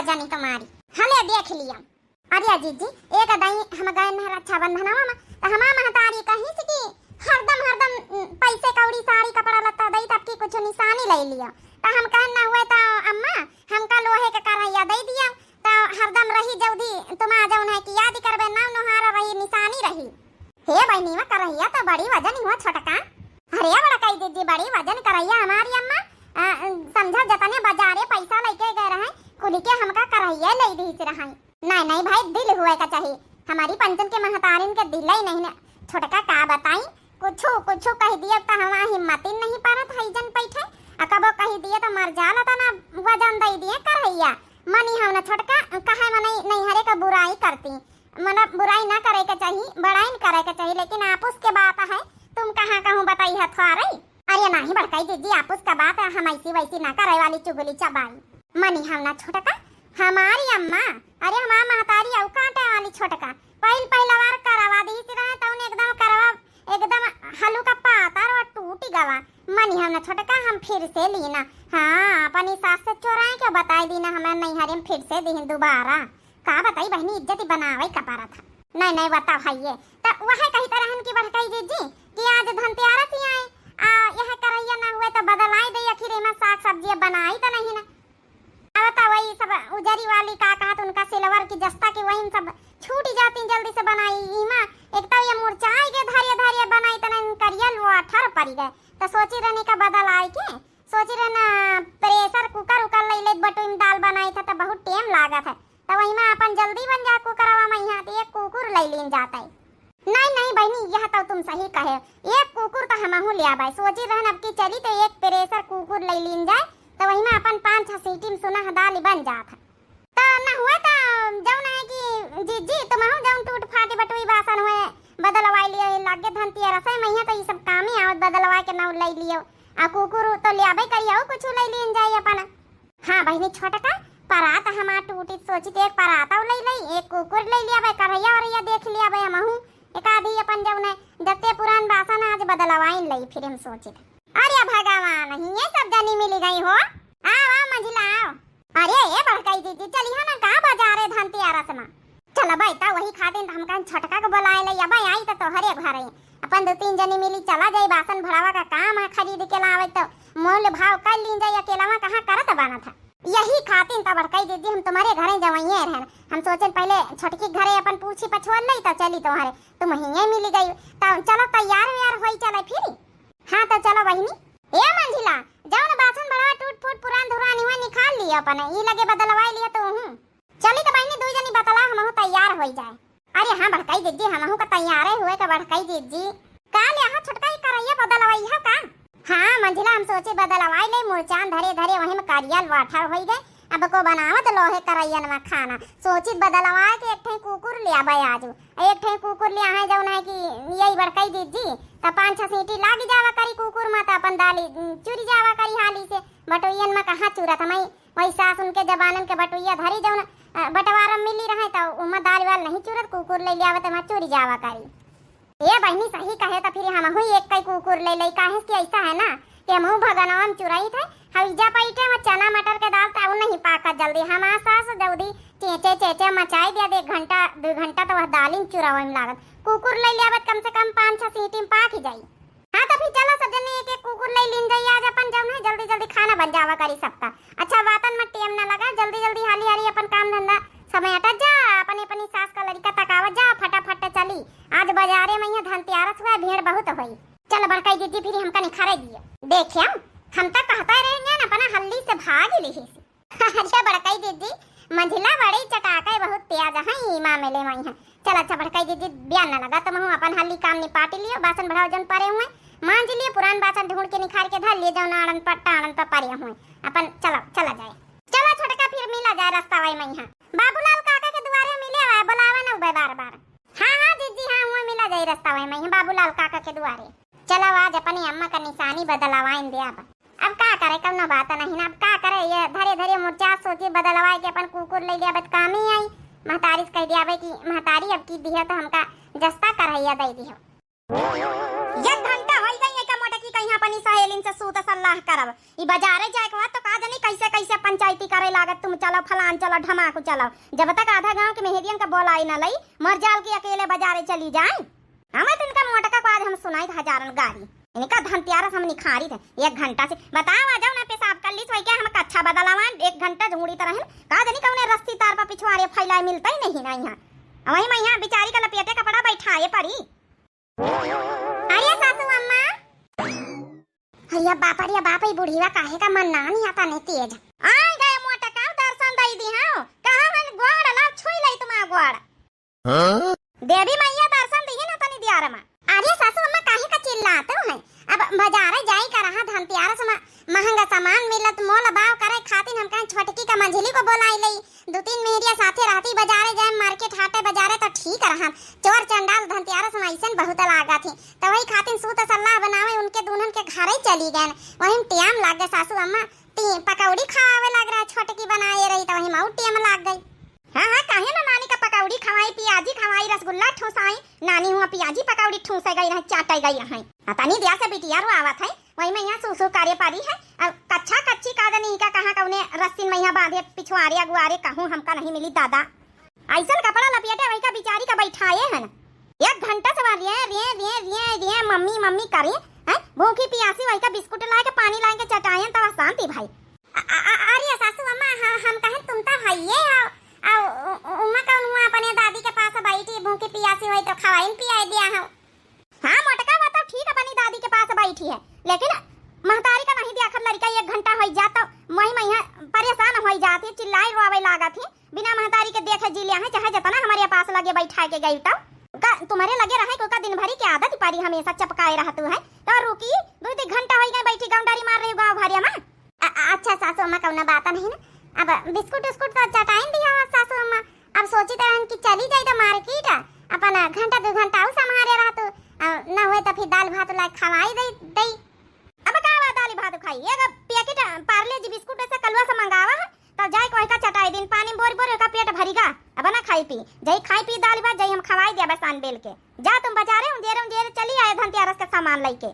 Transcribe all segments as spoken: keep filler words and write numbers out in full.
जानी तुम्हारी। हले देख लिया। अरे जीजी, एक दाई हम गए न रक्षाबंधनवा में, त हमार महतारी कहिस कि हरदम, हरदम, उम, पैसे कौड़ी, साड़ी, कपड़ा लत्ता दई, तब की कुछ निशानी ले लियो। त हम कहन ना हुए, त अम्मा, हमका लोहे के करहिया दे दियो, त हरदम रही जल्दी, तुम आ जाओ, नहीं कि याद करबे, नाव नोहार रही, निशानी रही। हे बहिनी, वा करहिया त बड़ी वजन हुआ छोटका। अरे बड़कई जीजी, बड़ी वजन करहिया हमारी अम्मा। अ, समझा जतने बाजारे पैसा लेके गए रहे, कुल के हमका करहिया ले दी रहे। नहीं, नहीं भाई, दिल हुए का चाहिए। हमारी पंचन के महतारिन के दिल ही नहीं ना। छोटका का बताई, कुछू, कुछू कह दिया त हमार हिम्मत ही नहीं परत है जन बैठे। आ कबो कह दिया त मर जाला त ना वजन दे दिए करहिया। मनी हम ना छोटका, कहे मने नैहरे का बुराई करती। मतलब बुराई ना करे के चाही, बड़ाई न करे के चाही, लेकिन आपुस के बात है, तुम कहाँ कहूँ बताई है थ्वारे। अरे नाही बड़कई जीजी, आपुस का बात है, हम ऐसी वैसी ना करे वाली चुगली चबाई। मनी हम ना छोटका, हमारी अम्मा, अरे हमार महतारी अउ काटे वाली छोटका, पहिल पहिला बार करवा दी रहे, तौन एकदम करवा, एकदम हलू का पातर और टूट गवा। मनी हम ना छोटका, हम फिर से लीना। हाँ, अपनी सास से चोराए के बताई दीना, हमें नैहरे में फिर से दीन दोबारा। का बताई बहिनी, इज्जत ही बनावे का परत है। नहीं, नहीं, बताओ है ये। त वह कही तरहन की बड़कई जीजी कि आज धनतेरस ही आए, आ यह करहिया ना हुए त बदलाए दे, आखिर एमा साग सब्जी बनाई त नहीं ना। अब त वही सब उजरी वाली का कहत उनका सिलवर की जस्ता की वही सब छूट जाती जल्दी से बनाई। इमा एक तो ये मुरचाई के धरिए धरिए बनाई त नहीं करिया लोठर पड़ी गए। त सोची रहनी का बदल आए के, सोची रहना प्रेशर कुकर उकर ले लेत बटुई में दाल बनाई था त बहुत टेम लागत है। त वही में अपन जल्दी बन जा कुकरवा में, यहाँ त एक कुकुर ले लीन जात है। नहीं, नहीं बहिनी, यह तो तुम सही कहे, एक कुकुर त हमहू ले आबे। सोची रहन अब की चली त एक प्रेशर कुकुर ले लीन जाए, त वही में अपन पाँच छह सीटी में सुना दाल बन जात है। त न हुए त जौन है कि जीजी, तुमहू जौन टूट फाटी बटुई बासन हुए बदलवाई लियो, ये लागे धनतेरस है, मइहाँ त ई सब कामे आवत बदलवाए के नाव ले लियो। आ कुकुर तो ले आबे करी, अउ कुछ ले लीन जाई अपन। हाँ बहिनी छोटका, परात हमार टूटी, सोची त एक परात अउ ले ले, एक कुकुर ले लिया बे, करहिया वरहिया देख लिया बे हमहू, एक आधी अपन जौन है जत्ते पुरान बासन आज बदलवाइन ले, फिर हम सोचित। अरे भगवान, हिये सब जनी मिली गई हो। आओ, आओ मंझिला, आओ। अरे ए बड़कई जीजी, चलिहा ना का बाजारे धनतेरस में? चल अबे, त वही खातिन त हम कहन छोटका के बोलाए ले, अबे आई त तोहरे घरे। अपन दो तीन जनी मिली चला जाई, बासन भड़ावा का काम है, खरीद के लावे त मोल भाव कर लीन जाई, अकेलावा कहाँ करत बनत है। यही खातिन त बड़कई जीजी हम तुम्हरे घरे जवइये रहन। हम सोचन पहले छोटकी घरे अपन पूछी पछोर लई त चली तुम्हरे, तुम हिये मिली गई। त चलो तैयार वैयार होई चले फिर। हाँ, त चलो बहिनी। ए मंझिला, जौन बासन भड़वा टूट फूट पुरान धुरान हुए निकाल लियो अपने, ई लगे बदलवाई लियो तू हूँ। चली त बहिनी, दुई जनी बतला हमहू तैयार होई जाए। अरे हाँ बड़कई जीजी, हमहू का तैयारे हुए का बड़कई जीजी। का ले, हाँ छोटका, ई करहिया बदलवाई है का? हाँ मंझिला, हम सोचे बदलवाई ले, मुरचान धरे धरे वही में करिया लोठर होई गए। अब को बनावत लोहे करहियन में खाना, सोचित बदलवाए के एक ठे कुकुर ले आबे आजू। एक ठे कुकुर ले आहे जौन है कि यही बड़कई जीजी, त पाँच छह सीटी लाग जावा करी कुकुर में, त अपन दाली, उम, चुरी जावा करी हाली से। बटोइयन में कहाँ चुरत, हमई वही सास उनके जबानन के बटोइया धरी जौन, अ, बंटवारा मिली रहे, त उमा दाल वाल नहीं चुरत, कुकुर ले ले आवे त वहाँ चुरी जावा करी। ए बहिनी, सही कहे त फिर हमहू एक कई कुकुर ले लई, काहे कि ऐसा है ना कि हमहू भगनवा में चुराई थे, हविजा पैठे में चना मटर के दाल त उ नहीं पाकत जल्दी, हमार सास जल्दी चेचे चेचे मचाई दिया, एक घंटा दो घंटा त वह दालिन चुरावे में लागत। कुकुर ले ले आवत कम से कम पाँच छह सीटी में पाक ही जाई। हाँ त फिर चलो सब जने एक एक कुकुर ले लीन जाई, आज अपन जौन है जल्दी जल्दी खाना बन जावा करी सबका। अच्छा बातन में टेम ना लगा, जल्दी जल्दी हाली हाली अपन काम धंधा समेटत जा, अपनी अपनी सास का लड़का तकावत जा, फटाफट चली। आज बाजारे में यहाँ धनतेरस हुआ, भीड़ बहुत होई। चल बड़कई जीजी, फिर हमका निखारे दियो। देखे हम, हम तो कहता रह गए ना, अपना हल्दी से भाग ही लिही। अच्छा बड़कई जीजी, मंझिला बड़ी चटाके, बहुत तेज है ई मामले में है। चल अच्छा बड़कई जीजी, बियान ना लगा, तुम अपन हल्दी काम निपाटी लियो, बासन भड़वा जौन परे हुए मांज लियो, पुरान बासन ढूंढ के निखार के धर लियो, जौन आड़न पर टाड़न पर परे हुए अपन। चलो चला जाए, चलो छोटका, फिर मिला जाए रास्ता वाई में यहाँ। बाबूलाल काका के दुआरे मिले हुआ, बुलावा ना उबे बार बार। हाँ हाँ जीजी हाँ, हुआ मिला जाए रास्ता वाई में यहाँ बाबूलाल काका के दुआरे। चलो आज अपनी अम्मा का निशानी बदलवाइन दे अब। अब का करे, कौनो बात नहीं ना, अब का करे, ये धरे धरे मुरचा सोची बदलवाए के अपन कुकुर ले लिया, बत काम ही आई। महतारी से कह दिया भाई कि महतारी अब की दिया तो हमका जस्ता करहिया दे दियो। एक घंटा होई गई है का मोटकी कहीं अपनी सहेलिन से सूत सलाह करब। ई बाजारे जाए के बाद तो का जानी कैसे से पंचायती करे लागत, तुम चलो फलान, चलो ढमाकू, चलो। जब तक आधा गाँव के मेहरियन का बोलाई न लई, मर जाल के अकेले बजारे चली जाए। हमें तो इनका मोटका को आज हम सुनाई था हजारन गारी। इनका धनतेरस हम निखारी थे एक घंटा से। बताओ, आ जाओ ना, पेशाब कर ली, वही क्या हम कच्छा बदलावान, एक घंटा झूड़ी तरह का जनी कौने रस्सी तार पर पिछवाड़े फैलाए मिलता ही नहीं ना यहाँ। वही मैं यहाँ बेचारी का लपेटे कपड़ा बैठाए पड़ी। अरे सासू अम्मा, अरे बाप, अरे बाप, ई बुढ़िया काहे का मन ना नहीं आता नहीं तेज। आ गए मोटका, दर्शन दई दी हाँ। कहाँ हन गोड़, ला छुई लई तुम्हारा गोड़। हाँ? देवी मैया दर्शन दी ना तनी दियार मा। अरे सासू अम्मा काहे का चिल्लात हो हैं? अब बाजारे जाई का रहा धनतेरस मा, महंगा सामान मिलत, मोल भाव करे खातिर हम कहें छोटकी का मंझली को बोलाई लई। दो तीन मेहरिया साथे रहती, बाजारे जाए, मार्केट हाटे बाजारे तो ठीक रहा। चोर चंडाल धनतेरस मा अइसन बहुत लागत ही, तो वही खातिर सूत सलाह बनावे उनके दुल्हन के घरे चली गए। वही टेम लाग गए सासू अम्मा, ती पकौड़ी खावे लग रहा, छोटकी बनाए रही तो वही मऊ टेम लाग गई। हाँ हाँ, काहे ना नानी का पकौड़ी खवाई, पियाजी खवाई, रसगुल्ला ठूसाई। नानी हुआ पियाजी पकौड़ी ठूसे गई रहे, चाटे गई रहे। आ तनी दिया से बिटिया रो आवत है, वही में यहाँ सूसू करे पड़ी है। अब कच्छा कच्छी का जनी का कहाँ कौने रस्सिन में यहाँ बांधे, पिछुआरे अगुआरे कहूँ हमका नहीं मिली दादा। अइसन कपड़ा लपेटे वही का बिचारी का बैठाए है ना। एक घंटा से वहाँ रिये, रिये, रिये, रिये, रिये, मम्मी, मम्मी करी, हैं? भूखी पियासी वही का बिस्कुट लाए के, पानी लाए के चटायन तब शांति भाई। अ-, अ-, अ-, अरे सासू अम्मा, ह-, हम कहें तुम तो हइये हो, आ उ-, उ-, उम्मा कौन हुआ अपने दादी के पास बैठी, भूखी पियासी होई तो खवाइन पियाई दिया हो। हाँ मोटका, वो तो ठीक अपनी दादी के पास बैठी है, लेकिन महतारी का नहीं देखत लड़का एक घंटा होई जात तो मही मही परेशान होई जात ही, चिल्लाई रोवे लागत ही। बिना महतारी के देखे जी लिया है, चाहे जितना हमारे पास लगे बैठा के गई तो का तुम्हारे लगे रहे को का दिन भरी के आदत परी हमेशा चपकाए रहतू है। तो रुकी, दो दो घंटा होई गए बैठी गौंडारी मार रही गाँव भरिया में। अ-, अ-, अच्छा सासू अम्मा कौनो बात नहीं ना, अब बिस्कुट उस्कुट तो चटाइन दिया हो सासू अम्मा। अब सोची तो रहन कि चली जाई तो मार्केट, अपन घंटा दो घंटा और संभारे रहतू, अ, न हुए तो फिर दाल भात ला खवाई दई, दई। अब का बा दाल भात खाई, एक पैकेट पार्ले जी बिस्कुट ऐसे कलुआ से मंगावा है, तब जाए कोई का चटाई दिन पानी में बोर बोर का पेट भरीगा। अब ना खाई पी, जाई खाई पी दाल भात, जाई हम खवाई दिया बसान बेल के। जा तुम बाजारे उंजेरे उंजेरे चली आए धनतेरस का सामान लेके।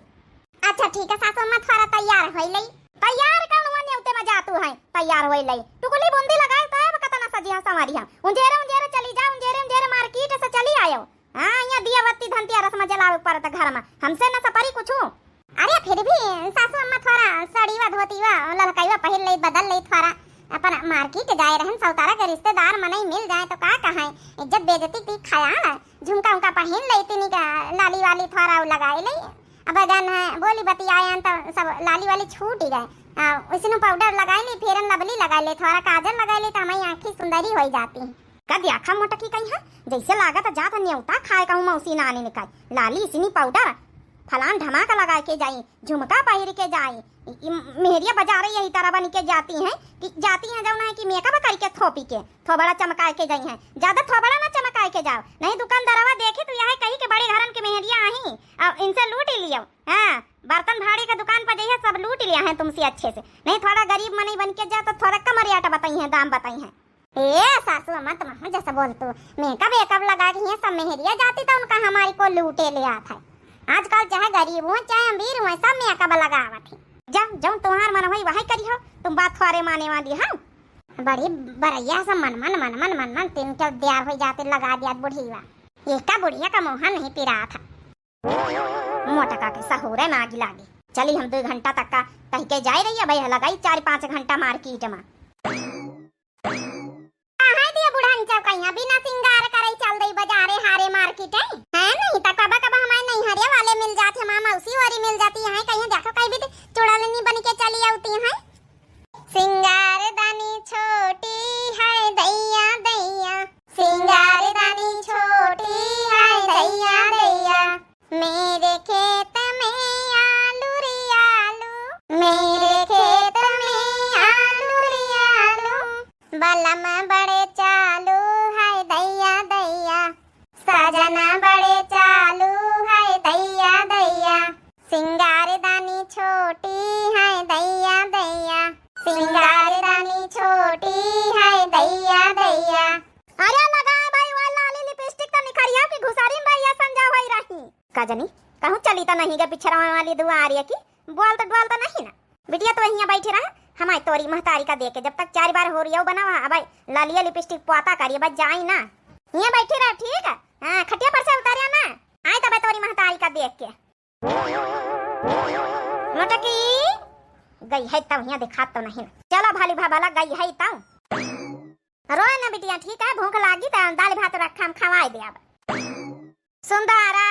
अच्छा ठीक है सासू अम्मा, थोड़ा तैयार होई लई। तैयार कौन हुआ नेवते में जातू है, तैयार होई लई। टुकुली बूंदी लगाए तो अब कतना सजिया संवरिया। उंजेरे उंजेरे चली जा, उंजेरे उंजेरे मार्केट से चली आयो। हाँ, यहाँ दिया बत्ती धनतेरस में जलावे के पड़त घर में, हमसे न सपरी कुछू। अरे फिर भी सासू अम्मा थोड़ा सड़ीवा धोतीवा ललकाईवा पहिर लई, बदल लई थोड़ा। अपन मार्केट जाए रहन, सौतारा के रिश्तेदार मनई मिल जाए तो का कहाए, इज्जत बेइज्जती की ख्याल है। झुमका उमका पहिन लई, तिनी का लाली वाली थोड़ा लगाए लई। अब जन है बोली बतियायन तो सब लाली वाली छूट ही गए। आ, इसनु पाउडर लगाए ली, फेरन लवली लगाए ले, थोड़ा काजल लगाए ले तो हमारी आँखी सुंदरी होई जाती। का द्याखा मोटकी कहीं है, जैसे लागत जात नेवता खाए कहूँ मौसी नानी निकाय। लाली इसनी पाउडर, फलान ढमाका लगाए के जाई, झुमका पहिर के जाई। इ, इ मेहरिया बाजारे यही तरह बन के जाती हैं कि जाती हैं जौन है कि मेकअप करके थोपी के थोबड़ा चमकाए के जाई हैं। ज्यादा थोबड़ा ना चमकाए के जाओ, नहीं दुकानदारवा देखे तो यह कही के बड़े घरन के मेहरिया आई, अब इनसे लूट ही लियो। हाँ, बर्तन भाड़े का दुकान पर जइहे, सब लूट लिया है तुमसे अच्छे से। नहीं, थोड़ा गरीब मनई बन के जा तो थोड़ा कम रेट बताई है, दाम बताई है। ए सासू अम्मा, तुम हम जैसे बोल तू, मेकअप वेकअप लगा के हियाँ सब मेहरिया जाती तो उनका हमारी को लूटे ले आत है। आजकल चाहे गरीब हो चाहे अमीर हो, सब मेकअप लगावत है। जा, जौन तुम्हार मन होई वही करी हो, तुम बात थोड़े माने वाली हो। बड़ी बरैया सब मन मन मन मन मन मन तीन के दियार हो जाते लगा दिया बुढ़िया। ये का बुढ़िया का मोहन नहीं पिरा था। मोटका के सहूरे में आगी लागे। चली हम दो घंटा तक का कह के जाए रही, अब यह लगाई चार पाँच घंटा मार्केट में। कहाँ दिया बुढ़न चौकैया बिना सिंगार करे चल दई बाजारे हारे मार्केट है? है नहीं तो कबा कबा हमारे नैहरिया वाले मिल जात है, माँ मौसी वाली मिल जाती है, कहीं देखो कहीं भी चुड़ैलनी बन के चली आती है। सिंगारदानी छोटी है दैया दैया, सिंगारदानी छोटी है दैया दैया। मेरे खेत में आलू रे आलू, मेरे खेत में आलू रे आलू। बलम बड़े चालू है दैया दैया, सजना बड़े चालू है दैया दैया। सिंगारदानी छोटी है दैया दैया, सिंगारदानी छोटी है दैया दैया। अरे लगा भाई, वह लाली लिपस्टिक तो निखरिया की घुसारी में रहिया संजा होई रही। का जनी, कहूँ चली तो नहीं गे पिछरवा वाली दुआरिया की, बोल तो डोल तो नहीं ना। बिटिया तो वहीं बैठी रहा, हमारी तोरी महतारी का देख के, जब तक चार बार होरियो बनावा, अब ललिया लिपस्टिक पोता करिए, बस जाई ना। ये बैठी रह, ठीक है? हाँ, खटिया पर से उतरिया ना। आई तबे तोरी महतारी का देख के। मोटकी गई है तौ, यहाँ दिखात तो नहीं ना। चलो भाली भा भला गई है तौ। रोए ना बिटिया, ठीक है? भूख लागी तो दाल भात रखा, हम खवाए दे अब। सुंदरा,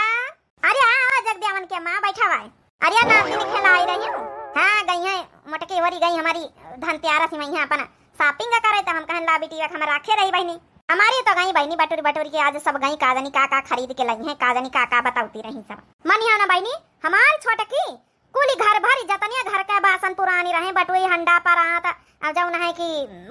अरे हाँ, हाँ, जगदेवन के माँ बैठा हुआ है। अरे नातिन खेला आई रही हूँ। हाँ, गई है मोटकी होरी गई हमारी धनतेरस में यहाँ अपन shopping करे, तो हम कहन ला बिटिया हम राखे रही बहिनी। हमारी तो गई बहिनी बटोरी बटोरी के आज सब गई, का जानी का का खरीद के लाई है, का जानी का का बतावती रही सब। मन यहाँ ना बहिनी, हमार छोटकी कुली घर भरी जतनिया घर के बासन पुरानी रहे, बटोरी हंडा पर आत, आ जौन है कि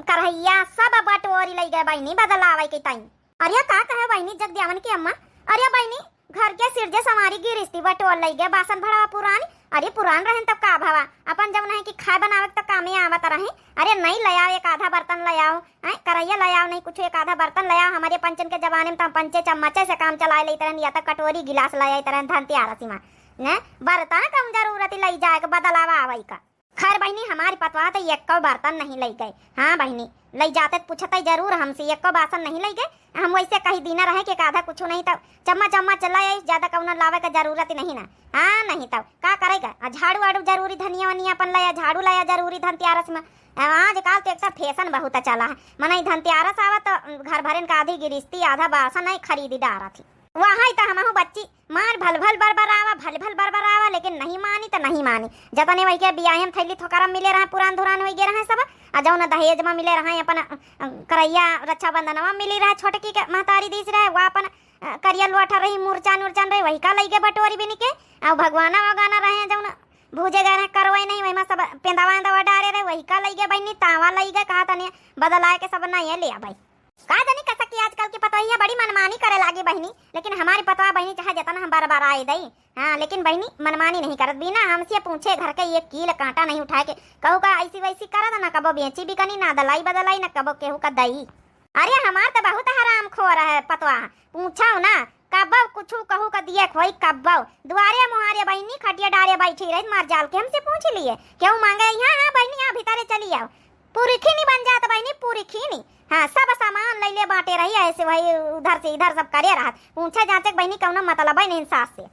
करहैया सब बटोरी लई गए बहिनी बदलावे के ताई। अरे का कहे बहिनी जगदेवन की अम्मा, अरे बहिनी घर के सिरजे संवारी गिरिस्ती बटोर लई गए बासन भड़वा पुरानी। अरे पुरान रहन तब का भवा, अपन जौन है कि खाए बनावे के तो कामे आवत रहे। अरे नहीं ले आओ, एक आधा बर्तन ले आओ, हैं, करैया ले आओ, नहीं कुछ एक आधा बर्तन ले आओ। हमारे पंचन के जमाने में तो हम पंचे चम्मचे से काम चलाए लेते रहन, या तो कटोरी गिलास ले आते रहन धनतेरस में, ने बर्तन कम जरूरत लई जाए के बदलावा आवई का। खैर बहिनी, हमारी पतवा तो एक्को बर्तन नहीं लई गए। हाँ बहिनी, लई जाते तो पूछते जरूर हमसे, एक्को बासन नहीं लई गए। हम वैसे कही दीना रहे कि आधा कुछ नहीं, तब चम्मच चम्मच लई आई, ज्यादा कौनो लावे का जरूरत नहीं ना। हाँ नहीं तब का करेगा, आ झाड़ू वाड़ू जरूरी, धनिया वनिया अपन लाया, झाड़ू लाया जरूरी धनतेरस में। आ, आजकल तो एक तो फैशन बहुत चला है, मने धनतेरस आवा तो घर भरन का आधी गिरिस्ती आधा बासन है खरीदी डारा थी। वहाँ तो हमहू बच्ची मार भल भल बरबरावा, भल भल बरबरावा, लेकिन नहीं मानी तो नहीं मानी। जतने वही के बियाहे में थैली थोकरा मिले रहे, पुरान धुरान होई गे रहे सब, आ जौन दहेज में मिले रहे अपन, अ, करैया रक्षाबंधनवा मिली रहे, छोटकी के महतारी दीस रहे, वो अपन, अ, करिया लोठा रही, मुरचान उरचान रही, वही का लई गे बटोरी बिन के, आ भगवाना वगाना रहे जौन भूजे गए रहे करवाई नहीं, वही में सब पेंदावा एंदावा डारे रहे, वही का लई गे बहिनी, तावा लई गे, कहा तनी बदलाए के सब नहीं है ले आ भाई। का जानी कसक की आजकल की पतोहिया बड़ी मनमानी करे लागी बहिनी, लेकिन हमारी पतवा बहिनी चाहे जतना हम बरबराए दई, हाँ, लेकिन बहिनी मनमानी नहीं करत, बिना हमसे पूछे घर के एक कील कांटा नहीं उठाए के, कहू का ऐसी वैसी करत, ना कबो बेची बिकनी, ना दलाई बदलाई, ना कबो केहू का दई। अरे हमार तो बहुत हराम खोर है पतवा, पूछो ना, कबो कुछ कहू का दिए खोई, कबो दुआरे मुहारे बहिनी खटिया डारे बैठी रही, मार जाल के हमसे पूछ लिए, केहू मांगे यहाँ, हाँ बहिनी आ भीतरे चली आओ, पुरखिनी बन जात बहिनी, पुरखिनी। हाँ, सब सामान लैले बाटे रही, ऐसे वही उधर से इधर सब करे रहत। पूछे जांचे के बहिनी कौनो मतलब है नहीं सास से।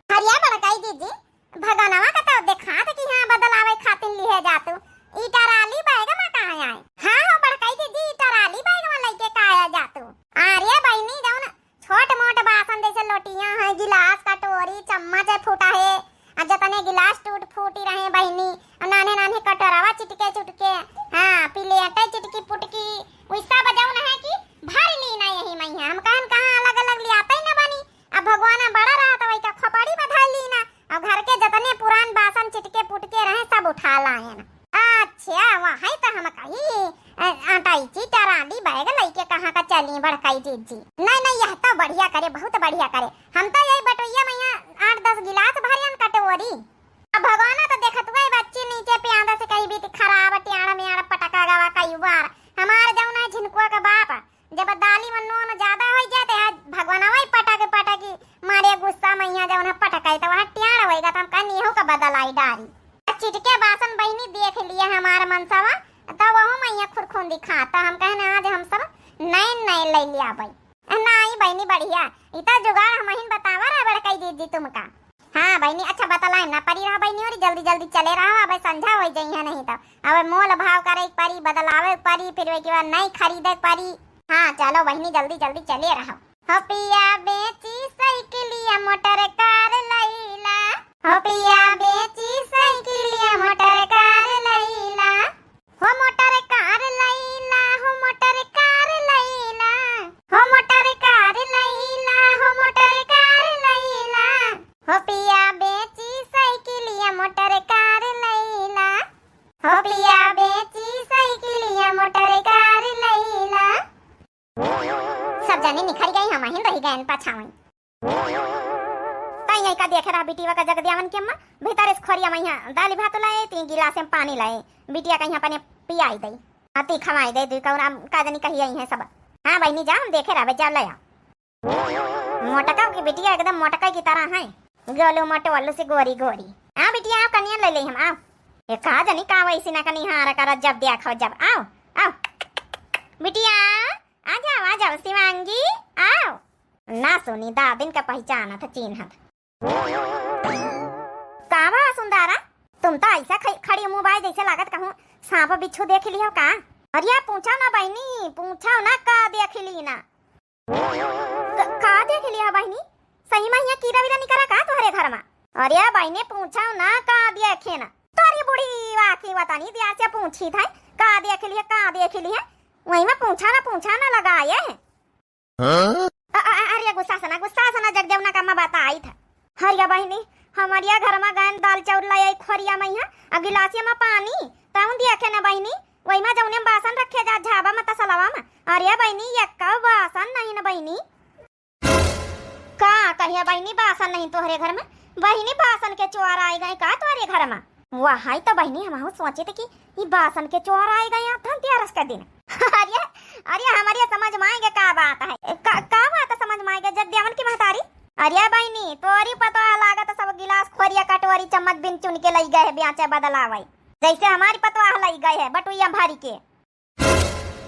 हरिया बड़काई दीदी, भगनवा का तो देखात कि हाँ बदलावे खातिर लिहे जातू। ई टराली बैग में कहाँ आए? हाँ हो बड़काई दीदी, ई टराली बैग में लैके का आया जातू? अरे बहिनी जौन छोट मोट बासन जैसे लोटियां हैं, गिलास, कटोरी, चम्मच है फूटा है, आ जतने गिलास टूट फूटी रहे बहिनी, आ नान्हे नान्हे कटोरवा चिटके चुटके, हाँ, प्लेटे चिटकी पुटकी, वही सब जौन है कि भर लीना यही मइहाँ। हम कहन कहाँ अलग अलग लियाते ही न बनी, अब भगवाना बड़ा रहा तो वही का खोपड़ी में धर लीना, और घर के जतने पुरान बासन चिटके पुटके रहे सब उठा लायन। अच्छा, वही तो हम कही, अ, अटैची टराली बैग लइके कहाँ का चली बड़काई जीजी? नहीं, नहीं, यह तो बढ़िया करे, बहुत बढ़िया करे। हम तो यही बटोइया मइहाँ आठ दस गिलास भरियन कटोरी। अब भगवाना तो देखत हुए बच्ची नीचे प्यादा से कही बीत खराब टियाड़ मियाड़ पटका गवा कई बार। हमार जौन है झिनकुआ का बाप, जब दाली में नून ज्यादा हो जाते है, भगवाना वही पटक पटकी मारे गुस्सा मइहाँ जौन है पटकाई तो वह टियाड़ होएगा तो हम कहनी एहू का बदलाई डारी। चिटके बासन बहिनी देख लिए हमार मनसवा, तब वहू मइहाँ खुरखुंदी खाता। हम कहने आज हम सब नए नए ले लिया बई। नाई बहिनी बढ़िया, इता जुगाड़ हमहिन बतावा रहा बड़काई दीदी तुमका। हाँ बहिनी, अच्छा बतलाए ना परी रहा बहिनी, और जल्दी जल्दी चले रहा, अब संझा हो जाई है नहीं तो अब मोल भाव करे के परी, बदलावे के परी, फिर वही के बाद नई खरीदे के परी। हाँ चलो बहिनी, जल्दी जल्दी चले रहा। हो पिया बेची साइकिलिया मोटर कार लैला, हो पिया बेची साइकिलिया मोटर कार लैला, हो मोटर कार लैला, हो मोटर कार लैला, हो मोटर कार लैला, हो मोटर कार लैला, हो पिया बेची साइकिलिया मोटर कार लैला, हो पिया बेची साइकिलिया मोटर कार लैला। सब जने निखर गई, हमहिन रह गए पाछावई। तई यही का देखे रहा बिटिया का जगदियावन के अम्मा, भीतर से खोरिया मइहाँ दाली भात लाए, तीन गिलास में पानी लाए, बिटिया का यहाँ अपने पियाई दई, अति खवाई दे, दुई कौरा का जनी कही आई है सब। हाँ बहिनी जा, हम देखे रहबे, जा ले आ। मोटका की बिटिया एकदम मोटका की तरह है, गोलू मोटू अल्लू से गोरी गोरी। हाँ बिटिया, आओ कनिया ले ले हम, आओ। ये का जनी का वैसी ना कनी हारा करत जब देखो जब। आओ, आओ। बिटिया, आ जाओ, आ जाओ शिवांगी, आओ। ना सुनी, दादिन का पहचानत, चिन्हत। का बा सुंदरा, तुम तो ऐसा ख-, खड़ी मुँह बाय जैसे लागत कहूँ सांप बिच्छू देख लियो का? अरे पूछो ना बहिनी, पूछो ना का देख ली ना। क-, का देख लिया बहिनी? सही में हियाँ कीड़ा वीड़ा निकरा का तोहरे घर मा? अरे बहिनी पूछो ना का देखे ना। तोरी बूढ़ी वाकी वतनी दिया से पूछी था, का देख लिया, का देख लिया? वही में पूछा ना, पूछा ना लगाए। हाँ? अ-, अ-, अरे गुस्सा से ना, गुस्सा से ना, जगदेव ना का मा बताई था। हरिया बहिनी, हमरिया घर मा गयन दाल चाउर ले आई खोरिया मा हियाँ, आ गिलासिया मा पानी, तउन देखे ना बहिनी, वही मा जउने बासन रखे जा झाबा मा तसलवा मा। अरे बहिनी, एक्का बासन नहीं ना बहिनी। का कहिया बहिनी, बासन नहीं तोहरे घर मा? बहिनी, बासन के चोर आए गए का तोहरे घर मा? वही तो बहिनी, हमहू सोचे थे कि ई बासन के चोर आए गए आप धनतेरस के दिन। अरे, अरे, हमरे समझ मा आएगे का बात है? का, का बात समझ मा आएगे जगदेवन की महतारी? अरे बहिनी, तोरी पतोह लागत सब गिलास, खोरिया, कटोरी, चम्मच बिन चुन के लई गए है, ब्याचे बदलावे। जैसे हमारी पतोह लई गए है बटुइया भरी के।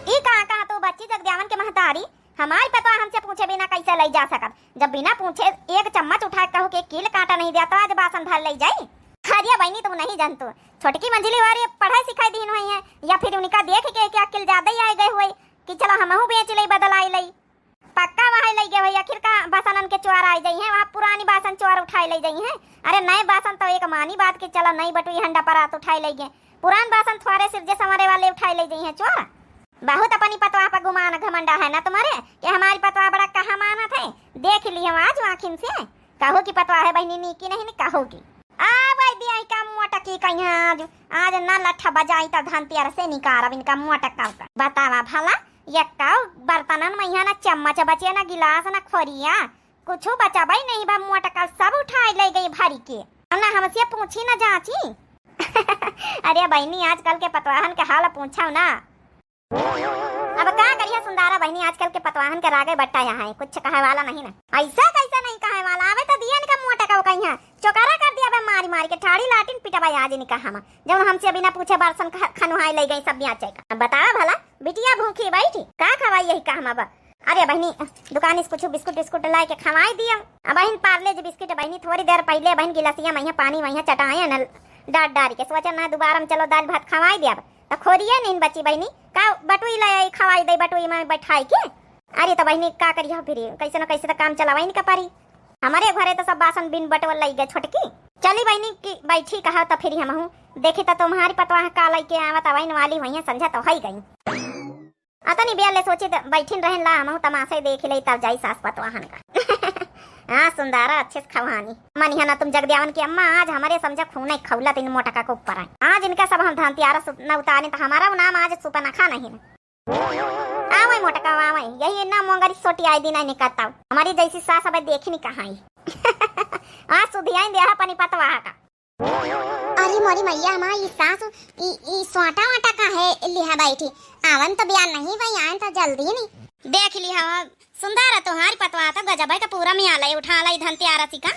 ई कहाँ कहाँ तू बच्ची जगदेवन के महतारी, हमारी पतोह हमसे पूछे बिना कैसे लई जा सकत? जब बिना पूछे एक चम्मच उठा के कहो कि कील कांटा नहीं दिया तो आज बासन भर लई जाई। अरे बहिनी, तुम नहीं जानतू, छोटकी मंझली वारी पढ़ाई सिखाई दीन हुई है, या फिर उनका देख के क्या अक्ल ज्यादा ही आए गए हुए कि चलो हमहू बेच लई, बदलाई लई। पक्का वहाँ लई गए हुए, आखिर का बासनन के चोर आए जाई हैं, वहाँ पुरानी बासन चोर उठाए लई जाई हैं। अरे नए बासन तो एक मानी बात के चलो नई बटुई हंडा परात उठाए लई गए, पुरान बासन थोड़े सिरजे संवरे वाले उठाए लई जाई हैं चोर। बहुत अपनी पतोह पर गुमान घमंडा है ना तुम्हारे कि हमारी पतोह बड़ा कहा मानत है। देख ली हम आज आँखिन से, कहो कि पतोह है बहिनी नीकी नहीं, नहीं कहो कि। आ भाई दिया ही का मोटकी कहीं आज, आज ना लट्ठा बजाई त धनतेरस से निकारब इनका मोटका का। बतावा भला, ये का बर्तनन मा हियाँ ना चम्मच बचे, ना गिलास, ना खोरिया, कुछ बचाबई नहीं बा, मोटका सब उठाए लई गई भरी के। अब ना हमसे पूछी ना जाँची। अरे बहिनी, आजकल के पतवाहन के हाल पूछो ना। अब का करिया सुंदरा बहिनी, आजकल के पतवाहन के रागे बट्टा यहाँ है, कुछ कहे वाला नहीं ना। ऐसा कैसे नहीं कहे वाला, आवे तो दिया इनका मोटका कहीं है, चोकरा कर दिया बे मारी मारी के, ठाड़ी लाटिन पिटबा आज इनका हम, जब हमसे बिना पूछे बारसन ख-, खनुहाई लई गई सब ब्याचे का। अब बतावा भला, बिटिया भूखी बैठी, का खवाई यही का हम अब? अरे बहिनी, दुकान से कुछ बिस्कुट उस्कुट लाए के खवाई दिया। अब बहिन पार्ले जी बिस्किट बहिनी थोड़ी देर पहले बहिन गिलासिया मा हियाँ पानी मा हियाँ चटाए न डार डार के, सोचे ना दोबारा में चलो दाल भात खवाई दिया। त खोरिए नहीं बची बहिनी, का बटुई ले आई खवाई दे बटुई मा बैठाई के। अरे त बहिनी का करिया फिर, कैसे न कैसे त काम चलावा इनका पारी। हमरे घरे त सब बासन बिन बटवल लई गए छोटकी। चली बहिनी की बैठी कहा त फिर हमहू देखी त तुम्हारी पतवाह का लई के आवत अवैन वाली हुई है, संझा तो हई गई। अतनी बेर ले सोची त बैठिन रहन ला, हमहू तमाशे देख ले, तब जाई सास पतवाहन का। हाँ सुंदरा, अच्छे से खवानी। मनिहा ना तुम जगद्यावन की अम्मा, आज हमरे समझा खूने खौलत इन मोटका के ऊपर है। आज इनका सब हम धनतियारा सुप-, न उतारे त हमारा नाम आज सुपनखा नहीं ना। आवै मोटका, आवै, यही ना मोंगरी सोटी आई दिन आई निकलता। हमारी जैसी सास अब देखी नहीं कहाँ ही। आज सुधियाई देहा अपनी पतवाह का। अरे मोरी मैया, हमार ई सासु, ई, ई सोटा वाटा काहे लिहा बैठी? आवन तो बियान नहीं भाई, आयन तो जल्दी नहीं। देख लिहा, सुंदर है तोहारी पतवा तो गजब है, तो पूरा मियाँ लाई उठा लाई धनतेरस का।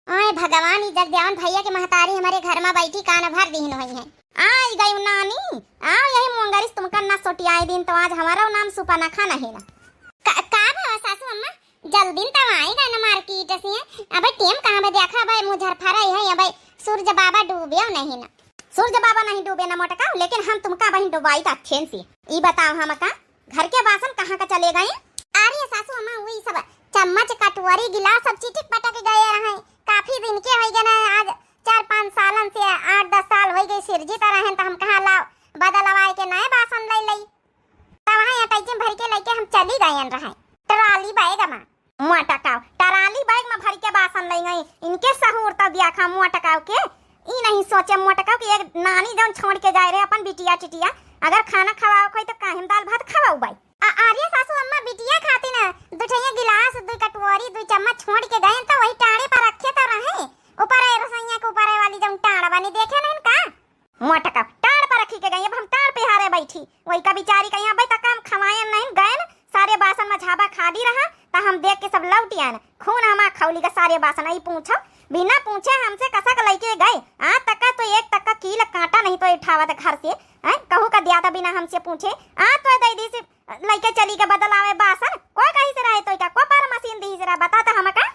आय भगवान, ई जगदेवन भैया के महतारी हमारे घर में बैठी कान भर दीन हुई है। आई गई नानी, आओ यही मोंगरिस तुमका ना सोटियाए दिन, तो आज हमारा नाम सुपनखा नहीं ना। का, का भवा सासू अम्मा? जल्दी न तब आई गए ना मार्केट से। अबे टेम कहाँ बे देखा, अबे मुजर फराई है, अबे सूरज बाबा डूबे नहीं ना। सूरज बाबा नहीं डूबे ना मोटका, लेकिन हम तुमका वहीं डुबाई त अच्छे से। ई बताओ हमका, घर के बासन कहाँ का चले गए? अरे सासू अम्मा, वही सब चम्मच, कटोरी, गिलास सब चिटिक पटक गए रहे। काफी दिन के होई गए ना, आज चार पाँच सालन से, आठ दस साल होई गए सिरजी त रहन, त हम कहा लाओ बदलवाए के नए बासन ले लई। तब वहाँ अटैची में भर के लेके हम चली गयन रहे। ट्राली बैग में। मोटकाव, ट्राली बैग में भर के बासन ले गई। इनके सहूर तब दिया खा मोटकाव के। ई नहीं सोचे मोटकाव कि एक नानी जौन छोड़ के जाए रहे अपन बिटिया टिटिया, अगर खाना खवाओ कोई तो काहे में दाल भात खवाओ बाई। आ, अरे सासू अम्मा बिटिया खाती ना दू ठैया गिलास, दू कटोरी, दू चम्मच छोड़ के गए तो वही टाड़े पर रखे तो रहे। ऊपर है रसोइया के ऊपर है वाली जौन टाड़ बनी देखे नहीं का? मोटका टाड़ पर रखी के गई, अब हम टाड़ पे हारे बैठी। वही का बिचारी का यहाँ बैठा काम खवायन नहीं गयन, सारे बासन में झाबा खाली रहा, त हम देख के सब लौट आयन। खून हमा खौली का सारे बासन, आई पूछो, बिना पूछे हमसे कसक लइके गए। आज तक का तो एक तक का कील कांटा नहीं तो उठावत घर से, हैं? कहू का दिया था बिना हमसे पूछे। आज तो दे दी से लइके चली गए बदलावे बासन। कोई कहीं से रहे तो का, को पर मशीन दी से रहा, बता तो हमका।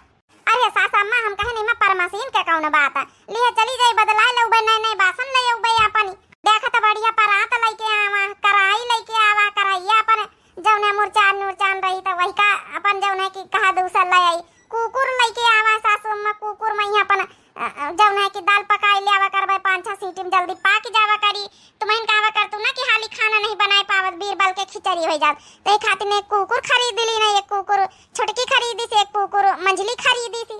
अरे सास अम्मा, हम कहे नहीं मैं पर मशीन के कौन बात है, लिए चली जाई बदलाए लउबे, नए नए बासन ले अउबे अपन। देखत बढ़िया परात लइके आवा, कराई लइके आवा, कराइया अपन जौन है मुरचान मुरचान रही तो वही का अपन जौन है कि कहा दूसर ले आई। कुकुर लइके आवा सासू अम्मा, कुकुर मइहाँ अपन, अ, अ, जौन है कि दाल पकाई ले आवा करबे, पाँच छह सीटी में जल्दी पाक जावा करी। तुमहिन कहवा करतू ना कि हाली खाना नहीं बनाए पावत, बीरबल के खिचड़ी हो जात, तो ये खातिर ने कुकुर खरीद ली ना, एक कुकुर छोटकी खरीदी से, एक कुकुर मंझली खरीदी सी।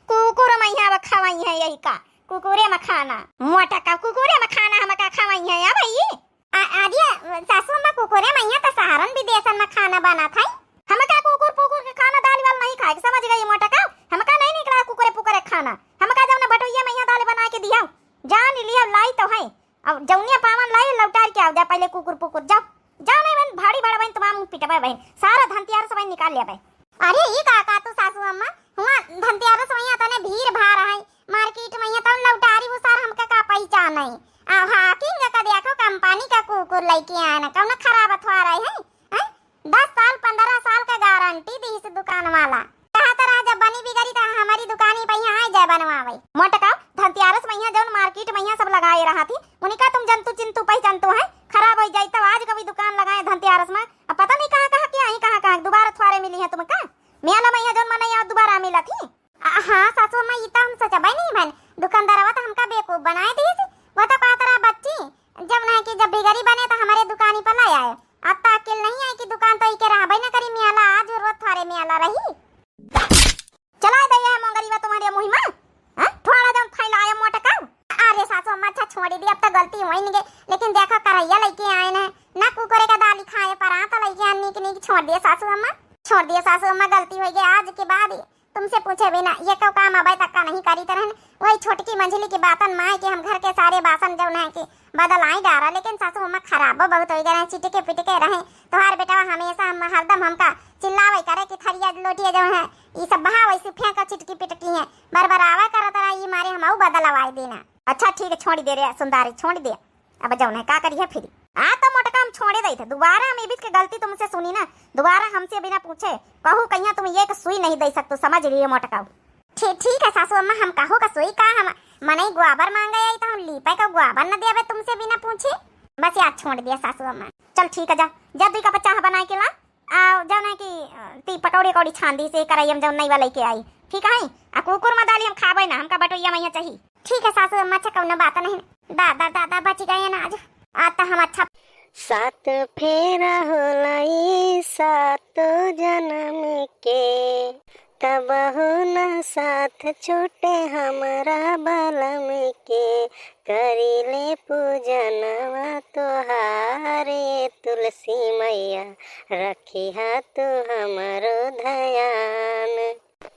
कुकुर मइहाँ अब खवाई है यही का, कुकुरे में खाना। मोटका कुकुरे में खाना हमका खवाई है अब ई। आ, अरे सासू अम्मा, कुकुरे मइहाँ तो सहारन विदेशन में खाना बनत है। हमका कुकुर पुकुर के खाना दाल वाल नहीं खाए के, समझ गई मोटका? हमका नहीं निकला कुकुरे पुकुरे खाना। हमका जौन बटोइया मइहाँ दाल बना के दिया, जान लिया लाई तो है। अब जौनिया पावन लाई लौटार के आओ जा पहले कुकुर पुकुर, जाओ। जाओ नहीं बहन, भाड़ी बड़ा बहन, तमाम पिटबे बहन, सारा धनतियार सब निकाल लेबे। अरे ई का, का तू सासू अम्मा, हुआ धनतियार सब यहाँ तने भीड़ भाड़ है, मार्केट में यहाँ तन लौटारी वो सार हमका का पहचान है। आ हाकिंग का देखो कंपनी का कुकुर लइके आए ना, कौन खराब अथवा रहे हैं, हैं? दस साल, पन्द्रह साल का गारंटी दी इस दुकान वाला। कहा तो रहा, जब बनी बिगड़ी तो हमारी दुकानी पे यहाँ आ जाए बनवावे। मोटका, धनतियारस मइहाँ जौन मार्केट मइहाँ सब लगाए रहा थी, उनका तुम जंतु चिंतु पहचानतु है, खराब हो जाई तब आज कभी दुकान लगाए धनतियारस में। अब पता नहीं कहाँ कहाँ के आई, कहाँ कहाँ दोबारा थ्वारे मिली है तुमका। मेला मइहाँ जौन मनई आओ दोबारा मिला थी। आ, हाँ सासू अम्मा, ई तो हम सोचबे नहीं भन, दुकानदारवा तो हमका बेवकूफ बनाए दी थी। वो तो कहत रहा, बच्ची, जब नहीं कि जब बिगड़ी बने तो हमारे दुकानी पर ले आए। अब तो अकेल नहीं है कि दुकान तो इके रहबे न करी, मियाला आज रोज थारे मियाला रही। चला दे ये मोंगरीवा तुम्हारे मुँह में, हाँ? थोड़ा जौन फैलाए मोटका। अरे सासू अम्मा, अच्छा छोड़ी दी, अब तो गलती होई नहीं गई, लेकिन देखो करैया लइके आए न, ना कुकुरे का दाली खाए पर आ तो लइके आए, नीक नीक छोड़ दिए सासू अम्मा, छोड़ दिए सासू अम्मा, गलती होई गई, आज के बाद तुमसे पूछे बिना ये कौ काम अबे तक का नहीं करी तरहन। वही छोटकी मंझली की बातन माए कि हम घर के सारे बासन जौन है कि बदल आई डारा, लेकिन सासू अम्मा खराबो बहुत हो गए रहे, चिटके पिटके रहे। तोहार बेटवा हमेशा हम हरदम हमका चिल्लावे करे कि थरिया लोटिया जौन है ई सब बहा वैसे फेंक चिटकी पिटकी है, बरबरावा करत रहा, ई मारे हम बदलवाई देना। अच्छा ठीक है, छोड़ी दे रे सुंदरी, छोड़ी दे। अब जौन है का करिए फिर। आ तो मोटका हम छोड़े दई थे, दोबारा हम इबित के गलती तुमसे सुनी ना, दोबारा हमसे बिना पूछे कहू कहिया तुम एक सुई नहीं दे सकतू, समझ लिए मोटका। ठीक, ठीक है सासू अम्मा, हम कहू का सुई का, हम मनई गोबर मांगे आई तो हम लीपे का गोबर न देवे तुमसे बिना पूछे। बस यार छोड़ दिया सासू अम्मा। चल ठीक है, जा, जा दुई कप चाह बनाए के ला। आ, जौन है कि, अ, ती पकौड़ी कौड़ी छान दी से करैया में जौन नई वाला के आई, ठीक है? आ कुकुर में दाली हम खाबे ना, हमका बटोइया मइहाँ चाहिए। ठीक है सासू अम्मा, अच्छा कौनो बात नहीं। दादा, दादा बच गए ना आज। आ तो हम अच्छा। सात फेरा होला ई सातो जन्म के, तबहु ना साथ छूटे हमरा बलम के। करिले पूजनवा तोहार ए तुलसी मैया, रखिहा तू हमरो ध्यान।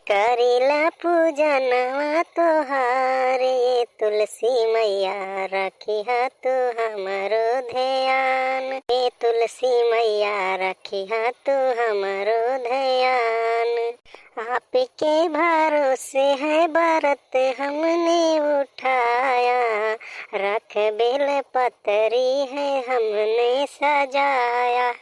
करिला पूजनवा तोहार ए तुलसी मैया, रखिहा तू हमरो ध्यान। ए तुलसी मैया, रखिहा तू हमरो ध्यान। आपके भरोसे है व्रत हमने उठाया, रख बेल पतरी है हमने सजाया।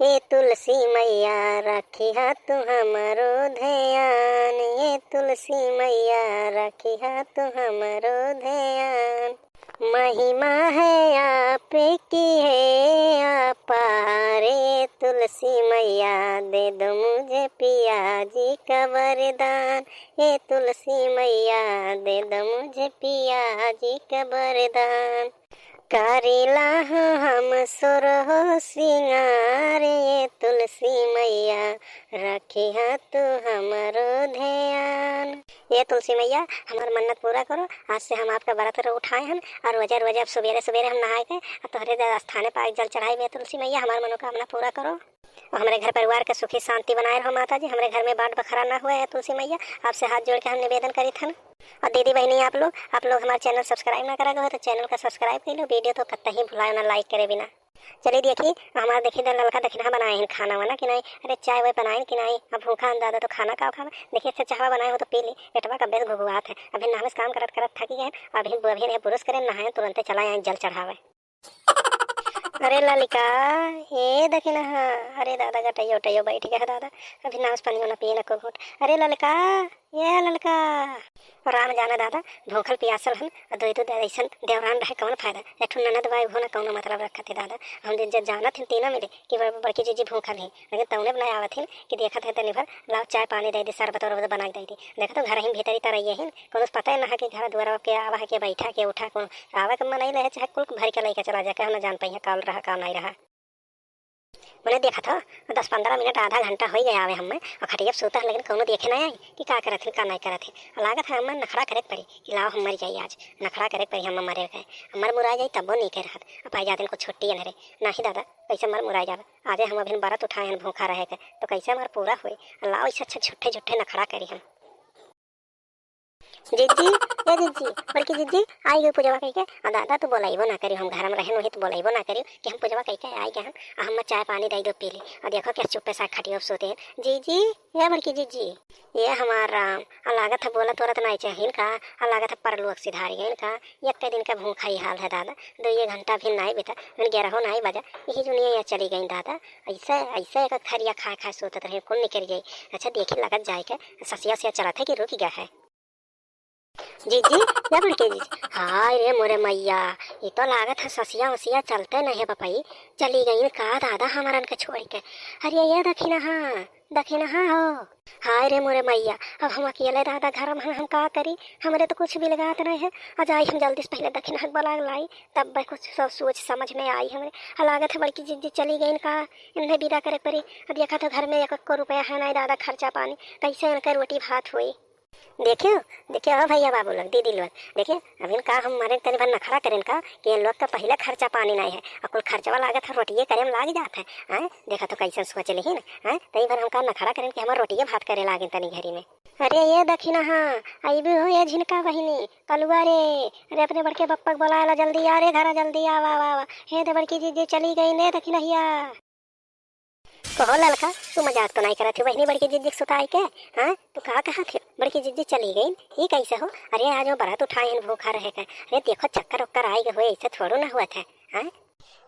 ए तुलसी मैया, रखिहा तू हमरो ध्यान, ए तुलसी मैया, रखिहा तू हमरो ध्यान। महिमा है आपकी है अपार, ए तुलसी मैया, दे दो मुझे पिया जी का वरदान। ए तुलसी मैया, दे दो मुझे पिया जी का वरदान। करिला हो हम सुरहो सिंगार, ए तुलसी मैया, रखिहा तू हमरो ध्यान। ए तुलसी मैया, हमार मन्नत पूरा करो। आज से हम आपका व्रत रो उठाए हन और रोजे रोजे अब सुबेरे सुबेरे हम नहाए के और तोहरे ज-, स्थाने पर जल चढ़ाई। ए तुलसी मैया, हमार मनोकामना पूरा करो। और हमरे घर परिवार के सुखी शांति बनाए रहो माता जी, हमरे घर में बांट बखरा ना हुए। ए तुलसी मैया, आपसे हाथ जोड़ के हम निवेदन करी थन। और दीदी बहनी आप लोग, आप लोग हमार channel subscribe ना करा हो तो channel का subscribe कर लो, video तो कतई भुलाए ना like करे बिना। चली देखी, हमार देखी द ललका दखिनहा बनाए हैं खाना वाना कि नाहीं, अरे चाय वाय बनाए हैं कि नाहीं। अब भूखा हन दादा तो खाना का खावा, देखी अच्छा चाहवा बनाए हो तो पी ली, पेटवा का बेस घुघुआत है। अभी नाम से काम करत करत थकी गए, अभी अभी नहीं पुरुष करे नहाए तुरंते चला आए जल चढ़ावे। अरे ललिका, ए दखिनहा, अरे दादा गटैयो उटैयो बैठ गए दादा, अभी नाम से पानी ना पिए ना को घूट। अरे ललिका, ए ललिका। राम जाने दादा, भूखल पियासल हन, आ दुई दुई ऐसन देवरान रहे कौन फायदा, एक ठो ननद बाई हो ना कौनो मतलब रखत है दादा। हम दिन जब जानत हन तीनों मिले कि बड़-, बड़की जीजी भूखल है, लेकिन तौने बनाए आवत हन कि देखत है तनी भर, लाओ चाय पानी दे दी, शरबत उरबत बना के दे दी। देखत हो घर ही भीतरी तरैये हन, कौनो पता ही ना है कि घर दुआरा के आवा है, के बैठा, के उठा, कौन आवे के मन अइले है, चाहे कुल भर के लइके चला जाए, कहूँ ना जान पाइए, का रहा, का नहीं रहा। मने देखत हो, दस पन्द्रह मिनट, आधा घंटा होइ गया आवे हमें, और खटिया पे सूता है, लेकिन कौनो देखे ना आई कि का करत है, का नहीं करत है। और लागत है हमें नखड़ा करे के पड़ी कि लाओ हम मर जाई आज, नखड़ा करे के पड़ी, हम मरे गए, हम मर मुरा जाई, तबो नहीं कह रहत। अब पाई जाते इनको छुट्टी है रे, नहीं दादा, कैसे मर मुरा जावे, आजे हम अभी बरत उठाए हैं भूखा रहे के, तो कैसे हमार पूरा हुई? लाओ, इससे अच्छा झूठे झूठे नखड़ा करी हम। जिज्जी, ए जिज्जी, बड़की जिज्जी, आई गई पूजवा कइके। आ दादा, तू बोलाइबो ना करियो, हम घर में रहन वही, तू बोलाइबो ना करियो कि हम पूजवा कइके आई गए हम, आ हम चाय पानी दे दो पी ली। आ देखो क्या चुप्पे साथ खटियो पे सोते हैं। जिज्जी, ए बड़की जिज्जी, ए हमार राम, आ लागत है बोलत वोलत नहीं चाहिए का, आ लागत है परलोक सिधारी गए का, एक दिन का भूखा ही हाल है दादा, दो ये घंटा भी नहीं बीता, मैंने ग्यारह हो नहीं बजा, यही दुनिया यहाँ चली गई दादा। ऐसे, ऐसे एक थरिया खाए खाए सोतत रहे, कौन निकल गई। अच्छा देखी लगत जाए के, ससिया उसिया चलत है कि रुक गया है। जीजी, या बड़के जीजी, हाय रे मोरे मैया, ये तो लागत है ससिया उसिया चलते नहीं है बपई, चली गई का दादा हमरन के छोड़ के। अरे ये दखिनहा, दखिनहा हो। हाय रे मोरे मैया, अब हम अकेले दादा घर में हम का करी, हमरे तो कुछ भी लगात नहीं है। आ जाई हम जल्दी से पहले दखिनहा के बुला के लाई, तब कुछ सब सोच समझ में आई हमरे। आ लागत है बड़की जिज्जी चली गई का, इन्हें विदा करे पड़ी। अब देखा तो घर में एक को रुपया है नहीं दादा, खर्चा पानी, कैसे इनका रोटी भात होई? देखियो, देखियो, हो भैया बाबू लोग, दीदी लोग, देखियो, अभी का हम मरे तनी भर नखरा करेन का कि इन लोग का पहले खर्चा पानी नहीं है, और कुल खर्चवा लागत है रोटिये करे में लाग जात है। हैं? देखा तो कैसे सोच लिहिन, हैं? तनी भर हम का नखरा करेन कि हमार रोटिये भात करे लागिन तनी घरी में। अरे ये दखिनहा, अइबू हो ये झिनका बहिनी, कलुआ रे, अरे अपने बड़के बप्पा के बोला ला, जल्दी आ रे घरा, जल्दी आ, वाह, वाह, वाह। हे दे बड़की जीजी चली गई ने दखिनहिया। कहो ललका, तू मजाक तो नहीं करत हो बहिनी बड़की जिज्जी के सुताई के? हाँ, तू का कहत हो? बड़की जिज्जी चली गई, ई कैसे हो? अरे आज वो बरत उठाए हैं भूखा रहे के। अरे देखो चक्कर उक्कर आई गए हुए, ऐसे थोड़ो ना हुआ था। हाँ?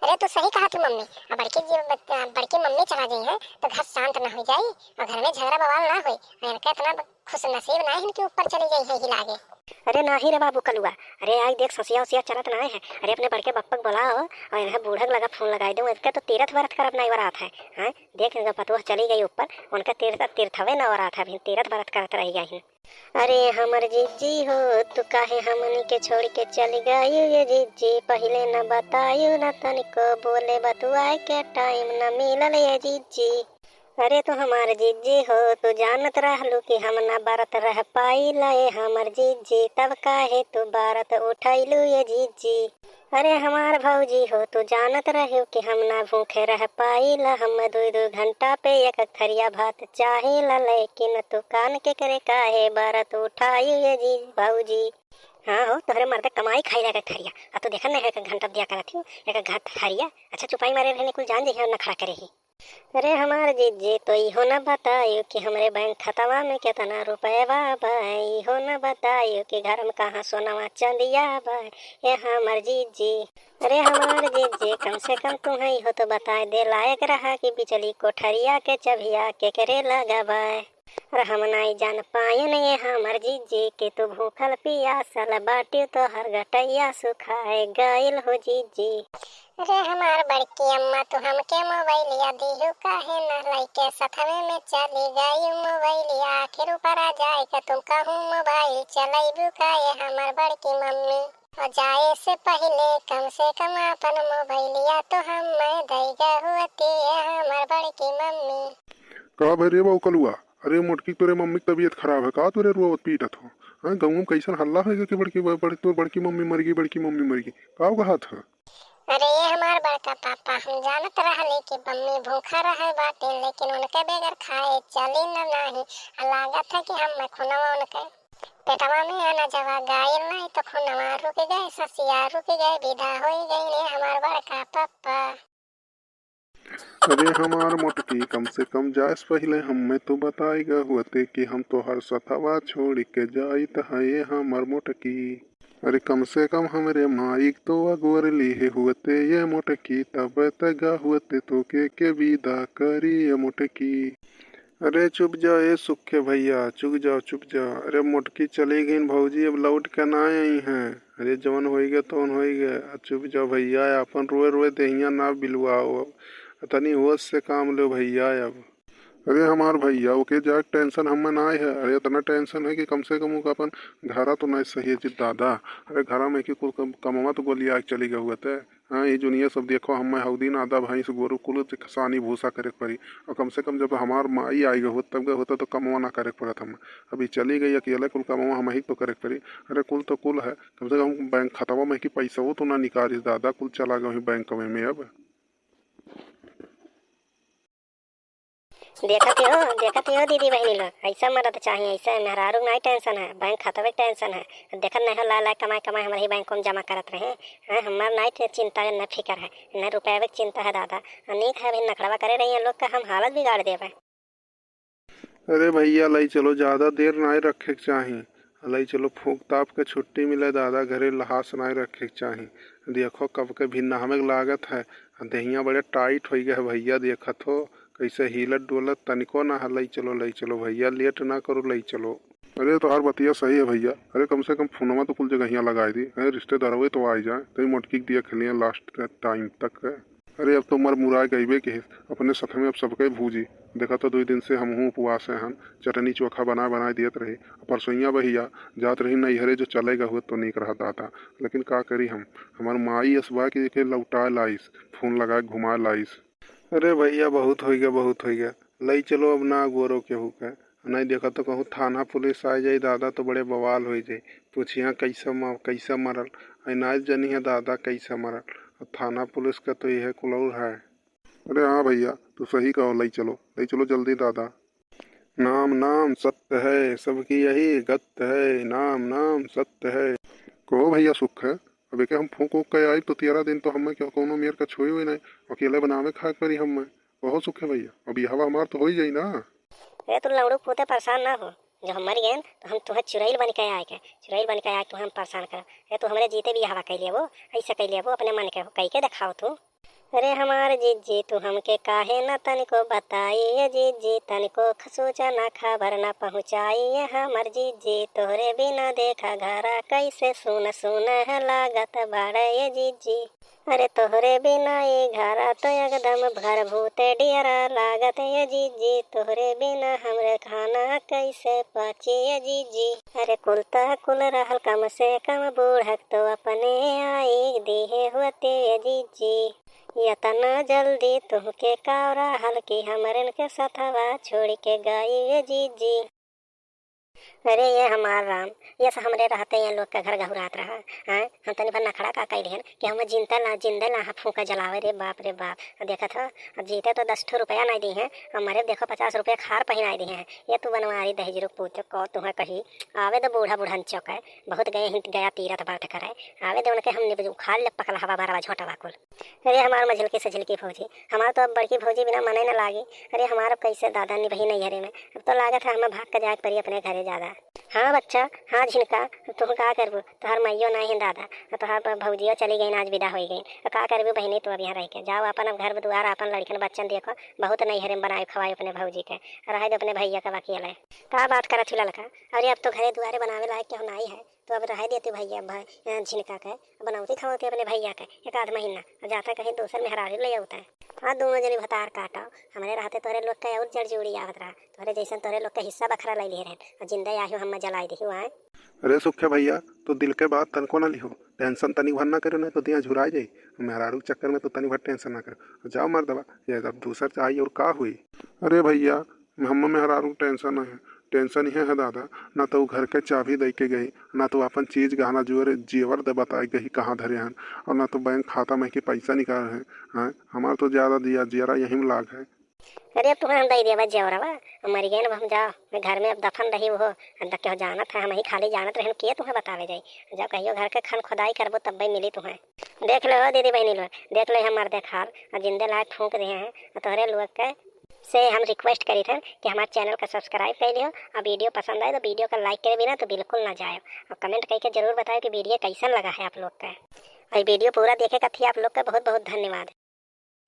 अरे तू सही कहत हो मम्मी, अब बड़की जी, बड़की मम्मी चला गई है तो घर शांत ना हो जाई और घर में झगड़ा बवाल ना होई। और इनका इतना खुश नसीब ना है इनके ऊपर चली गई है हिला के। अरे नाही रे बाबू कलुआ, अरे आई देख ससिया उसिया चलत ना है। अरे अपने बड़के बप्पा के बुलाओ और इन्हें बूढ़ा के लगा फोन लगाई दो, इनके तो तीरथ व्रत करब नहीं वरात है। हाँ, देख इनका पतोह चली गई ऊपर, उनका तीर्थ तीर्थवे न वरात है, अभी तीरथ व्रत करत रह गई। अरे हमर जिज्जी हो, तू काहे हमनी के छोड़ के चली गई ये जिज्जी, पहले न बतायू न तनिको, बोले बतुआए के टाइम न मिलल ये जिज्जी। अरे तू हमार जिज्जी हो, तू जानत रहलू कि हम ना बरत रह पाइला ए हमर जिज्जी, तब काहे तू बरत उठैलू ए जिज्जी? अरे हमार भौजी हो, तू जानत रहू कि हम ना भूखे रह पाइला, हम दुई दुई घंटा पे एक थरिया भात चाहिला, लेकिन तू कान के करे काहे बरत उठाई ए जी भौजी? हाँ हो, तोहरे मर्दे कमाई खाई लायक थरिया, आ तू देखा नहीं एक घंटा दिया करत ही, एक घंटा थरिया। अच्छा चुपाई मारे रहने कुल जान जइहे नखरा करे ही। अरे हमार जिज्जी, तो इहो न बतायू कि हमरे बैंक खतवा में केतना रुपयवा बा, इहो न बतायू कि घर में कहाँ सोनवा चंदिया बा, ए हमार जिज्जी। अरे हमार जिज्जी, कम से कम तुहैं इहो तो बताए दे लायक रहा कि बिचली कोठरिया के चभिया केकरे लगा बा। अरे हम नाई जान पायन ए हमार जिज्जी कि तू भूखल पियासल बाट्यू, तोहर गटैया सुखाए गइल हो जिज्जी। रे हमार बड़की अम्मा, तू हमके मोबाइलिया दिहू काहे ना? लइके सथवे में चली गई मोबाइलिया। आखिर ऊपर आ जाए का तुम कहूँ मोबाइल चलैबू का ए हमार बड़की मम्मी? और जाए से पहिले कम से कम आपन मोबाइलिया तो हम मैं दैगा हुअती ए हमार बड़की मम्मी। का भरे बा कलुआ? अरे मोटकी, तोरे मम्मी की तबीयत खराब है का? तोरे रोवत पीटत हो? हाँ, गाँव में कैसन हल्ला है कि बड़की, बड़-, बड़-, तोर बड़की मम्मी मर गई, बड़की मम्मी मर गई। का कहत है? अरे ये हमार बड़का पापा, हम जानत रहली कि मम्मी भूखा रहे बाटे, लेकिन उनके बगैर खाए चली न नाही। आ लागत है कि हम खुनवा उनके पेटवा में आना जवा गायल नहीं तो खुनवा रुक गए, ससिया रुक गए, विदा होई गई ने हमार बड़का पापा। अरे हमार मोटकी, कम से कम जाए से पहिले हम्मे तो बताई गा हुअते कि हम तोहर सथवा छोड़ के जाइत है, ये हमार मोटकी। अरे कम से कम हमरे माई के तो अगोर लिहे हुअते, ये मोटकी, तब त गा हुअते तोके के विदा करी, ये मोटकी। अरे चुप जा ए सुखे भइया, चुप जाओ, चुप जाओ। अरे मोटकी चली गईन भौजी, अब लौट के ना आई हैं। अरे जवन होई गए तवन होई गए, आ चुप जाओ भइया, आपन रोए रोए देहिया ना बिलवाओ, अब तनी होश से काम लो भइया अब। अरे हमार भइया, ओके जाए के tension हमें ना है। अरे इतना tension है कि कम से कम ओका अपन घरा तो ना सही है जी दादा। अरे घरा में कि कुल कम, कमवा तो गोलिया के चली गए हुए थे। हाँ, ये दुनिया सब देखो, हमें हऊ दिन आधा भैंस गोरू कुल के सानी भूसा करे के पड़ी। और कम से कम जब हमार माई आई गए होत, तब गए होता तो कमवा ना करे के पड़त हमें। अभी चली गई अकेले, कुल कमवा हम ही तो करे के पड़ी। अरे कुल तो कुल है, कम से कम बैंक खतवा में कि पैसा वो तो ना निकालिस दादा, कुल चला गए बैंकवे में अब। देखत हो, देखत हो दीदी बहिनी लोग, ऐसा मरद चाहिए, ऐसा मेहरारू नाई tension है, बैंक खतवे के tension है। देखत नहीं हो, ला ला कमाए कमाए हमारे ही बैंक में जमा करत रहे हैं। हमार नाई ते चिंता है, न फिकर है, न रुपये के चिंता है दादा। अनेक है अभी नखड़वा करे रही है लोग का, हम हालत बिगाड़ देवे। अरे भइया, लई चलो, ज्यादा देर नाई रखे के चाही। लई चलो, फूंक ताप के छुट्टी मिले दादा, घरे लहास नाई रखे के चाही। देखो कब के भी नहावे के लागत है, आ देहिया बड़े tight होई गए है भइया, देखत हो कैसे हिलत डोलत, तनिको ना है। लई चलो, लई चलो भइया, late ना करो, लई चलो। अरे तोहार बतिया सही है भइया, अरे कम से कम फोनवा तो कुल जगहिया लगाई दी, अरे रिश्तेदारवे तो आई जाए, तई मोटकी के दिया खेलिया last time तक। अरे अब तो मर मुराय गईबे के, अपने साथ में अब सबके भूजी। देखा तो दुई दिन से हमहूँ उपवास हैं हन, चटनी चोखा बनाए बनाए दियत रही। परसोइया भइया जात रही नैहरे, जो चले गए हुए तो नीक रहा दादा, लेकिन का करी हम, हमार माई असबा के एके लौटाए लाइस, फोन लगाए घुमाए लाइस। अरे भइया, बहुत होइ गया, बहुत होइ गया, लई चलो अब ना गोरो केहू के। नहीं देखा तो कहूँ थाना पुलिस आ जाई दादा, तो बड़े बवाल होइ जाई। पूछिया कैसे म-, कैसे मरल, आई नाच जनी है दादा कैसे मरल। अब थाना पुलिस का तो यह कुलौर है। अरे हाँ भइया, तू सही कहो, लई चलो, लई चलो जल्दी दादा। नाम नाम सत्य है, सबकी यही गत है, नाम नाम सत्य है। कहो भइया सुख है, अब एके हम फूंक उक के आई तो तेरह दिन तो हमें क्यों कौनो मेर का छुई हुई नहीं, अकेले बनावे खाए पड़ी हमें। कहो सुख है भइया, अब यह हवा हमार तो हो ही जाई ना। ए तू लौड़ू पूते परेशान ना हो, जब हम मर गए तो हम तुहे चुड़ैल बन के आए के, चुड़ैल बन के आए के तुहे हम परेशान करब। ए तू हमरे जीते बियाहवा कइ लेबो, ऐसे कइ लेबो, अपने मन के हो, कइ के देखाओ तू। अरे हमार जीजी, तू हमके काहे ना तनिको बताई, ए जीजी, तनिको ख-, सूचना खबर ना पहुँचाई, ए हमर जीजी, तोहरे बिना देखा घरा कैसे सुन सुन है लागत बाड़े, ए जीजी। अरे तोहरे बिना ई घरा तो एकदम भर भूते डियरा लागत, ए जीजी, तोहरे बिना हमरे खाना कैसे पची, ए जीजी। अरे कुल त कुल रहल, कम से कम बूढ़क तो अपने आई दिहे होते, ए जीजी। इतना जल्दी तुहके का रहल कि हमरन के सथवा छोड़ के गई, ए जीजी। अरे ये हमार राम, ये से हमरे रहते ये लोग के घर घहुरात रहा। हैं, हम तनी भर नखड़ा का कइले हन कि हम जिंदा ला, जिंदा ला फूंका जलावे, रे बाप, रे बाप। अब देखत हो, अब जीते तो दस ठो रुपया नहीं दी हैं, अब मरे देखो पचास रुपया खार पहिनाए दी हैं। ये तू बनवारी दहेजरू पूत को तुहें कही, आवे दे बूढ़ा बूढ़न चौके, बहुत गए हिंत गया तीरथ बरत करे, आवे दे उनके हम निब उखाड़ ले पकल हवा बरवा झोंटवा कुल। अरे हमार मझिलकी सझिलकी भौजी, हमार तो अब बड़की भौजी बिना मने न लागी। अरे हमार अब कैसे दादा निबही नैहरे में, अब तो लागत है हमें भाग के जाए के पड़ी अपने घरे ज्यादा। हाँ बच्चा, हाँ झिनका, अब तू का करबू, तोहार माइयो ना है दादा, अब तोहार ब-, भौजियो चली गई, आज विदा होई गई, अब का करबू बहिनी तू अब यहाँ रह के? जाओ अपन अब घर दुआर, अपन लड़कन बच्चन देखो, बहुत नैहरे में बनाए खवाए अपने भौजी के, रहे दो अपने भैया का वकील है। का बात करत हूँ ललका, अरे अब तो घरे दुआरे बनावे लायक केहू नाई है, तो अब रहे देती भैया, भाई, अ, झिनका के, बनौती खवौती अपने भैया के, एक आध महीना, और जाता कहीं दूसर मेहरारू ले आवता है। हाँ, दोनों जनी भतार काटो, हमारे रहते तोहरे लोग के और जड़ जोड़ी आवत रहा, तोहरे जैसन तोहरे लोग के हिस्सा बखरा ले लिए रहन, और जिंदा आहियो हम जलाई दिही वहाँ। अरे सुखे भैया, तो दिल के बात तनको ना लिहो, tension तनी भर ना करो, नहीं तो दिया झुरा जाई। मेहरारू के चक्कर में तो तनी भर tension ना करो, जाओ मर्दवा, ये अब दूसर से आई और का हुई। अरे भैया, हम मेहरारू के tension है, tension इहे है दादा, ना तो उ घर के चाबी दे के गई, ना तो अपन चीज गहना जुअर जेवर दे बताए गई कहाँ धरे हन, और ना तो बैंक खाता में के पैसा निकाल है। हाँ, हमार तो ज्यादा दिया जियरा यही में लाग है। अरे, अब तुहैं हम दइ देबा जेवरवा, अब मरि गइन, अब हम जाओ, मैं घर में अब दफन रही हो, अब तक केहू जानत है, हमहीं खाली जानत रहेन, के तुहैं बतावे जाई। जब कहियो घर के खन खोदाई करबो, तब्बै मिली तुहैं। देख लो हो दीदी बहिनी लोग, देख लो हमार देखाल, अब जिंदे लायक फूंक दिहे हैं, अब तोहरे लोग के से हम request करी थन कि हमार channel का subscribe कर लियो, और video पसंद आए तो video का like करे बिना तो बिल्कुल ना जाए, और comment करके जरूर बताओ कि video कैसन लगा है आप लोग का। और video पूरा देखे खातिर आप लोग का बहुत बहुत धन्यवाद।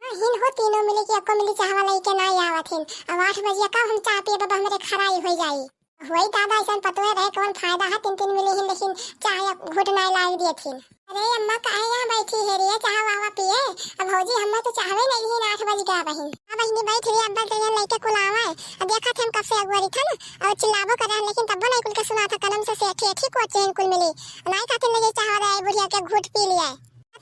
हाँ, हिन हो तीनों मिली कि अक्को मिली चाहवा लइके नाई आवत हिन। अब आठ बजिया कब हम चाह पिए, बाबा हमरे खराई होइ जाई। होई दादा, ऐसन पतोहे रहे कौन फायदा है, तीन तीन मिली हिन लेकिन चाह एक घूट नाई लाई दिए थिन। अरे अम्मा, काहे यहाँ बैठी है रे, चाह वाह पिए? अब भौजी, हमें तो चाहवे नहीं हिन, आठ बज गया बहिन। हाँ बहिनी, बैठ रे, अब्बा जइहन लइके कुल आवे। अब देखा थे हम कब से अगुआरी थन, और चिल्लाबो करे हन, लेकिन तब्बो नहीं कुल के सुना था, कनम से, से ठेठी को चेन कुल मिली। नाई खातिर लगे चाहवा रहे, बुढ़िया के घूट पी लिया।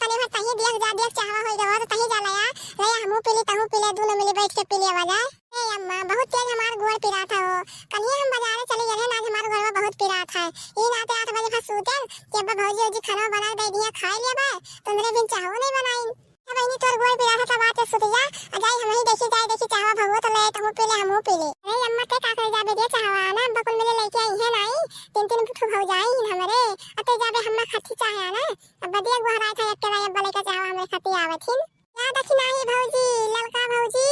तनी भर तहीं देख जा, देख चाहवा होई गवा, तो तहीं जा लया, लया हमहू पी ली, तहू पी ले, दूनो मिली बैठ के पी लेवा जाए। ए अम्मा, बहुत तेज हमार गोड़ पिरात है हो। कनिया हम बाजारे चली गए ना, आज हमार गोड़वा बहुत पिरात है। ई नाते आठ बजे भर सूते, कि अब्बा भौजी, भौजी खाना बना दे दिया, खाई लेबे, तो हमरे बिन चाहो नहीं बनाई। ए बहिनी, तोर गोड़ पिरात है, तब आते सुत जा, आ जाई हमही देखी, जाए देखी चाहवा भगवत ले, तहू पी ले, हमहू पी ले। अरे अम्मा, ते का करे जाबे दे चाहवा, ना अब्बा कुल मिले लइके आई है नाई, तीन तीन ठो भौजाई हिन हमरे, अते जाबे हम्मा खाती चाहे ना। अब बदिया गोहराए था, एक के नाई अब्बा लइका चाहवा हमरे खाती आवत हिन। या दखिनाही भौजी, ललका भौजी,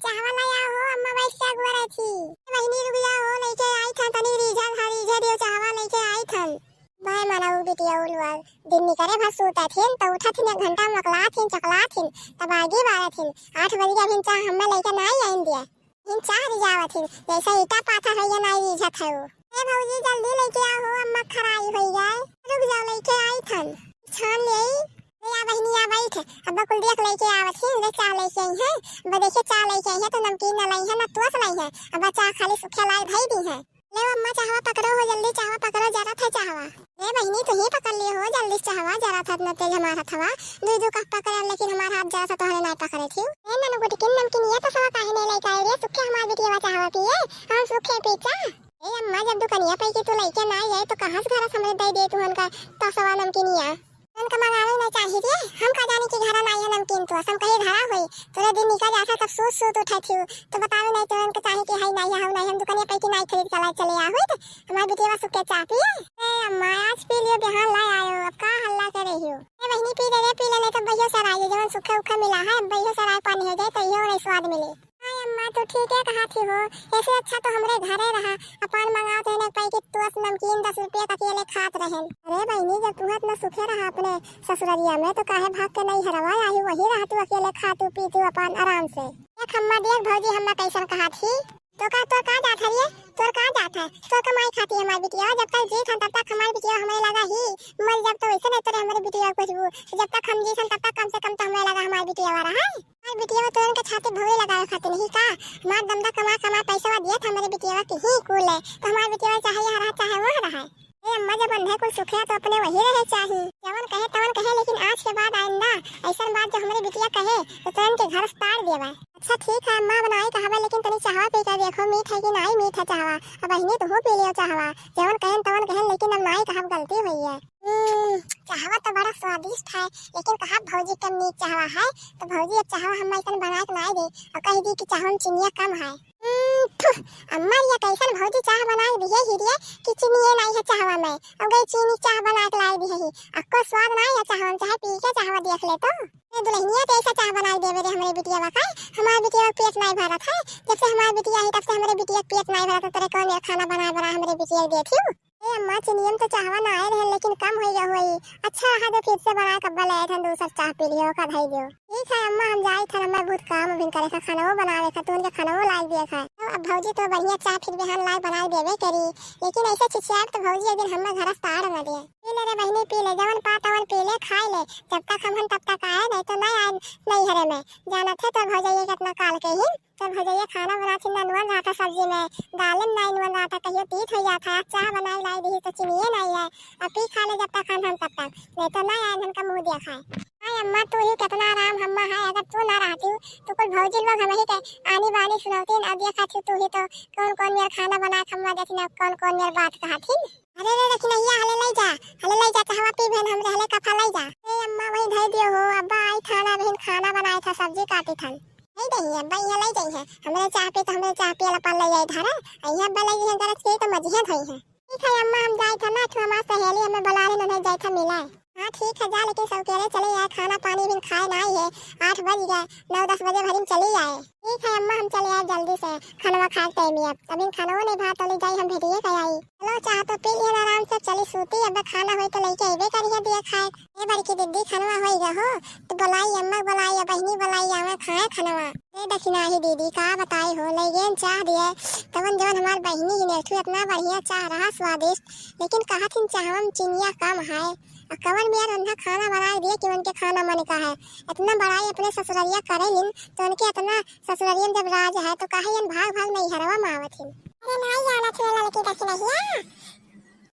चाहवा ले आओ हो, अम्मा बैठ के अगुआ रही थी। बहिनी रुक जाओ हो, लइके आई थन, तनी रीझा था, रीझा दियो, चाहवा लइके आई थन। बाय माना उ बिटिया उलवा, दिन निकरे भर सूता थिन, तो उठा थिन, एक घंटा मकला थिन, चकला थिन, तब आगे बारा थिन। आठ बज गया, अभी चाह हम्मा लइके नाई आइन दिया। इन चाह रिझावत ही, जैसे ईटा पाथर है, ये नाई रिझत है वो। ए भौजी, जल्दी लइके आओ हो, अम्मा खराई होई जाए। रुक जाओ, लइके आई थन। छान ले आई। ले आ बहिनी, आ बैठ। अब कुल देख लइके आवत ही, ले चाह लइके आई है। अब देखे चाह लइके आई है, तो नमकीन न लाई है, न तोस लाई है। अब चाह खाली सुखे लाई धई दी है। ले अम्मा, चाहवा पकड़ो हो, जल्दी चाहवा पकड़ो, जरा था चाहवा। ए बहिनी, तू ही पकड़ लिए हो, जल्दी चाहवा, जरा था, इतना तेज हमारा थवा। दू दू कप पकड़े, लेकिन हमार हाथ जरा सा तोहरे नाई पकड़े थी। ए ननु गुटकिन नमकीन, ये तो सवा काहे नहीं लेके आई रे? सुखे हमार बिटिया चाहवा पिए, हम सुखे पीचा। ए अम्मा, जब दुकनिया पे की तू लेके ना आई है, तो कहाँ से घर से हमरे दे दे तू उनका तो सवा नमकीनिया? उनका मंगावे ना चाहिए रे, हम का जाने कि घर ना आई है नमकीन तो, हम कहीं धरा हुई। तोरे दिन निकल जाता तब सूत सूत उठे थी, तो बतावे नहीं तो उनका चाहिए कि हाई नहीं, हाउ नहीं, हम दुकनिया पे की नहीं खरीद के ला चले आ हुई। हमार बिटिया सुखे चाह पिए। ए अम्मा, आज पी लियो, बिहान ला आयो, अब का हल्ला करे हियो? ए बहिनी, पी ले रे, पी ले, नहीं तो बहियो सराय, जवन सुखे उखे मिला है, बहियो सराय पानी हो जाए, तो इहो नहीं स्वाद मिले। हाय अम्मा, तू ठीक है कहा थी हो, ऐसे अच्छा तो हमरे घरे रहा, अपन मंगाओ तो इन्हें पैकेट टोस नमकीन दस रुपया का अकेले खात रहन। अरे बहिनी, जब तू इतना सुखे रहा अपने ससुररिया में, तो काहे भाग के नहीं हरवा आई, वही रहा तू अकेले खा तू पी तू अपन आराम से। देख अम्मा, देख भौजी, हम्मा कैसन कहा थी। तो का, तोर का जात है रे? तोर का जात है? तोर कमाई खाती हमार बिटिया, जब तक जीत हम तब तक हमार बिटिया हमरे लगा ही, मर जब तो वैसे नहीं तोरे हमरे बिटिया कुछ वो, जब तक हम जीत हम तब तक कम से कम तो हमरे लगा हमार बिटिया रहा है। हमार बिटिया तुरंत के छाती भौरे लगावे खातिर नहीं का, हमार दमदा कमा कमा पैसा दिया था हमरे बिटिया के ही कुल है, तो हमार बिटिया चाहे यहाँ रहा चाहे वहाँ रहा। ए अम्मा, जब अंधे कुल सुखे तो अपने वही रहे चाही। जवन कहे तवन कहे, लेकिन आज के बाद आइंदा ऐसन बात जो हमरे बिटिया कहे तो तुरंत के घर से तार देवा। अच्छा ठीक है अम्मा, अब नाई कहबे, लेकिन तनी चाहवा पी के देखो, मीठ है कि नाई मीठ है चाहवा। अब बहिनी तू पी लियो चाहवा, जवन कहन तवन कहन, लेकिन अब नाई कहब, गलती हुई है। हम्म, चाहवा तो बड़ा स्वादिष्ट है, लेकिन कहब भौजी कम नीक चाहवा है, तो भौजी अब चाहवा हम ऐसन बना के नाई दे और कह दी कि चाहवा में चिनिया कम है। हम्म, थुह, अम्मा, ये कैसन भौजी चाह बना के दिए ही रे कि चीनिए नहीं है चाहवा में, अब गई चीनी चाह बना के लाई दी है ही, अक्को स्वाद नहीं है चाहवा में, चाहे पी के चाहवा देख ले तो। ए दुल्हनिया, तो ऐसा चाह बना के देवे रे हमरे बिटिया का, हमारे बिटिया का पेट नहीं भरत है, जब से हमारे बिटिया है तब से हमरे बिटिया का पेट नहीं भरत है, तेरे कौन ये खाना बना बना हमरे बिटिया के देती हूँ। ए अम्मा, चीनियम तो चाहवा ना आए रहे, लेकिन कम हो गया हुई। अच्छा रहा तो फिर से बना के अब्बा ले आए थे दूसर चाह पी लियो का धई दियो। ठीक है अम्मा, हम जाई थे, हमारे बहुत काम अभी करे था, खाना वो बनावे था, तो उनके खाना वो लाई दिए था। तो अब भौजी तो बढ़िया चाह फिर बिहान लाई बनाई देवे करी, लेकिन ऐसे छिछियाट तो भौजी एक दिन हमें घर से तार न दे। पी ले रे बहिनी, पी ले, जवन पा तवन पी ले, खाई ले, जब तक हम हन तब तक आए, नहीं तो नहीं आए नैहरे में। जानत है तो भौजैया कितना काल के ही, तो भौजैया खाना बनाती ना नून रहता सब्जी में, दाल में नहीं नून रहता, कहियो तीत हो जाता है, चाह बनाई लाई दी तो चीनिए नहीं है, अब पी खा ले जब तक हम हन तब तक, नहीं तो नहीं आए धन का मुँह दिखाए। हाय अम्मा, तू ही कितना आराम हम्मा है, अगर तू ना रहती तो कुल भौजी लोग हम ही के आनी बानी सुनाती, अब देखा थी तू ही तो कौन कौन मेर खाना बना के हम्मा देती ना, कौन कौन मेर बात कहा थी। अरे रे, देखी नहीं, हले ले जा, हले ले जा, चाहवा पी बहन हमरे, हले कफा ले जा। ए अम्मा, वही धर दियो हो, अब्बा आई थाना बहन खाना बनाए था, सब्जी काटी थन। लइ जइहैं, अब्बा इहाँ लइ जइहैं। हमरे चाह पे तो हमरे चाह पियल अपन लइ जाए धरा। अइहैं अब्बा लइ जइहैं गरज के तो मजिहैं धोइहैं। ठीक है अम्मा, हम जाइत है ना, ठो हमार सहेली हमें बुला रही, उन्हें जाइत है मिला। हाँ ठीक है, जा, लेकिन सवेरे चले आए, खाना पानी भी खाए नाई है, आठ बज गए, नौ दस बजे भरी में चली आए। ठीक है अम्मा, हम चले आए जल्दी से, खनवा खाए टाइम है, अभी खनवा नहीं भात वाली जाई, हम भेटिए के आई। चलो, चाह तो पी लिहन आराम से, चली सूती, अब खाना होई तो लइके अइबे करिहैं दिए खाए। ए बड़की दीदी, खनवा होई गए हो, तो बुलाई अम्मा, बुलाई या बहिनी, बुलाई आवे खाए खनवा। ए दखिनाही दीदी, का बताई हो, लइगेन चाह दिए, तवन जवन हमार बहिनी ही नेठू, इतना बढ़िया चाह रहा, स्वादिष्ट, लेकिन कहत हिन चाहवा में चिनिया कम है। आ कवन मेर उन्हें खाना बनाए दिए कि उनके खाना मन का है। इतना बड़ाई अपने ससुररिया करे लिन, तो उनके इतना ससुररियन जब राज है, तो काहे यन भाग भाग नैहरवा में आवत हिन। अरे नाई जानत हुए ललकी दखिनहिया,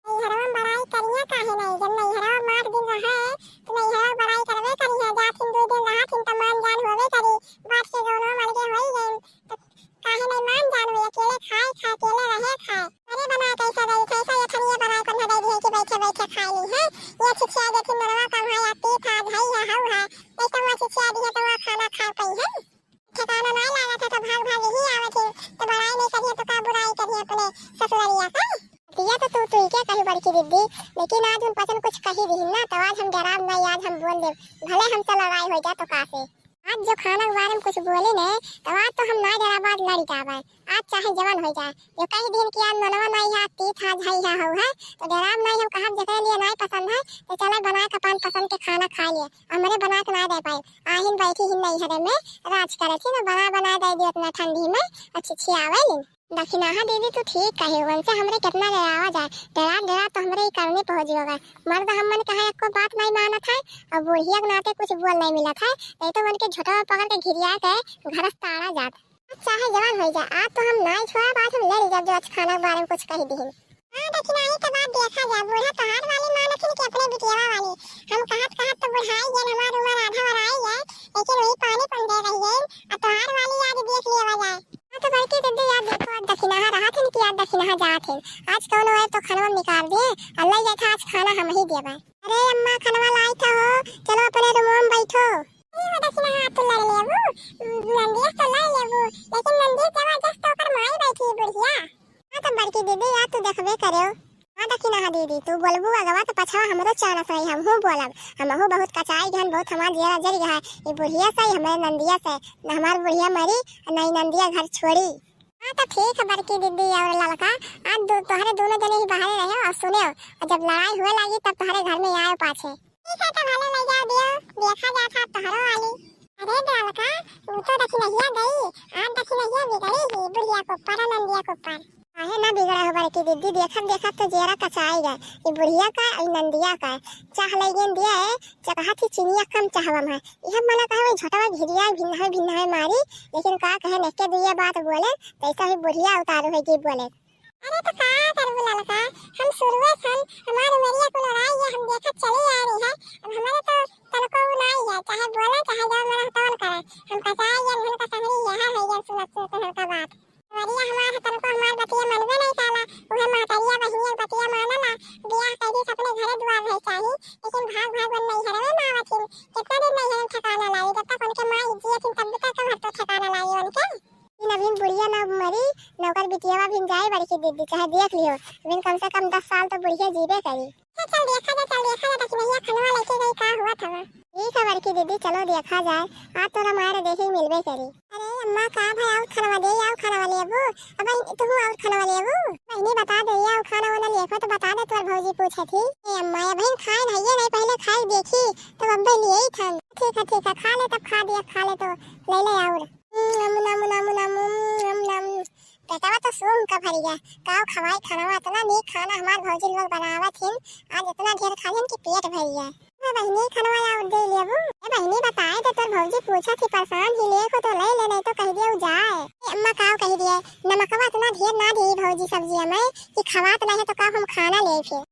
नैहरवा में बड़ाई करिया काहे नहीं, जब नैहरवा में आठ दिन रहे, तो नैहरवा में बड़ाई करबे करिया, जात हिन दो दिन रहत हिन, तो मान जान होबे करी, बाट के गौनवा में अलगे होई गइन, तो काहे नहीं मान जान हुए, अकेले खाए खाए, अकेले रहे खाए। अरे बनाए कैसे दई, कैसे ये थनिया बनाए कोन्हा दे दिए कि बैठे बैठे खाए ली है। ये छिछिया देथिन मनवा कम है, या तीत है, झई है, हऊ है। ऐसे वो छिछिया दिए तो वो खाना खा पई है। ठिकाना नहीं लागत है तो भाग भाग ही आवत है। तो बड़ाई नहीं करिए तो का बुराई करिए अपने ससुररिया का। दिया तो तू, तू ही क्या कही बड़की दीदी, लेकिन आज उन पचन कुछ कही दिहिन ना, तो आज हम डराब नहीं, आज हम बोल देब, भले हमसे लड़ाई हो जाए तो का से। आज जो खाना के बारे में कुछ बोले ने, तो आज तो हम ना डराब, आज लड़ जाबे। आज चाहे जवन हो जाए, जो कही दिन कि आज मनवा नहीं है, तीत है, झई है, हऊ है, तो डराब नहीं। हम कहब जेकरे लिए नहीं पसंद है, तो चले बना के अपन पसंद के खाना खा लिए। हमरे बना के ना दे पाए, आहिन बैठी ही नैहरे में राज करे थी, तो बना बना दे दियो इतना ठंडी में, अच्छी अच्छी आवे ली। दखिनाहा दीदी, तू ठीक कहे, उनसे हमरे कितना डरावा जाए, डरा डरा तो हमरे ही करने पहुँच गए। मर्द हम मन कहे एको बात नहीं मानत है, और बुढ़िया के नाते कुछ बोल नहीं मिलत है, नहीं तो उनके झोटवा पकड़ के घिरिया के घर से ताड़ा जात। चाहे जवान हो जाए, आज तो हम नहीं छोड़ा, आज हम लड़ी जब जो आज खाना के बारे में कुछ कही दिहिन। हाँ दखिनाही के बात देखा जाए, बूढ़ा तोहार वाली मानत हिन कि अपने बिटियावा वाली। हम कहत कहत तो बुढ़ाई गए, हमार उम्र आधा वराई गए, लेकिन वही पानी पंडे रह गए। अब तोहार वाली आज देख लिया जाए। हाँ तो बड़की दीदी, याद देखो, आज दखिनाहा रहत हिन कि आज दखिनाहा जात हिन। आज कौनो है तो खनवा निकाल दे, अल्लाह जाए था, आज खाना हम ही देबे। अरे अम्मा, खनवा लाई था हो, चलो अपने रूमवा में बैठो। ई हो दखिनाहा, तू लड़ लेबू, नंदिया तो लड़ लेबू, लेकिन नंदिया जबरदस्त ओकर माई बैठी बुढ़िया। हाँ तो बड़की दीदी, याद तू देखबे करे। हाँ दखिनाहा दीदी, तू बोलबू अगवा तो पछवा हमरो चानस रही, हमहू बोलब। हमहू बहुत कचाई गहन, बहुत हमार जियरा जरी गहा। ये बुढ़िया से, हमारे नंदिया से, न हमार बुढ़िया मरी, न ही नंदिया घर छोड़ी। हाँ तो ठीक है बड़की दीदी और ललका, आज दो, तोहरे दोनों जने ही बाहरे रहे और सुने, और जब लड़ाई हुए लगी तब तोहरे घर में आए पाछे। ठीक है तो भले ले जाओ दियो, देखा जात है तोहरो वाली। अरे ललका, वो तो दखिनहिया गई, आज दखिनहिया बिगड़ी ही बुढ़िया के ऊपर, नंदिया के ऊपर। काहे ना बिगड़ा हो बड़की दीदी, देखत देखत तो जेरा कचाई गए। ये बुढ़िया का, ये नंदिया का, चाह लइगेन दिया है, चकहा थी चिनिया कम चाहवम है। यह मना कहे वही झोटवा घिरिया भिन्न है, भिन्न है मारी, लेकिन का कहे नेके दुइया बात बोले, तैसा ही बुढ़िया उतारू है कि बोले। अरे तो का करबू ललका, हम शुरुए सन, हमार उमरिया कुल ओराई है, हम देखत चली आ रही है। अब हमारे तो तनको उ नाई है, चाहे बोले, चाहे जौन मन तौन करे। हम कचाई गए, हम का संगरी यहाँ है, ये सुनत सुनत हल्का बात। उमरिया हमार है, तनको हमार बतिया मनबे नहीं काला, उहे महतरिया बहिनिया के बतिया मानला, बियाह कर दी अपने घरे दुआर रहे चाही, लेकिन भाग भाग उन नैहरवे में आवत हिन। कितना दिन नैहर में ठिकाना लाई, जब तक उनके माई जियत हिन तब तक घर तो ठिकाना लाई उनके। लेकिन अभी बुढ़िया ना मरी, नौकर बिटियावा भी जाए बड़की दीदी, चाहे देख लियो, अभी कम से कम दस साल तो बुढ़िया जीबे करी। चल, चल देखा जा, चल देखा जा, दखिनहिया खनवा लेके गई, का हुआ था वहाँ? ठीक है बड़की दीदी, चलो देखा जाए, आज तोरा मारे देखे मिलबे करी। अरे अम्मा, का भाई, आउर खनवा दे, आउर खनवा लेबू? अब तू आउर खनवा लेबू? बहिनी बता दे, आउर खाना वाना लेखो तो बता दे, तोर भौजी पूछे थी। ए अम्मा, ये बहन खाए नहीं, ये नहीं, पहले खाए देखी, तब अब लिए ही था। ठीक है, ठीक है, खा ले, तब खा दिया, खा ले तो ले ले आउर। नम, नम, नम, नम, नम, नम। पेटवा तो सूंघ के भर गया। काव खवाई खानवा, इतना नीक खाना हमार भौजी लोग बनावत हिन। आज इतना ढेर खा लिन कि पेट भर गया। ए बहिनी, खानवा आउर दे लेबू? ए बहिनी, बताए तो तोर भौजी पूछा थी, परेशान ही, लेखो तो ले ले, नहीं तो कह दिया उ जाए। ए अम्मा, काव कह दिए, नमकवा इतना ढेर ना दी भौजी सब्जिया में कि खवात नहीं है तो का हम खाना ले फिर।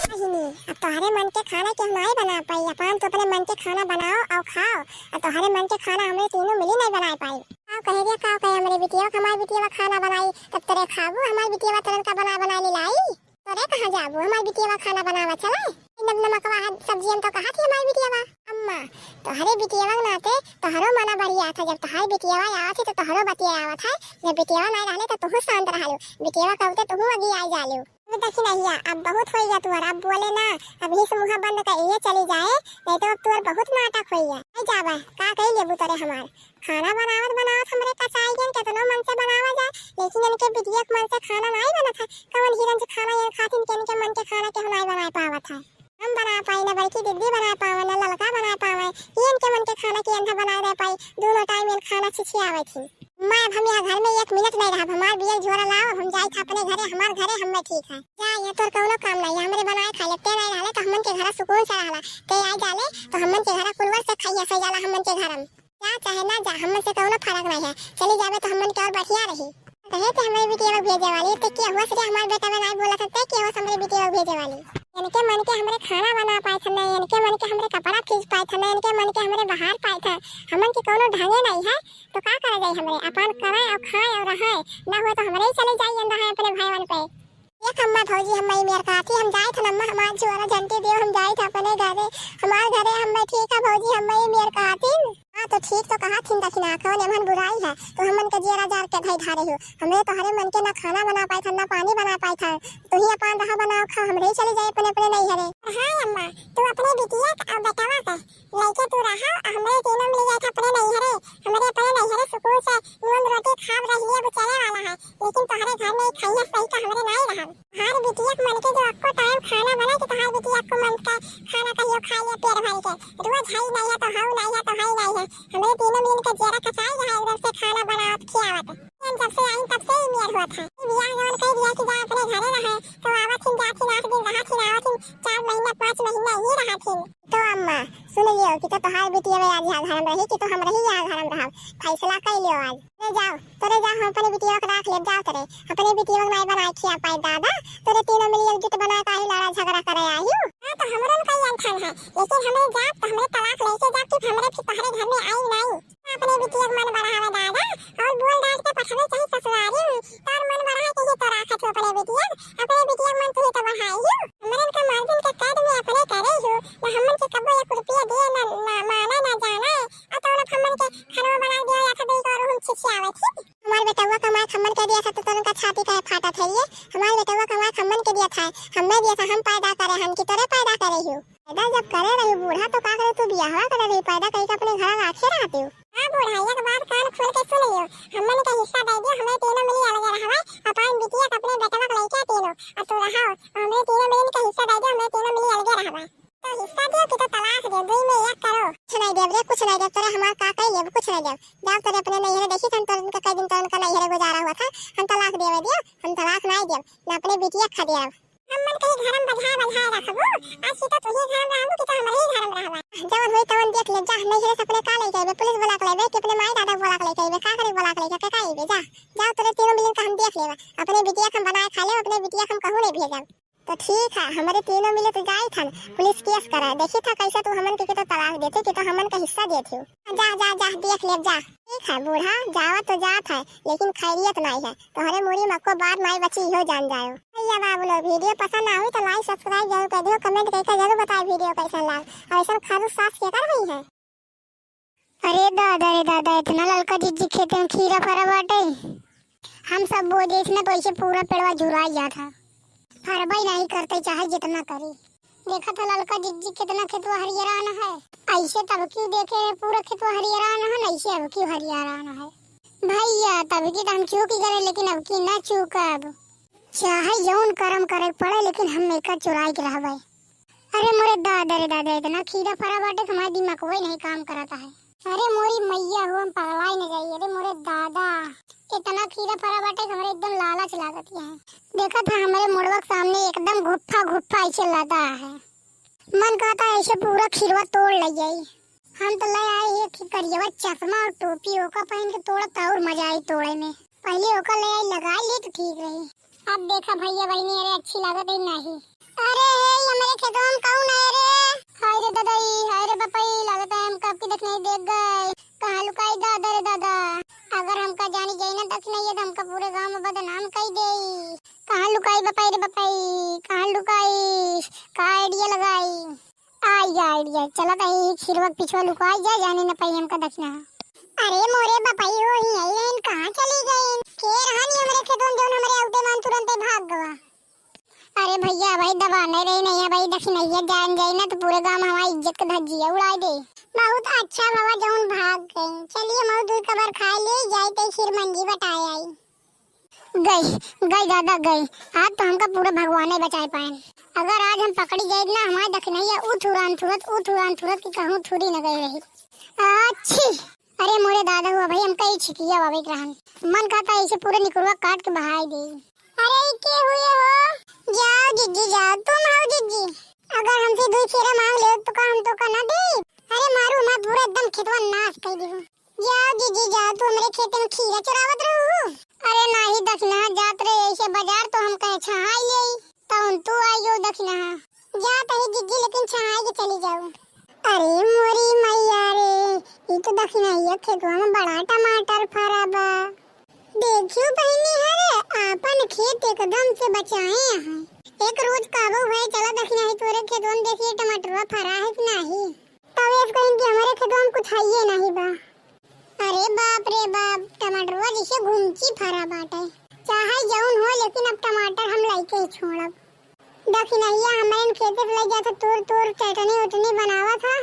बहिनी, अब तोहरे मन के खाना के हम नहीं बना पाई, अपन तो अपने मन के खाना बनाओ और खाओ, और तोहरे मन के खाना हमरे तीनों मिली नहीं बना पाई। काव कहे रे, काव कहे हमरे बिटिया, हमार बिटिया खाना बनाई, तब तोरे खाबू, हमार बिटिया तुरंत का बना बना ले लाई। तोरे कहाँ जाबू, हमार बिटिया खाना बनावा चले। जब नमकवा है सब्जी में तो कहा थी हमार बिटिया, हम माँ, तोहरे बिटियवा के नाते तोहरो मना बढ़िया था। जब तोहार बिटियवा आवत है तो तोहरो बतिया आवत है। जब बिटियवा नहीं रहले तो तुहू शांत रहलू, बिटियवा कहते तुहू अगी आई जालू। अब देखी नहिया, अब बहुत होइया तुअर, अब बोले ना, अभी से मुँह बंद कर ये चली जाए, नहीं तो अब तुअर बहुत नाटक होइया। आई जाबा, का कही लेबू तोरे हमार? खाना बनावत बनावत हमरे कसाई जन केतनो मन से बनावा जाए, लेकिन इनके बिटिया के मन से खाना नहीं बनत है। कवन हिरन से खाना ये खातिन के इनके मन के खाना केहू नहीं बना पावत है। हम बना पाई, ना बड़की दीदी बना पावे, ना ललका बना पावे। ये इनके मन के खाना के अंधा बना दे पाई। दोनों टाइम इन खाना छिछियावे थी। मैं अब हम यहाँ घर में एक मिनट नहीं रहब। हमार बियर झोरा लाओ, हम जाई था अपने घरे, हमार घरे हमें ठीक है। जा, ये तोर कौनो काम नहीं है, हमरे बनाए खा ले। ते नहीं रहले तो हमन के घर सुकून से रहला, ते आई जाले तो हमन के घर कुलवर से खाइया से जाला हमन के घर में। जा चाहे ना जा, हमन से कौनो फर्क नहीं है। चली जाबे तो हमन के और बढ़िया रही। कहे थे हमरे बिटिया को भेजे वाली, ते के हुआ से हमार बेटा में नहीं बोला था, ते के हुआ से हमरे बिटिया को भेजे वाली। इनके मन के हमरे खाना बना पाए थे ना, इनके मन के हमरे कपड़ा खींच पाए थे ना, इनके मन के हमरे बाहर पाए थे। हमन के कौनो ढंगे नहीं है, तो का करा जाए हमरे? अपन करे और खाए और रहे, ना हुआ तो हमरे ही चले जाइए अंदर है अपने भाईवन पे। एक अम्मा भौजी, हम ई मेर कहती, हम जाइत हन अम्मा, हमार जुआरा झंटी दियो, हम जाइत हन अपने घरे, हमार घरे हम ठीक है भौजी, हम ई मेर कहती। हाँ, तो ठीक तो कहा थिन दखिना, कौन एमन बुराई है, तो हमन के जियरा जार के धई धारे हो। हमरे तोहरे मन के ना खाना बना पाई था, ना पानी बना पाई था, तू ही अपन रहा बनाओ खा, हमरे ही चले जाए अपने अपने नहीं हरे। हाँ अम्मा, तू अपने बिटिया का और बेटवा का लइके तू रहा, हमरे तीनों मिल जाए था अपने नहीं हरे, हमरे अपने नहीं हरे सुकून से नून रोटी खाब रहिए, वो चले वाला है। लेकिन तोहरे घर में ई खइया सही का हमरे नाई रहल। हर बिटिया के मन के जो अक्को टाइम खाना बना कि तोहार बिटिया अक्को मन का खाना कहियो खा ले पेट भर के। रोज हई नहीं है तो हऊ नहीं है तो हई नहीं है। हमरे तीनों मिलन के जेरा कसाई रहा एकदम से खाना बनावत खियावत। हम जब से आई तब से ही मेर हुआ था। ई बियाह जवन कह दिया कि जा अपने घरे रहे तो आवत हिन जात हिन आठ दिन रहत हिन आवत हिन चार महीना पाँच महीना ही रहत हिन। तो अम्मा सुन लियो कि तो तोहार बिटिया में आज यहाँ घर में रही कि तो हम रही यहाँ घर में रहब। फैसला कर लियो आज। ले जाओ, तोरे जा, हम अपने बिटिया के राख लेब, जाओ तोरे। अपने बिटिया के नाई बनाए खिया पाए दादा, तोरे तीनों मिली एकजुट बना के आई लड़ा झगड़ा करे आई हो। हाँ, तो हमरे में कई अनथन है, लेकिन हमरे जाब तो हमरे तलाक लेके जाब कि हमरे फिर तोहरे घर में आई नहीं। अपने बिटिया के मन बढ़ावे दादा, और बोल डांट के पठावे चाहे ससुरारी में, तोर मन बढ़ा के ही तो राखत हो अपने बिटिया, अपने बिटिया के मन तू ही तो बढ़ाई हो। हमरन का मर्दन के कैद में अपने करे हो, ना हमन के कबो एक रुपया दिए, ना, ना माना, ना जाना है। आ तो हमन के खाना बना दिया या था दही का और हम छिछियावे थी। हमार बेटवा कमाए खम्मन के दिया था, तो तोरन का छाती काहे फाटत है ये? हमार बेटवा कमाए खम्मन के दिया था, हमें दिया था, हम पैदा करे हन कि तोरे पैदा करे हो? पैदा जब करे रही बूढ़ा, तो का करे तू बियाहवा करे रही, पैदा कहीं के अपने घर राखे रहते हो? हाँ बूढ़ा, एक बात कान खोल के सुन लियो, हमन का हिस्सा दे दियो, हमें तीनों मिली अलगे रहवा, अपन बिटिया के अपने बेटवा के लइके तीनों, और तू रहो, हमें तीनों मिली का हिस्सा दे दियो, हमें तीनों मिली अलगे रहवा। तो हिस्सा दियो कि तो तलाक दे, दुई में एक करो। कुछ नहीं देब रे, कुछ नहीं देब, तोरे हमार का कही लेब, कुछ नहीं देब। जाओ तोरे अपने नैहरे, देखी थन तोरन का कई दिन तोरन का नैहरे गुजारा हुआ था, हम तलाक देवे दियो, हम तलाक नहीं देब, ना अपने बिटिया खा देब। हम मन कहीं घर में बझा बझा रखबू, आज की तो तू ही घर में रहबू कि तो हमरे ही घर में रहबा। जवन होई तवन देख ले, जा नैहरे से अपने का लेके आइबे, पुलिस बुला के लेबे कि अपने माई दादा बुला के लेके आइबे, का करे बुला के लेके, के का आइबे, जा, जाओ तोरे तीनों मिलन का हम देख लेबा, अपने बिटिया के हम बनाए खा लेब, अपने बिटिया के हम कहूँ नहीं भेजब। तो ठीक है, हमरे तीनों मिले तो जाई थन, पुलिस केस करा, देखी था कैसे तू हमन के, के तो तलाक देते, कि तो हमन का हिस्सा देते हो। जा, जा, जा, देख ले, जा। ठीक है बूढ़ा, जावा तो जात है, लेकिन खैरियत नहीं है, तोहरे मुड़ी में को बार माई बची हो जान जायो। भैया बाबू लोग, वीडियो पसंद आवे तो like subscribe जरूर कर दियो, comment करके जरूर बताए वीडियो कैसन लाग, और ऐसा खरूफ सास के कर रही है। अरे दादा रे दादा, इतना ललका जिज्जी खेते में खीरा फरा बाटे। हम सब बोए देस ना तो ऐसे पूरा पेड़वा झुराई जात है। फरबई नहीं करते चाहे जितना करी। देखा था ललका जिज्जी कितना खेतवा हरियरान है। ऐसे तब क्यों देखे पूरा खेतवा हरियरान है, ऐसे अब क्यों हरियरान है। भैया तब की तो हम चूकी करे लेकिन अब की ना चूकब। चाहे जौन करम करे पड़े लेकिन हम एका चुराई के रहबे। अरे मोरे दादा रे दादा, इतना खीरा फरा बाटे कि हमारे दिमाग वही नहीं काम करता है। अरे मोरी मैया हो, हम पगलाई न जाई। अरे मोरे दादा, इतना खीरा फरा बाटे कि हमरे एकदम लालच लागत है। देखा था हमरे मोड़वा के सामने एकदम घुप्फा घुप्फा ऐसे लदा है। मन कहता है ऐसे पूरा खीरवा तोड़ ले जाई। हम तो ले आए एक ही करियवा चश्मा और टोपी, ओका पहन के तोड़ब तो और मजा आई तोड़े में। पहले ओका ले आई लगाई ले तो ठीक रही। अब देखा भैया बहिनी, अरे अच्छी लागत है नहीं। अरे हे, हमरे खेतवा में कौन है रे? हाय रे ददाई, हाय रे बपई, लागत है हमका अब की देख नहीं देख गए। कहाँ लुकाई दादा रे दादा? अगर हमका जानी जाई ना दक्षिणैया तो हमका पूरे गांव में बदनाम कई देई। कहाँ लुकाई बपई रे बपई, कहाँ लुकाई? का idea लगाई? आई जा idea, चला त ई खीरवा के पिछवा लुकाई जा, जाने न पाई हमका दखिनहा। अरे मोरे बपई हो, ही आई रहिन, कहाँ चली गईन? के रहन ई हमरे खेतवन जौन हमरे अउते मान तुरंते भाग गवा? अरे भइया, भाई दबा नहीं रही, नहीं है भाई, दखिनहिया जान जाई ना तो पूरे गाँव में हमारी इज्जत के धज्जिया उड़ाई दे। बहुत अच्छा भवा जौन भाग गई। चलिए मऊ दुई कबर खाए ले जाए ते खीर मंजी बटाए आई। गई, गई दादा गई। आज तो हमका पूरा भगवाने बचाए पाएन। अगर आज हम पकड़ी गए ना, हमारे दखिनहिया उ थुरान थुरत, उ थुरान थुरत कि कहूँ थुरी न गई रही। अच्छी। अरे मोरे दादा हुआ भाई, हमका ई छिकिया बाबे के रहन। मन कहता ऐसे पूरे निकुरवा काट के बहाई दे। अरे ई के हुए हो? जाओ जिज्जी जाओ, तुम हो जिज्जी। अगर हमसे दुई फेरा मांग ले तो का हम तो का ना दे? अरे मारू हमार पूरा एकदम खेतवा नाश कर दे। जाओ जिज्जी जाओ, तू हमरे खेते में खीरा चुरावत रहू। अरे नाही दखिनहा, जात रहे ऐसे बाजार तो हम कहे छहाई ले, तौन तू आई गयो दखिनहा। जात ही जिज्जी लेकिन छहाई के चली जाऊ। अरे मोरी मैया रे, ई तो दखिनहिया खेतवा में बड़ा टमाटर फरा बा। देखियो बहिनी, हरे आपन खेत एकदम से बचाए हैं। एक रोज कहबो भए, चला दखिनही तोरे खेतवा में देखिए टमाटरवा फरा है कि नाही। तब ये कहीं कि हमारे खेतवा में कुछ है ये नहीं बा। अरे बाप रे बाप, टमाटरवा जैसे घुमची फरा बाटे। चाहे जौन हो, लेकिन अब टमाटर हम लइके ही छोड़ब। दखिनहिया हमरे खेते से ले जात तोर तोर चटनी उटनी बनावत ह।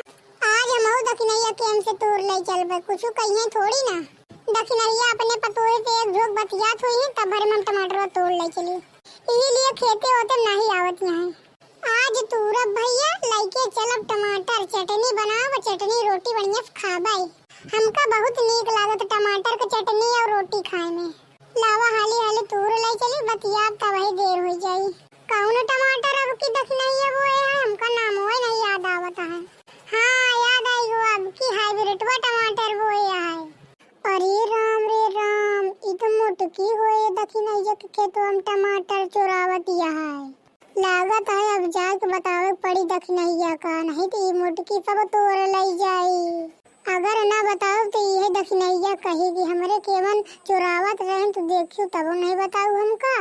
आज हमहू दखिनहिया के हमसे तोर ले चलबे, कुछ कहिए थोड़ी ना। दखिनहिया अपने पतोहे से एक झोंक बतियात हुई है, तब भरे में हम टमाटरवा तोड़ ले चली। इही लिए खेते होते नहीं आवत यहाँ। आज तूरब भइया लइके चलब टमाटर, चटनी बनाब, चटनी रोटी बढ़िया से खाबे। हमका बहुत नीक लागत टमाटर के चटनी और रोटी खाए में। लावा हाली हाली तूर ले चली, बतियाब तब वही देर हो जाई। कौन टमाटर अब की दखिनहिया बोए है, हमका नाम होए नहीं याद आवत है। हाँ याद आई हो, अब की हाइब्रिडवा टमाटर बोए है। अरे राम रे राम, ई तो मोटकी होए दखिनहिया के खेतवा में टमाटर चोरावत है। लागत है अब जाके बतावे के पड़ी दखिनहिया का, नहीं तो ई मोटकी सब तोड़ लई जाई। अगर ना बताओ तो इहे दखिनहिया कही कि हमरे केवन चोरावत रहन तो देखियो तबो नहीं बताऊ हमका।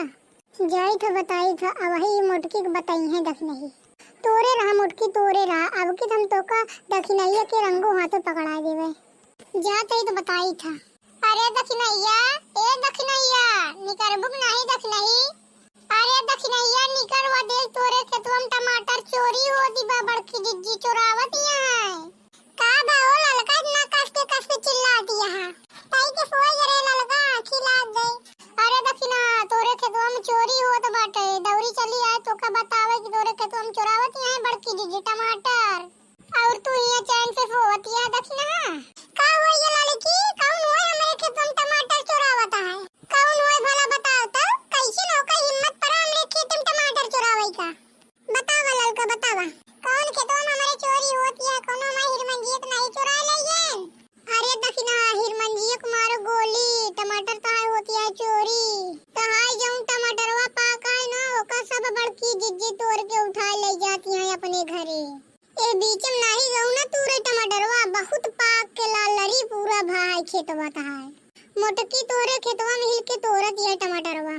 जाई था बताई था, अब वही मोटकी के बताई है दखिनही। तोरे रहा मोटकी तोरे रहा, अब की हम तोका दखिनहिया के रंगो हाथों पकड़ा देवे। जात ही तो बताई था। अरे दखिनहिया, ए दखिनहिया, निकरबुक नाही दखिनही। अरे दखिनहिया निकर, वा देख तोरे खेतवा में टमाटर चोरी होती बा, बड़की जिज्जी चोरावत यहाँ है। का बा हो ललका, इतना कस के कस के चिल्लाती यहाँ? ताई के सोई रे ललका, आँखी लाग गई। अरे दखिना, तोरे खेतवा में चोरी होत बाटे, दौरी चली आए तोका बतावे कि तोरे खेतवा में चोरावत यहाँ है बड़की जिज्जी टमाटर। और तू हियाँ चैन से सोवत या दखिना। का होई ये ललकी, कौन होई हमरे खेत में टमाटर चोरावत है? कौन होई भला बताओ तो? कैसे नौका हिम्मत पड़ा हमरे खेत में टमाटर चोरावे का? बतावा ललका बतावा, कौन खेतवा में हमरे चोरी होत या? कौनो हमारे हिरमंजियक नहीं चोरा ले ये? अरे दखिना, हिरमंजियक मारो गोली, टमाटर तो हाय होती है चोरी। तो हाय जौन टमाटरवा पाका है ना, ओका सब बड़की जिज्जी तोड़ के उठा ले जाती है अपने घरे। ए बीच में नाही गऊ ना तूरे टमाटरवा, बहुत पाक के लाल लरी पूरा भाई खेतवा तहाय। मोटकी तोरे खेतवा में हिल के तोरत ये टमाटरवा।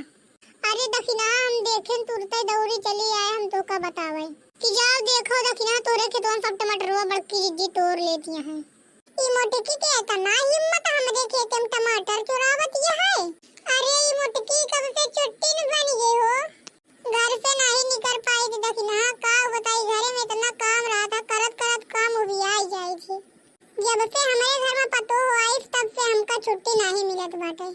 अरे दखिना, हम देखें तुरते दौरी चली आए, हम तोका बतावे कि जाओ देखो दखिना, तोरे खेतवा में सब टमाटरवा बड़की जिज्जी तोड़ लेती हैं। ई मोटकी के इतना हिम्मत, हमरे खेते में टमाटर चुरावत ये है। अरे ई मोटकी कब से चुट्टी न बन गई हो। घर से नहीं निकर पाई थी दखिना, का बताई, घरे में इतना काम रहा था, करत करत काम उबियाई जाई थी। जब से हमरे घर में पतोह आई, तब से हमका छुट्टी नहीं मिलत बाटे।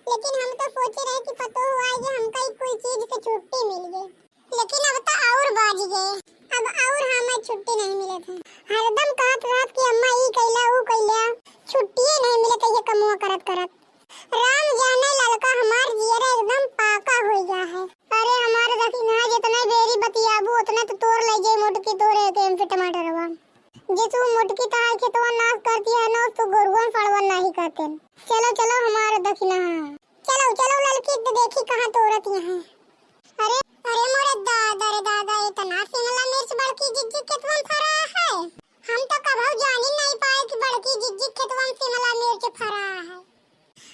लेकिन हम तो सोचे रहे कि पतोह आई जे हमका ई कोई चीज से छुट्टी मिल गई। लेकिन अब तो और बाज गए, अब और हमें छुट्टी नहीं मिलत है। हरदम कहत रहत कि अम्मा ई कैला, ऊ कैला, छुट्टिए नहीं मिलत है ये कमुआ करत करत। राम जाने ललका हमार जियरा एकदम पाका हो गया है। अरे हमारे दखिना जितने बेरी बतियाबू उतने तो तोड़ ले जाई मोटकी तोरे के एम से टमाटरवा। जे तू मोटकी तहार खेतवा नाश करती है ना, तू गोरुआ फड़वा नहीं करते। चलो चलो हमारे दखिना। चलो चलो ललकी तो देखी कहाँ तोड़त यहाँ। अरे अरे मोरे दादा रे दादा, इतना शिमला मिर्च बड़की जिज्जी खेतवा में फरा है। हम तो कभू जानी नहीं पाए कि बड़की जिज्जी खेतवा में शिमला मिर्च फरा है।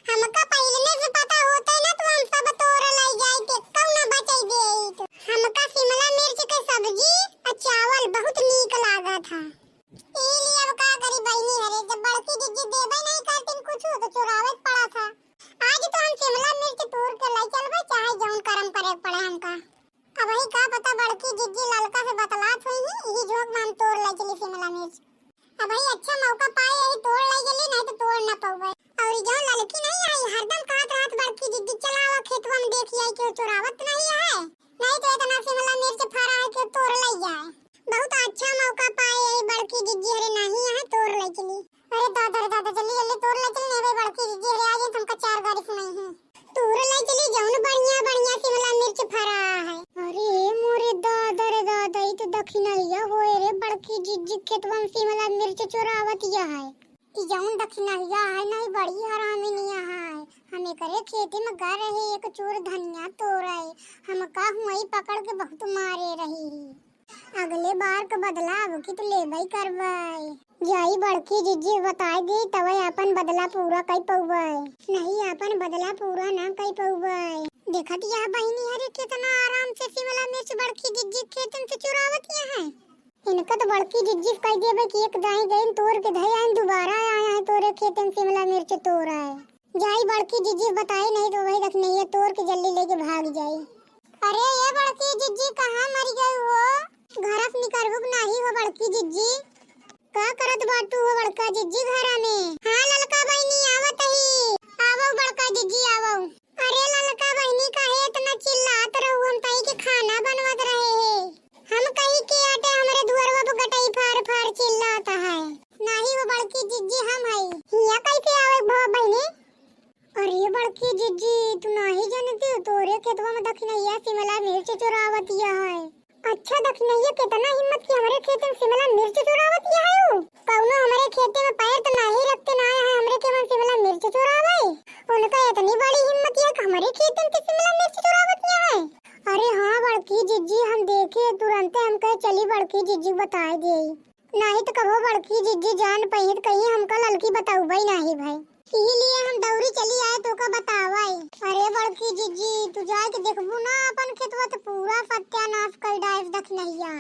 हमका पहिले से पता होते ना तो हम सब तोड़ लाई जाए के कौन बचाई दे। हमका शिमला मिर्च के सब्जी और चावल बहुत नीक लागल। चार गारी सुनइहीं। तूर लै चली जउन बढ़िया बढ़िया शिमला मिर्च फरा है। अरे मोरे दादा रे दादा, ई तो दखिनहिया होए रे, बड़की जिज्जी खेतवा में शिमला मिर्च चोरावतिया है। ई जउन दखिनहिया है ना, ई बड़ी हरामिनिया है। हम एकरे खेते में गए रहे एक चूर धनिया तोड़े, हमका हुआई पकड़ के बहुत मारे रही। अगले बार के बदला अब की तो लेबई करबई। जाई बड़की जिज्जी बताई दी, तबे आपन बदला पूरा कई पउबे। नहीं, आपन बदला पूरा ना कई पउबे। देखत यह बहिनी हरे कितना आराम से शिमला मिर्च बड़की जिज्जी खेतन से चुरावत यह है। इनका तो बड़की जिज्जी कह देबे कि एक दाई गइन तोड़ के धई आइन, दोबारा आया है तोरे खेतन शिमला मिर्च तोड़ आए। जाई बड़की जिज्जी बताई, नहीं तो वही दखिनहिया तोड़ के जल्दी लेके भाग जाई। अरे ये बड़की जिज्जी, कहाँ मर गई हो? घर से निकलबू कि नाही हो बड़की जिज्जी? का करत बाटू हो बड़का जिज्जी घरा में? हाँ ललका बहिनी, आवत ही। आवो बड़का जिज्जी, आवो। अरे ललका बहिनी, काहे इतना चिल्लात रहू? हम तई के खाना बनवत रहे हे। हम कही के आटे हमरे दुअरवा पे गटई फार फार चिल्लात है। नाही हो बड़की जिज्जी, हम हई। हिया कैसे आवे भो बहिनी? अरे बड़की जिज्जी, तू नाही जानती हो, तोरे खेतवा में दखिनहिया शिमला मिर्च चोरावतिया है। अच्छा दखिनहिया, कितना हिम्मत कि हमरे खेते में शिमला मिर्च चोरावतिया है उ? कउनो हमरे खेते में पैर तो नाही रखते ना आया है, हमरे खेत में शिमला मिर्च चोरावे। उनका इतनी बड़ी हिम्मत है कि हमरे खेते में शिमला मिर्च चोरावतिया है। अरे हाँ बड़की जिज्जी, हम देखे तुरंते हम कहे चली बड़की जिज्जी बताए दे। नाही तो कबो बड़की जिज्जी जान पइहे त कहीं हमका ललकी बताउबई नाही भाई। इही लिए हम दौरी चली आए तोका बतावई। अरे बड़की जिज्जी, तू जाए के देखबू ना अपन खेतवा त पूरा सत्यानाश कई डाइस दखिनहिया।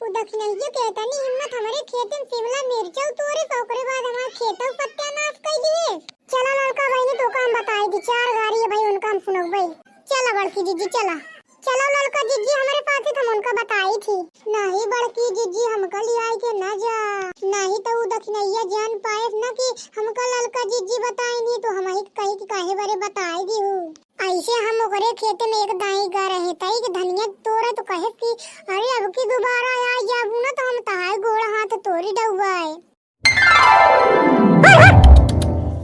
तू दखिनहिया के इतनी हिम्मत हमरे खेते में शिमला मिर्चौ तोरे से ओकरे बाद हमार खेतौ सत्यानाश कई दिए। चला ललका बहिनी तोका हम बताई दी, चार गारी है भाई उनका हम सुनउबई। चला बड़की जिज्जी चला। चलो ललका जिज्जी हमरे साथे, हम उनका बताई थी। नाही बड़की जिज्जी, हमका लियाई के ना जा। नाही तो उ दखिनहिया जान पाएस ना कि हमका ललका जिज्जी बताई नहीं तो हम ही कही कि काहे बरे बताई दी हूँ। ऐसे हम ओकरे खेते में एक दाई गा रहे तई कि धनिया तोड़े तो कहे कि अरे अब की दोबारा आ जाबू ना तो हम तहार गोड़ हाथ तोड़ी डउबाए। हट, हट।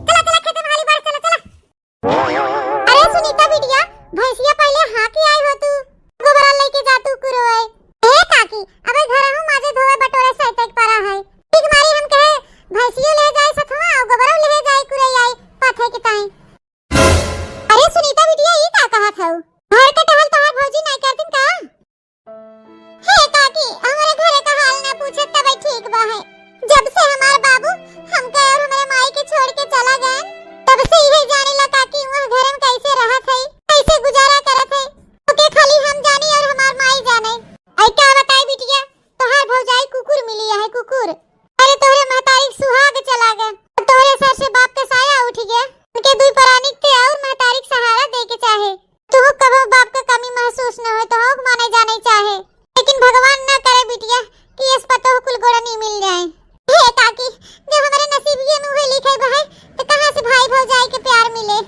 चला, चला, खेते में हाली बार, चला, चला। अरे सुनीता बिटिया, भैंसिया पहिले हाँकी आई हो तू, गोबरा लेके जा तू कुरोए। ए काकी, अबे घर हूँ माजे धोए बटोरे सैते के परा है। ठीक मारी हम कहे, भैंसियो ले जाए सथवा, और गोबरो ले जाए कुरोए आई, पाथे के ताई। अरे सुनीता बिटिया, ई का कहत हऊ? घर के टहल तोहार भौजी नाई करतीन का? हे काकी, हमरे घरे का हाल ना पूछत तबे ठीक बा है। जब से हमार बाबू हमके और हमरे माई के छोड़ के चला गए, तब से इहे जाने ला काकी वहाँ घर में कैसे रहत है, कैसे गुजारा करत है। ओके खाली हम जानी और हमार माई जाने। आई का बताई बिटिया, तोहार भौजाई कुकुर मिली है, कुकुर। अरे तोहरे महतारी के सुहाग चला गए, तोहरे सर से बाप के साया उठ गया। उनके दुई परानी के और महतारी के सहारा दे के चाहे। तू कबो बाप का कमी महसूस न होए, तो हक माने जाने चाहे, लेकिन भगवान ना करे बिटिया कि इस पतोह कुल गोड़नी मिल जाए। हे काकी, जब हमारे नसीबिये में उहे लिखे बा है, तो कहाँ से भाई भौजाई के प्यार मिले?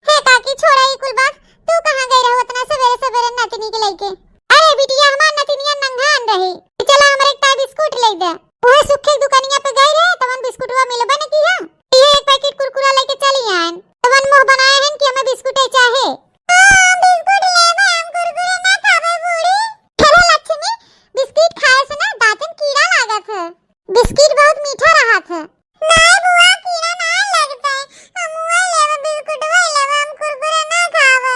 हे काकी, छोड़ा ई कुल बात, तू कहाँ गई रहो इतना सवेरे सवेरे नतनी के लेके? अरे बिटिया, हमार नतनिया नंघान रही, चला हमरे एक ताई बिस्कुट ले दे। उहे सुखे दुकनिया पे गई रहे, तवन बिस्कुटवा मिलबे न किया। ये एक पैकेट कुरकुरा लेके चली आयन। तवन मुंह बनाए हन कि हमें बिस्कुटे चाहे। हाँ, हम बिस्कुट लेबे, हम कुरकुरे ना खाबे बूढ़ी। अरे लक्ष्मी, बिस्किट खाए से ना दांतन कीड़ा लागत है। बिस्किट बहुत मीठा रहत है। नाय बुआ, कीड़ा ना लगते, हम उहे लेबे, बिस्कुटवा लेबे, हम कुरकुरे ना खाबे।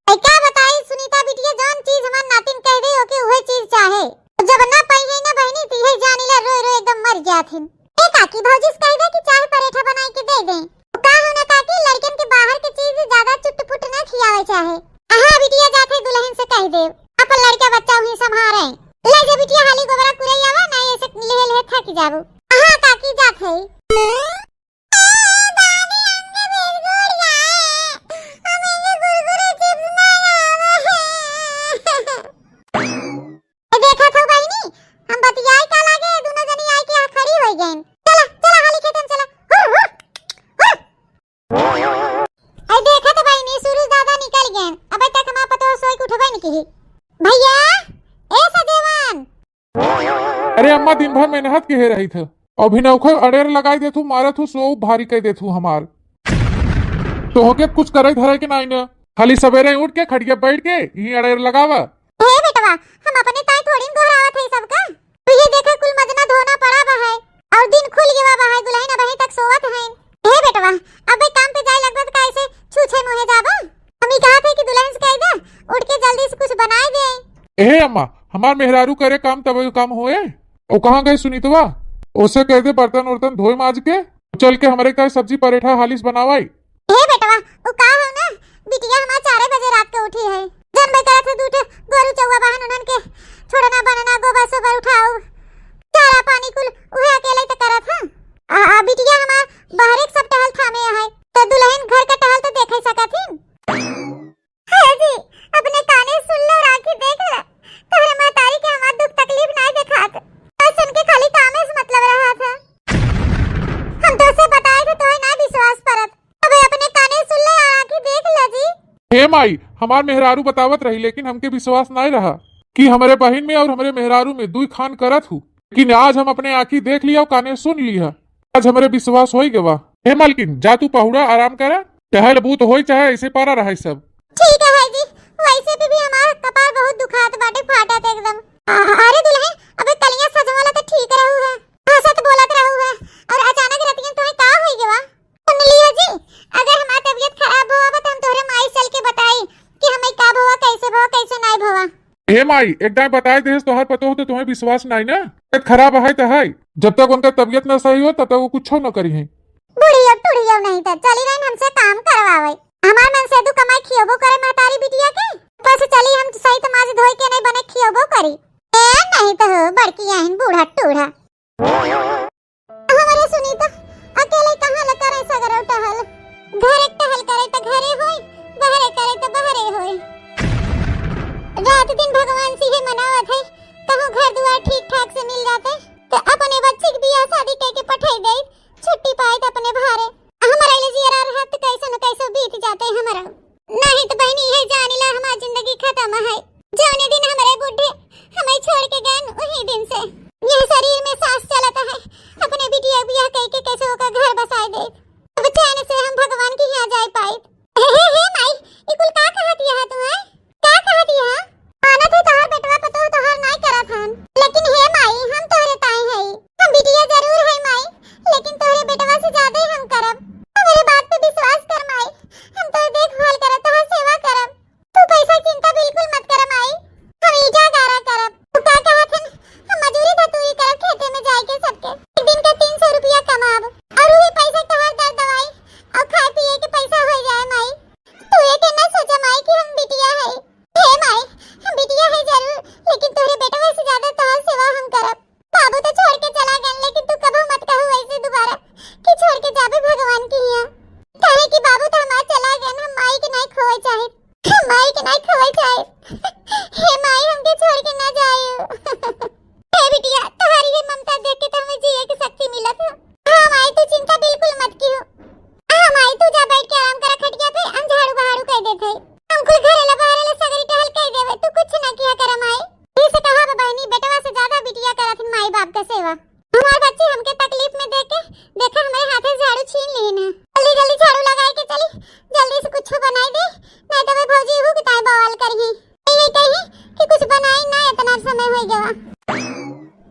ए, का बताई सुनीता बिटिया, जौन चीज हमार नातिन कह दे, ओके उहे चीज चाहे। जब ना पाई है ना बहिनी, तो यही जानी ला रोए रोए एकदम मर जात हिन। ए काकी, भौजी से कह दे कि चाय परेठा बनाई के दे दे। का हो ना काकी, लड़कन के बाहर के चीज ज्यादा चुटपुट ना खियावे चाहे। हाँ बिटिया, जाते दुल्हन से कह दे, अपन लड़का बच्चा वहीं संभारे। ले जा बिटिया, हाली गोबरा कुरैयावा, ना ऐसे लेहे लेहे थक जाबू। हाँ काकी, जात है। ए, देखत हो बहिनी, हम बतियाई का लागे, दुनो जनी आई के यहाँ खड़ी होई गईन। चला, चला, हाली खेतन चला। हुर, हुर, हुर। ए, देखत हो बहिनी, सूरज दादा निकल गएन। अबे तक हमार पतोह सोई के उठबे न किही। भैया, ए सदेवन, अरे अम्मा, दिन भर मेहनत किहे रहित ह, अभी नौखर अड़ेर लगाई देथू, मारत हूँ, सो भारी कह देथू हमार। तोहके कुछ करे धरे के नाई न, खाली सवेरे उठ के खटिया बैठ के यहीं अड़ेर लगावा। हे बेटवा, हम अपने ताई थोड़ी न गोहरावत है सबका। तू ये देखे कुल मजना धोना पड़ा बा है, और दिन खुल गवा बा है, दुल्हन अबहीं तक सोवत है। हे बेटवा, अब काम पे जाए लगबा त काहे से छूछे मुँहे जाबा? हम ई कहत है कि दुल्हन से कह दे, उठ के जल्दी से कुछ बनाए दे। ए अम्मा, हमार मेहरारू करे काम तब काम होए। ओ कहाँ गए सुनीतवा? ओसे कह दे बर्तन उर्तन धोए माज के, चल के हमरे का सब्जी परेठा हालिस बनावाई। हे बेटवा, उ का हो ना, बिटिया हमार चारे बजे रात के उठी है। जनबे करत है, दू ठे गोरू चौवा बहन, उन्हन के छोड़ना बनना, गोबर सोबर उठाओ, चारा पानी कुल उहे अकेले त करत है। आ, आ बिटिया हमार बहरे के सब टहल थामे है, त दुल्हन घर का टहल त देखे सकत हिन। हे जी, अपने काने सुन लो, राखी देख ले, तोहरे महतारी के हमार दुख तकलीफ नाय देखात, बस उनके खाली कामे से मतलब रहा था। हम तो से बताए थे, तोहे ना विश्वास परत, अबे अपने काने सुन ले, राखी देख ले जी। हे माई, हमार मेहरारू बतावत रही, लेकिन हमके विश्वास नाय रहा कि हमरे बहिन में और हमरे मेहरारू में दुई खान करत हूँ, लेकिन आज हम अपने आँखी देख लिया और काने सुन लिया। आज हमरे विश्वास होई गवा। हे मालकिन, जा तू पहुड़ा, आराम करा, टहल बूत होई चाहे ऐसे पड़ा रहे सब। ठीक है जी, वैसे भी, भी हमार कपार बहुत दुखात बाटे, फाटत एकदम। आ, अरे दुल्हन, अबे कलिया सजवाला तो ठीक रहू है, हंसत बोलत रहू है, और अचानक रतिया तोहे का होई गवा? सुन लियो जी, अगर हमार तबीयत खराब होवा बा, तो हम तोहरे माई चल के बताई कि हमें का भवा, कैसे भवा, कैसे नाय भवा। हे माई, एक दाई बताए देस तोहार पतोह तो तुम्हें विश्वास नाई ना। तबीयत खराब है तो है, जब तक उनका तबीयत ना सही हो तब तक वो कुछ ना करी है। बुढ़ियो टुढ़ियो नहीं तो चली रही हमसे काम करवावे। हमार मन से दू कमाई खियोबो करे महतारी बिटिया के, ऊपर से चली हम सही तमाज धोई के नहीं बने खियोबो करी। ए नहीं तो हो बड़की आहिन बूढ़ा टूढ़ा। हमरे सुनीता अकेले कहाँ ले करे सगरो टहल? घरे टहल करे त घरे होई, बहरे करे त बहरे होई। रात दिन भगवान से ये मनावत है, कहूँ घर दुआर ठीक ठाक से मिल जाते, त अपने बच्ची के बियाह शादी कह के पठाई दे, छुट्टी पाए त अपने भारे। हमारा ले जियरा रहत कैसे न कैसे बीत जाते हमारा। नहीं तो बहनी, ये जानी ला हमार जिंदगी खत्म है। जौने दिन हमरे बुढ़े हमें छोड़ के गए, वही दिन से ये शरीर में सांस चलता है। अपने बिटिया बियाह कह के कैसे ओकर घर बसाए दे। अब चैन से हम भगवान के यहाँ जाए पाए। हे, हे, हे माई, ई कुल का कहत यह तू है? का कहत यह? मानत है तोहर बेटवा पतोह तोहर नाई करत हन, लेकिन हे माई, हम तोहरे ताई हई। हम बिटिया जरूर है माई, लेकिन तोहरे बेटवा से ज्यादा ही हम करब। हमरे बात पे विश्वास कर माई, हम तोहर देखभाल करब, तोहर सेवा करब। तू पैसा चिंता बिल्कुल मत कर माई, हम ईटा गारा करब। तू का कहत हन, हम मजूरी धतूरी करब खेते में जाए के सबके। एक दिन का तीन सौ रुपया कमाब, और वही पैसा तोहर दर दवाई और खाए पिए के पैसा हो जाए माई। तू ये के न सोचा माई कि हम बिटिया है। हे माई, हम बिटिया है जरूर, लेकिन तोहरे बेटवा से ज्यादा तोहर सेवा हम करब। बाबू तो छोड़ के चला गए, लेकिन तू कबो मत कहू ऐसे दोबारा कि छोड़ के जाबे भगवान के यहाँ। काहे कि बाबू तो हमार चला गए, हम माई के नहीं खोए चाहे, हम माई के नहीं खोए चाहे। हे माई, हमके छोड़ के ना जाए। हे बिटिया, तुम्हारी ये ममता देख के तो हमें जिए की शक्ति मिलत है। हाँ माई, तू चिंता बिल्कुल मत कियो। हाँ माई, तू जा बैठ के आराम करा खटिया पे, हम झाड़ू बहारू कर देते हैं। हम कुल घरे ला बहरे ला सगरी टहल कर देवे, तू कुछ ना किया कर माई। ये से कहा बा बहनी, बेटवा से ज्यादा बिटिया करत हन माई बाप का सेवा। हमार बच्ची हमके तकलीफ में देख के, देखा हमारे हाथे झाड़ू छीन ली ना। जल्दी जल्दी झाड़ू लगाए के चली, जल्दी से कुछ बनाई दे, नहीं तो वे भौजी हूँ किताएं बवाल करी। ये कही कि कुछ बनाई ना, इतना समय हो गया।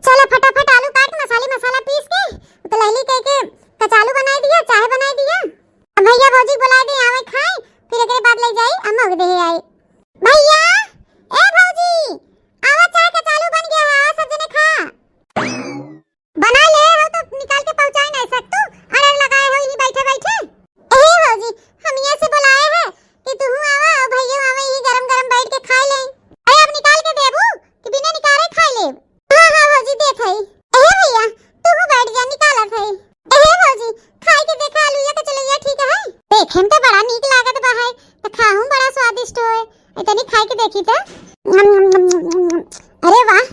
चलो फटाफट आलू काट, मसाले मसाला पीस के, तो लहली कह के कचालू बनाई दिया, चाय बनाई दिया। अब भैया भौजी बुला दे, आवे खाए, फिर एकरे बाद ले जाई अम्मा के देहे आई। भैया, ए भौजी, आवा चाय कचालू बन गया है, आवा सब जने खा। बना ले हो तो निकाल के पहुंचाई नहीं सकतू, अरे लगाए हो यहीं बैठे बैठे। ए भौजी, हम यहाँ से बुलाए हैं कि तू आवा और भैया आवे, यही गरम गरम बैठ के खाए ले। अरे अब निकाल के देबू कि बिना निकाले खाए ले? हाँ हाँ भौजी देत है। ए भैया, तू बैठ जा, निकालत है। ए भौजी, खाए के देखा आलूया कचलैया ठीक है? देखे में तो बड़ा नीक लागत बा है, तो खाहूं बड़ा स्वादिष्ट होए। ए तनी खाए के देखी तो। अरे वाह,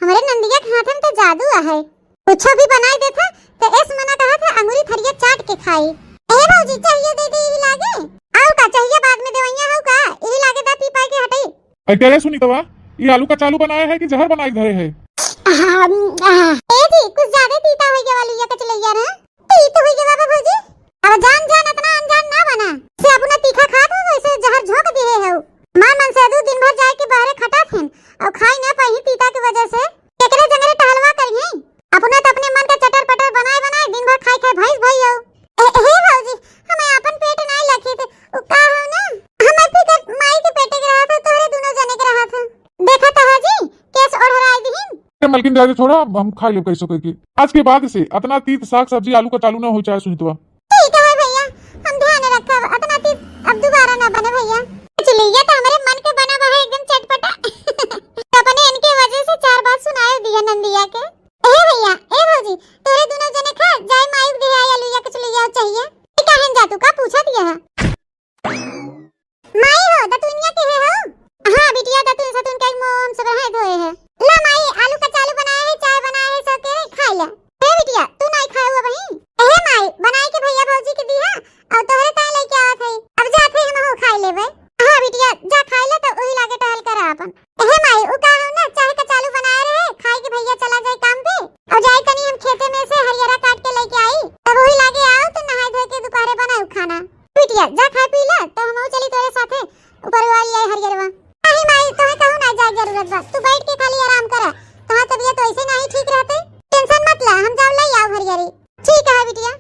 हमरे नंदिया के हाथ में तो जादू है। कुछो भी बनाई देत है, तो एस मना कहत है, अंगुरी थरिया चाट के खाई। ए भौजी, चाहिए दे दे, यही लागे। आऊ का चाहिए, बाद में देवैया हो का, यही लागे दा पी पाए के हटई। अरे, अरे सुनीतवा, ये आलू कचालू बनाया है कि जहर बनाए धरे है? आहा, आहा। ए जी, कुछ ज्यादा तीता हो गया वाली ये कचलैया ना। तीत हो गया बाबा भौजी। अब जान जान इतना अनजान ना बना। से अपन मलकिन, जाए दे, छोड़ा, हम खाइ लेब कैसो कइके। आज के बाद से अतना तीत साग सब्जी आलू कचालू ना होइ चाहे सुनितवा। ठीक है भैया, हम ध्यान रखब, अतना तीत अब दुबारा ना बने भैया। चलिए, ये तो हमरे मन के बना बा है एकदम चटपटा। तो अपने इनके वजह से चार बात सुनाए दिया नंदिया के। ए भैया, ए भौजी, तोरे दुनो जने खा, जाए माई के देहे आई आलू या कचलुइया चाहिए। ए, काहे न जा तू, का पूछत ये है? माई हो, दतुनिया के है हो? हाँ बिटिया, दतुन सतुन के मुंह हम सब रहे धोए है। ला माई, आलू कचालू बनाए है, चाय बनाए है, सब के खाए ले। हे बिटिया, तू नाई खाए हुआ बहिन? ए माई, बनाए के भैया भौजी के दी है, और तोहरे ताई लेके आवत है। अब जात है हम हो खाए लेबे। हाँ बिटिया, जा खाए ले तो वही लागे टहल कर अपन। ए माई, उ का हो ना, चाय कचालू बनाए रहे, खाए के भैया चला जाए काम पे, और जाए तनी हम खेते में से हरियरा काट के लेके आई, तब वही लागे आओ तो नहाए धोए के दोपहरे बनाऊ खाना। बिटिया, जा खाए पी ले, तो हमहू चली तोरे साथे ऊपर वाली आई हरियरवा। नहीं माई, तोहे कहूँ ना जाए जरूरत बा, तू बैठ के खाली आराम करा, तोहार तबीयत वैसे नहीं ठीक रहते, टेंशन मत ला, हम जाओ ले आओ हरियरी। ठीक है बिटिया।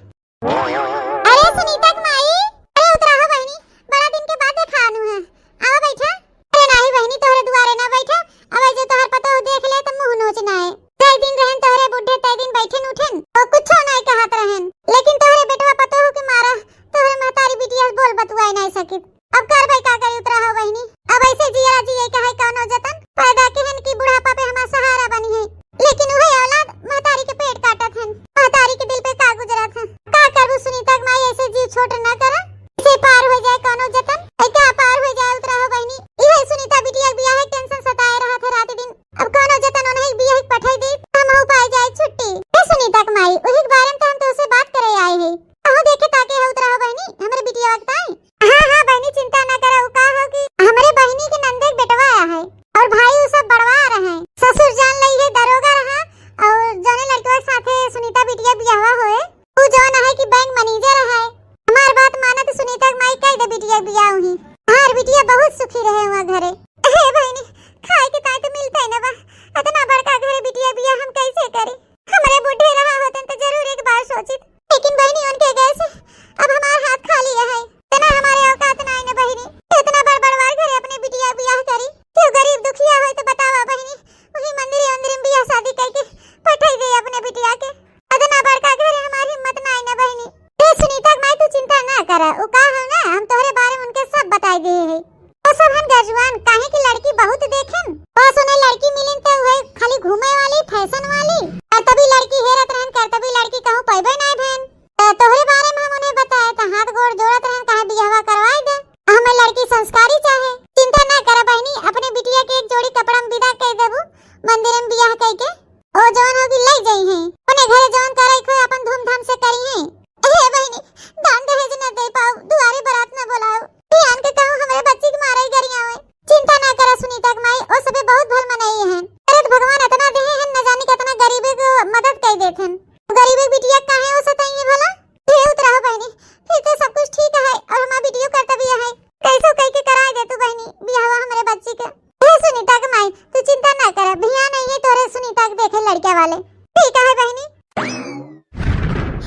अरे सुनीता के माई, अरे उतरा हो बहिनी, बड़ा दिन के बाद देखा आनू है, आवा बैठा। अरे नाही बहिनी, तोहरे दुआरे ना बैठा, अब जो तोहर पतोह देख ले त मुंह नोच ना है। कई दिन रहन तोहरे बुढ़े, तय दिन बैठन उठन, तो कुछो नाई कहत रहन, लेकिन तोहरे बेटवा पतोह के मारा, तोहरे महतारी बिटिया बोल बतुआए नाई सकित। अब करबै का करी उतरा हो बहिनी, अब ऐसे जिया जिए के है कौनो जतन, पैदा के हन की बुढ़ापा पे हमार सहारा बनी है, लेकिन उहे औलाद महतारी के पेट काटत हन, महतारी के दिल पे का गुजरत है। का करबू सुनीता के माई, ऐसे जीव छोट ना करा, ऐसे पार हो जाए कौनो जतन, ऐ का पार हो जाए उतरा हो बहिनी। इहे सुनीता बिटिया के बियाह के टेंशन सताए रहत है रात दिन, अब कौनो जतन उन्हें बियाह के पठाई दी, हम हो पाए जाए छुट्टी। ए सुनीता के माई, उही के बारे में तो हम तोसे बात करे आए है, अहो देखे ताके है उतरा हो बहिनी, हमरे बिटिया के ताई। हाँ, हाँ, बहिनी, चिंता ना करा, उ का हो कि हमरे बहिनी के नंदे के बेटवा आया है और भाई उ सब बड़वार हैं। ससुर जान लई है दरोगा रहा और जौने लड़कवा के साथे सुनीता बिटिया बियाहवा होए, उ जौन है कि बैंक मैनेजर है। हमार बात मानत सुनीता के माई कह दे बिटिया बियाह हुई। हमार बिटिया बहुत सुखी रहे हुआ घरे। हे बहिनी, खाए के ताई तो मिलते न बा, इतना बड़का घरे बिटिया बियाह हम कैसे करी? हमरे बुढ़े रहा होतन तो जरूर एक बार सोचित, लेकिन बहिनी उनके गैस अब हमार हाथ खाली है। इतना हमारे औकात ना है न बहिनी, इतना बड़ बड़वार घरे अपने बिटिया बियाह करी। क्यों गरीब दुखिया होई तो बतावा बहिनी, वही मंदिर अंदर में बियाह शादी करके पठाई दे अपने बिटिया के। इतना बड़का घरे हमार हिम्मत ना है न बहिनी। ए सुनीता के माई तू चिंता ना करा, उ का है ना हम तोहरे बारे में उनके सब बताई दे है। ओ सब हम गरजुआन, काहे कि लड़की बहुत देखेन। ओ सुने लड़की मिलिन त उहे खाली घूमे वाली, फैशन वाली। करतबी लड़की हेरत रहन, करतबी लड़की कहूँ पइबे नाय भएन। त तोहरे बारे में हम उन्हें बताए, त हाथ गोड़ जोड़त रहन, काहे बियाहवा करवाए दे। हमें लड़की संस्कारी चाहे। चिंता ना करा बहिनी, अपने बिटिया के एक जोड़ी कपड़ा में विदा कइ देबू, मंदिर में बियाह कइ के। ओ जवन होगी लइ जइहैं, अपने घरे जवन करइ खोए अपन धूमधाम से करिहैं। हे बहिनी, दान दहेज न दे पाऊ, दुआरे बारात न बोलाऊ। बिहान के कहूँ हमरे बच्ची के मारइ गरियावइ। चिंता ना करा सुनीता के माई, ओ सबे बहुत भल मनई हन। अरे त भगवान अतना देहे हन, न जानी कतना गरीबे के मदद कइ देत हन। गरीबे के बिटिया काहे ओ सताइए भला? हे उतरा हो बहिनी, फिर तो सब कुछ ठीक है और हमार बिटियो करतबी है। कैसो कइ के कराए दे तू बहिनी बियाहवा हमरे बच्ची के। हे सुनीता के माई, तू चिंता ना कर, भियान अइहैं तोरे सुनीता के देखे लड़का वाले। ठीक है बहिनी।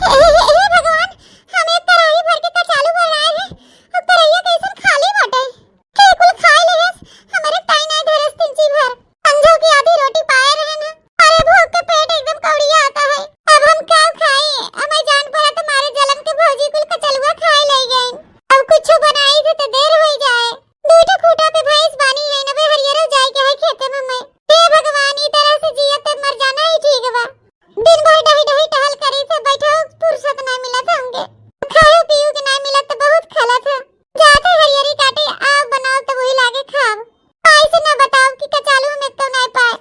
हे, हे, हे, हे भगवान, हम एक कढ़ाई भर के कचालू बनाए हैं, अब कढ़ाइया कैसन खाली बाटे। के कुल खाए लेहस, हमरे ताई नाय धरस तिनची भर। संझो की आधी रोटी पाए रहे ना। अरे भूख के पेट एकदम कौड़िया आता है। अब हम का खाई? हमें जान पड़ा तुम्हारे जलन के भौजी कुल कचलुआ खाए ले गए। अब कुछ बनाई थे तो देर हो जाए। दू ठो खूटा पे भैंस बानी है, नबे हरियरो जाए के है खेते में मैं। हे भगवान, ई तरह से जियत त मर जाना ही ठीक बा। दिन भर डही डही टहल करी थे, बैठो फुर्सत ना मिलत हमके। खाए पीऊ के ना मिलत त बहुत खलत है। जाते हरियरी काटे, आग बनाओ त वही लागे खाब। माई से ना बताओ कि कचालू में तो ना पाए,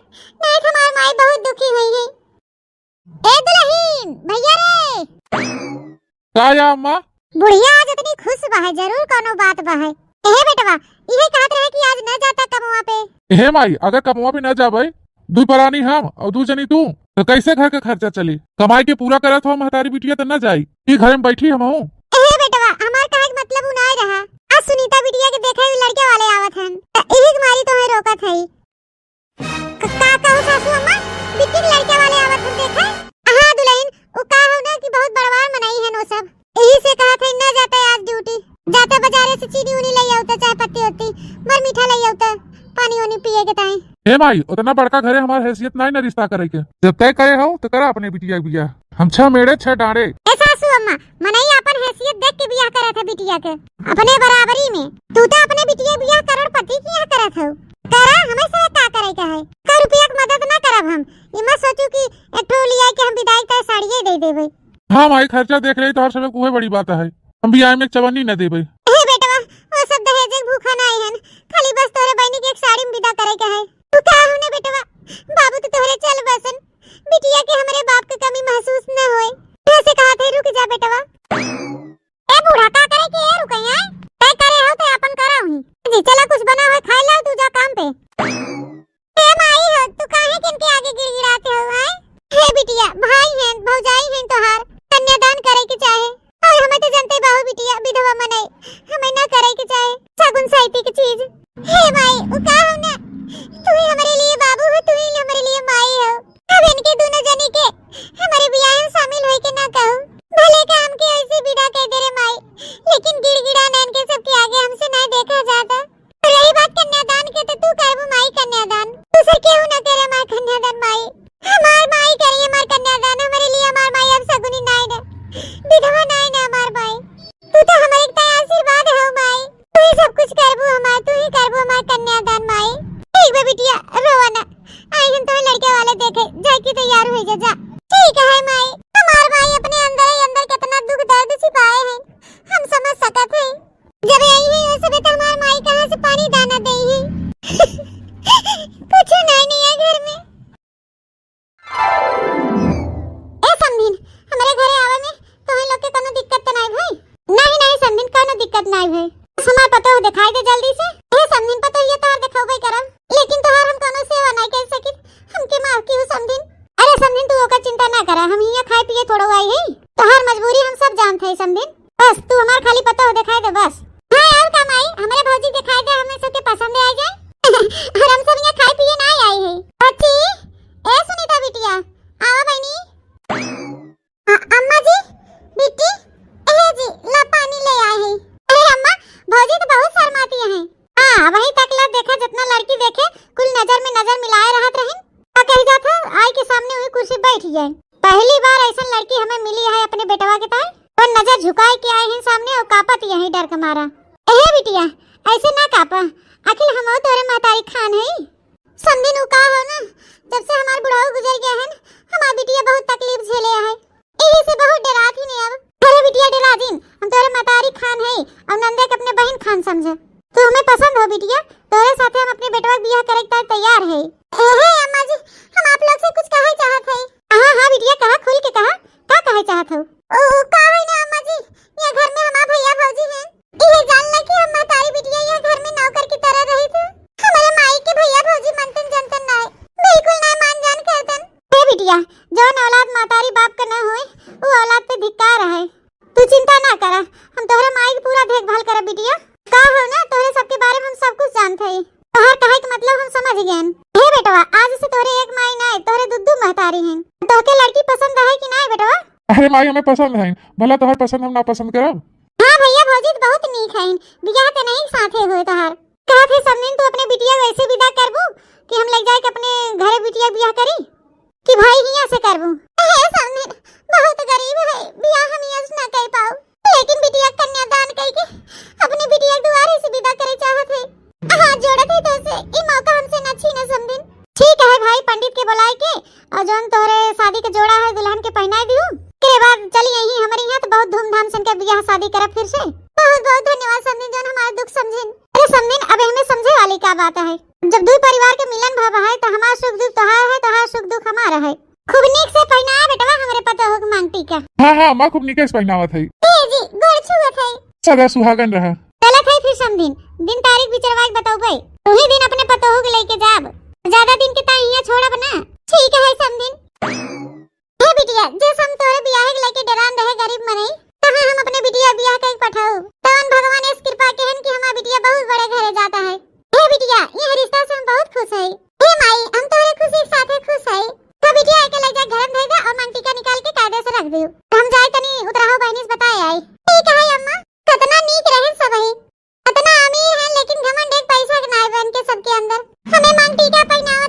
नहीं तो हमार माई बहुत दुखी हुई है। ए दुल्हन, भैया रे। का या अम्मा? बुढ़िया आज इतनी खुश बा है, जरूर कोनो बात बा है। एहे बेटवा, इहे कहत रहे कि आज न जाता कमवा पे। हे माई, अगर कमवा पे न जाबे, दू परानी हम और दू जनी तू, तो कैसे घर का खर्चा चली? कमाई के पूरा करत हो महतारी बिटिया, तो न जाई, ई घर में बैठी हम हूँ। एहे बेटवा, हमार कहे के मतलब उ नाय रहा। आज सुनीता बिटिया के देखे लड़के वाले आवत हन, त इही के मारी तोहे रोकत हई। क-, का कहू सासू अम्मा, बिट्टी के लड़के वाले आवत हन देखे। हाँ दुल्हन, उ का हो ना कि बहुत बड़वार मनई हन वो सब, यही से कहत है ना जाते आज ड्यूटी, जाते बाजारे से चीनी उनी ले आउते, चाय पत्ती होती, मर मीठा ले आउते, पानी उनी पिए के ताई। ए माई, उतना बड़का घरे हमार हैसियत नाई ना रिश्ता करे के। जब तय करे हो तो करा अपने बिटिया के बियाह। हम छह मेड़े छह डांड़े। ए सासू अम्मा, मनई अपन हैसियत देख के बियाह करत है बिटिया के, अपने बराबरी में। तू तो अपने बिटिया के बियाह करोड़पति के यहाँ करत हो। करा, हमें से का करे के है? का रुपया के मदद ना करब हम। ये मत सोचू कि एक ठो लिया के हम विदाई तय साड़िये दे देबे। हाँ माई, खर्चा देख लेई तोहर सबके, उहे बड़ी बात है। हम बियाह में एक चवन्नी न देबे। हे बेटवा, वो सब दहेज के भूखा नाई हन, खाली बस तोरे बहिनी के एक साड़ी में विदा करे के है। तू कहा हो ना बेटवा, बाबू तो तोहरे चल बसन, बिटिया के हमरे बाप के कमी महसूस न होए। ऐसे कहा थे, रुक जा बेटवा। ए बूढ़ा, का करे के ए रुकई है? तय करे हो तो अपन करा हुई। जी चला, कुछ बना हो खाए ला, तू जा काम पे। हे माई हो, तू काहे किनके आगे गिड़गिड़ाते हो, आय? हे बिटिया, भाई हैं, भौजाई हैं तोहार, कन्यादान करे के चाहे। और हमें तो जनते बाहु बिटिया, विधवा मनई, हमें ना करे के चाहे सगुन साइती के चीज। हे माई, उ का हो ना, तू ही हमारे लिए बाबू हो, तू ही हमारे लिए माई हो। अब इनके दोनों जनी के हमारे बियाह में शामिल होए के ना कहू, भले का हमके ऐसे विदा कह दे रे माई, लेकिन गिड़गिड़ा नैन के सबके आगे हमसे ना देखा जाता। रही बात कन्यादान के, तो तू करबू माई कन्यादान, दूसर केहू ना करे हमार कन्यादान माई। हमार माई करी हमार कन्यादान, हमरे लिए हमार माई अब सगुनी नाई ना, विधवा नाई ना हमार माई। तू तो हमरे एक आशीर्वाद हो माई, तू ही सब कुछ करबू हमार, तू ही करबू हमार कन्यादान माई। ठीक बा बिटिया, रोवा ना, आई हम तोहे लड़के वाले देखे, जाए की तैयार हो जा, जा। ठीक है माई, हमार माई अपने अंदर ही अंदर कितना दुख दर्द छिपाए हैं, हम समझ सकत है। जब यही है, वो सबे तो हमार माई कहाँ से पानी दाना देई है? कुछ नहीं, नहीं है घर में। ए समधिन, हमरे घरे आवे में तोहन लोग के कोनो दिक्कत तो नहीं भई? नहीं, नहीं समधिन, कोनो दिक्कत नहीं भई। बस हमार पतोह दिखाई दे जल्दी से। ए समधिन, पतोहिया तोहार देखौबे करब, लेकिन तोहार हम कोनो सेवा नहीं कर सकित, हमके माफ किहु समधिन। अरे समधिन, तू ओकर चिंता ना करा, हम हियाँ खाए पिए थोड़ो आई है, तोहार मजबूरी हम सब जानत है समधिन। बस तू हमार खाली पतोह देखाई दे बस। हाँ और का माई, हमरे भौजी देखाई दे, हमें सबके पसंद आ जाए। और हम सब यहाँ खाए पिए ना आई है। अच्छी, ए सुनीता बिटिया, आवा बहनी। अ-, अम्मा जी, बिट्टी, ए जी, ला पानी ले आए है। अरे अम्मा, भौजी तो बहुत शर्माती है। हाँ, वही तक ला देखा, जितना लड़की देखे, कुल नजर में नजर मिलाए रहत रहिन। का कही जात है, आई के सामने वही कुर्सी बैठ जाए। पहली बार ऐसन लड़की हमें मिली है अपने बेटवा के ताई। और नजर झुकाए के आए हैं सामने और कांपत यही डर के मारा। एहे बिटिया, ऐसे ना कांपा, आखिर हम तोरे महतारी खान है। समधिन उ का हो ना, जब से हमार बुढ़ऊ गुजर गया है ना, हमार बिटिया बहुत तकलीफ झेले है, यही से बहुत डरात ही नहीं अब। अरे बिटिया डरा जिन, हम तोरे महतारी खान है और नंदे के अपने बहन खान समझे। तू हमें पसंद हो बिटिया, तोरे साथे हम अपने बेटवा के बियाह करे के तैयार है। एहे अम्मा जी, हम आप लोग से कुछ कहे चाहत है। हाँ, हाँ बिटिया, कहा, खुल के कहा, का कहे चाहत हो? ओ, का है ना अम्मा जी, ये घर में हमार भैया भौजी हैं। ये जान ले कि हम महतारी बिटिया ये घर में नौकर की तरह रही थी। हमारे माई के भैया भौजी मनतन जनतन ना है, बिल्कुल ना मान जान करतन। हे बिटिया, जौन औलाद महतारी बाप का ना होए, वो औलाद पे धिक्कार है। तू चिंता ना करा, हम तोहरे माई के पूरा देखभाल करब बिटिया। का हो ना, तोहरे सबके बारे में हम सब कुछ जानत हई। तोहार कहे के मतलब हम समझ गएन। हे बेटवा, आज से तोहरे एक माई नाय, तोहरे दू दू महतारी हैं। तोहके लड़की पसंद है कि नाय बेटवा? अरे माई, हमें पसंद है, भला तोहर पसंद हम ना पसंद करब? हाँ भैया, भौजी तो बहुत नीक हैं, बियाह तो नहीं साथे हुए तोहार। कहत है समधिन, तू अपने बिटिया को ऐसे विदा करबू कि हम ले जाए के अपने घरे बिटिया बियाह करी? कि भाई हियाँ से करबू। हे समधिन, बहुत गरीब है, बियाह हम हियाँ से ना कर पाऊ, लेकिन बिटिया कन्यादान करके अपने बिटिया के दुआरे से विदा करे चाहत है। हाथ जोड़त है तो से, ई मौका हमसे ना छीना समधिन। ठीक है भाई, पंडित के बुलाए के और जौन तोहरे शादी के जोड़ा है दुल्हन के पहनाए दिहू। एकरे बाद चली यहीं हमारे यहाँ तो बहुत धूमधाम से इनके बियाह शादी करब फिर से। बहुत बहुत धन्यवाद समधिन जौन हमारा दुख समझिन। अरे समधिन, अब हमें समझे वाली का बात है? जब दुई परिवार के मिलन भवा है, तो हमार सुख दुख तोहार है, तोहार सुख दुख हमार है। खूब नीक से पहिनावा बेटवा हमरे पतोह के मांग टीका। हाँ, हाँ, अम्मा, खूब नीके से पहिनावत है। ए जी, गोड़ छुअत है। सदा सुहागन रहा। चलत है फिर समधिन, दिन तारीख विचरवाई के बतौबे। वही दिन अपने पतोह के लेके जाब। ज्यादा दिन के ताई हियाँ छोड़ब ना। ठीक है समधिन। हे बिटिया, जे हम तोरे बियाहे के लेके डेरान रहे गरीब मनई, तहाँ हम अपने बिटिया बियाह कइके पठाऊ। तवन भगवान ऐस कृपा केहन कि हमार बिटिया बहुत बड़े घरे जाता है। हे बिटिया, ये रिश्ता से हम बहुत खुश हई। हे माई, हम तोरे खुशी के साथे खुश हई। तो बिटिया, एके ले जा घर में धई दे और मांग टीका निकाल के कायदे से रख दियो। हम जाए तनी उतराहो बहनी से बताए आई। ठीक है अम्मा। कितना नीक रहे सबही। इतना अमीर है लेकिन घमंड एक पैसा के नाय बन के सबके अंदर। हमें मांग टीका पहिनावा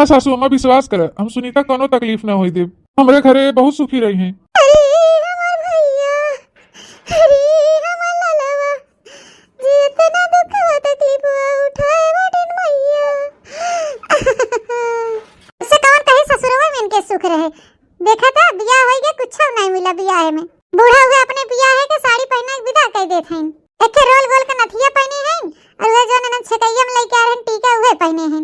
हाँ सासू अम्मा, विश्वास कर, हम सुनीता कौनो तकलीफ ना होई देब। हमरे घरे बहुत सुखी रही हैं। अरे हमार भैया, अरे हमार ललवा, जितना दुखवा तकलीफवा उठाए बाटिन मैया। से कौन कहे ससुरवा में इनके सुख रहे। देखा था, बियाह होई गया, कुछ नहीं मिला बियाह में। बूढ़ा हुए अपने बियाह के साड़ी पहना के विदा कर देत हैं। एक ठे रोल गोल के नथिया पहने हैं और वह जो ननद छेकैया में लेके आ रहे हैं टीका, वह पहने हैं।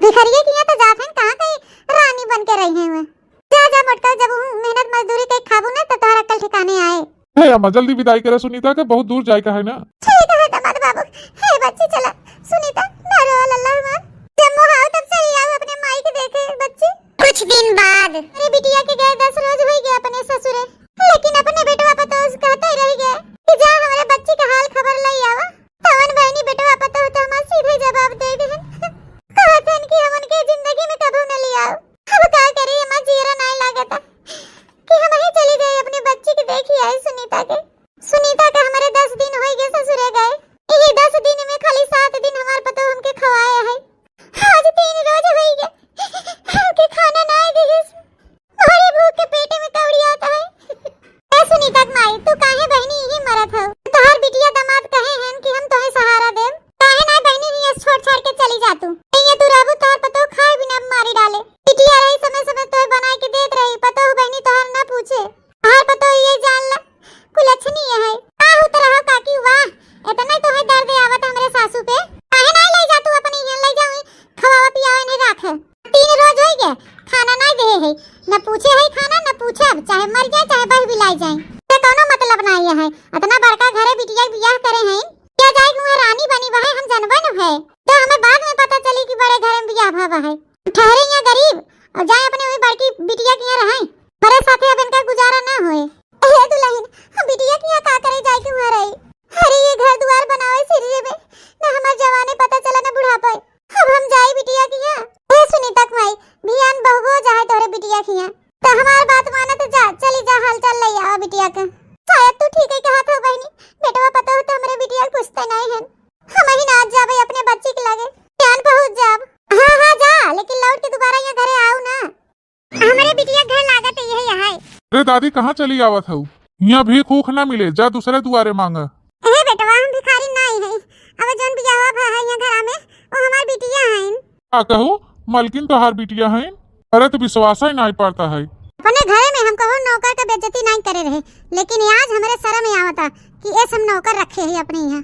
भिखरिये किया तो जात हैं, कहाँ कहीं रानी बन के रही हैं वह। जा, जा मोटका, जब हूँ मेहनत मजदूरी के खाबू ना तो तोहरा अक्ल ठिकाने आए। हे अम्मा, जल्दी विदाई करे सुनीता के, बहुत दूर जाए का है ना। ठीक है दामाद बाबू। हे बच्ची चला, सुनीता ना रो लल्ला हमार। जब मोहाव तब चली आओ अपने माई के देखे बच्ची। कुछ दिन बाद। अरे बिटिया के गए दस रोज होई गए अपने ससुरे, लेकिन अपने बेटवा पतोह से कहते रह गए कि जा हमरे बच्ची के हाल खबर लई आवा। तवन बहनी बेटवा पतोह तो हमार सीधे जवाब दे देहन। कहत हन कि हम उनके जिंदगी में कबो न लियाओ। अब का करी, हमार जियरा नाय लागता कि हम ही चली जाए अपने बच्ची के देखी आए सुनीता के। सुनीता के हमरे दस दिन होई गए ससुरे गए। यही दस दिन में खाली सात दिन हमार पतोह हमके खवाए है। आज तीन रोज होई गए, हमके खाना नाय दिहिस। अरे भूख के पेटे में कौड़ियात है। ए सुनीता के माई, तू काहे बहिनी यही मरत हौ? तोहार बिटिया दामाद कहे हन कि हम तोहे सहारा देब। काहे ना बहिनी हियां से छोड़ छाड़ के चली जा तू? हियां तू रहबू, तोहार पतोह खाए बिना मारी डाले। बिटिया रही समय समय तोहे बनाए के देत रही, पतोह बहिनी तोहार ना पूछे। तोहार पतोह ये जान ला, कुलच्छनी है। आहू तो रहो काकी, वाह, इतना तोहे दर्द आवत हमरे सासू पे। काहे ना ले जा तू अपने हियां, ले जाऊं, खवावा पियावे नहीं राखे। तीन रोज होई गए, खाना नाय देहे है, न पूछे है खाना, न पूछे अब, चाहे मर जाए, चाहे बह बिलाई जाए, तो कौनो मतलब ना ये है। इतना बड़का घरे बिटिया के बियाह करे हैं, क्या जाए कि वह रानी बनी बहे, हम जनबे न है, तो हमें बाद में पता चली कि बड़े घरे में बियाह भवा है। ठहरे यहाँ गरीब और जाए अपने वही बड़की बिटिया के यहाँ रहे, बड़े साथे अब इनका गुजारा ना होए। हे दुल्हन, हम बिटिया के यहाँ का करे जाए कि वहाँ रही? अरे ये घर दुआर बनावे सिरिये में, न हमार जवाने पता चला न बुढ़ापा। अब हम जाई बिटिया किहाँ। ए सुनीता के माई, बिहान बहुओ जाए तोहरे बिटिया किहाँ। त हमार बात मानत जा, चली जा, हालचाल लई आवा बिटिया के। शायद तू ठीक ही कहत हो बहिनी, बेटवा पतोह तो हमरे बिटिया के पूछते नहीं हन। हम ही ना आज जाबे अपने बच्ची के लगे, बिहान पहुँच जाब। हाँ, हाँ, जा, लेकिन लौट के दोबारा यहाँ घरे आओ ना। हमरे बिटिया घर लागत यही है। अरे दादी, कहाँ चली आवत हऊ? यहाँ भीख ऊख ना मिले, जा दूसरे दुआरे मांगा। ए बेटवा, हम भिखारी नाई है। अब जौन बियाहवा भा है यहाँ घरा में, वो हमार बिटिया हईन। का कहू, मलकिन तोहार बिटिया हईन? अरे तो विश्वास ही नाई पड़ता है। अपने घरे में हम कहूँ नौकर का बेइज्जती नाई करे रहे, लेकिन आज हमरे शर्म में आवता कि ऐस हम नौकर रखे ही अपने यहाँ।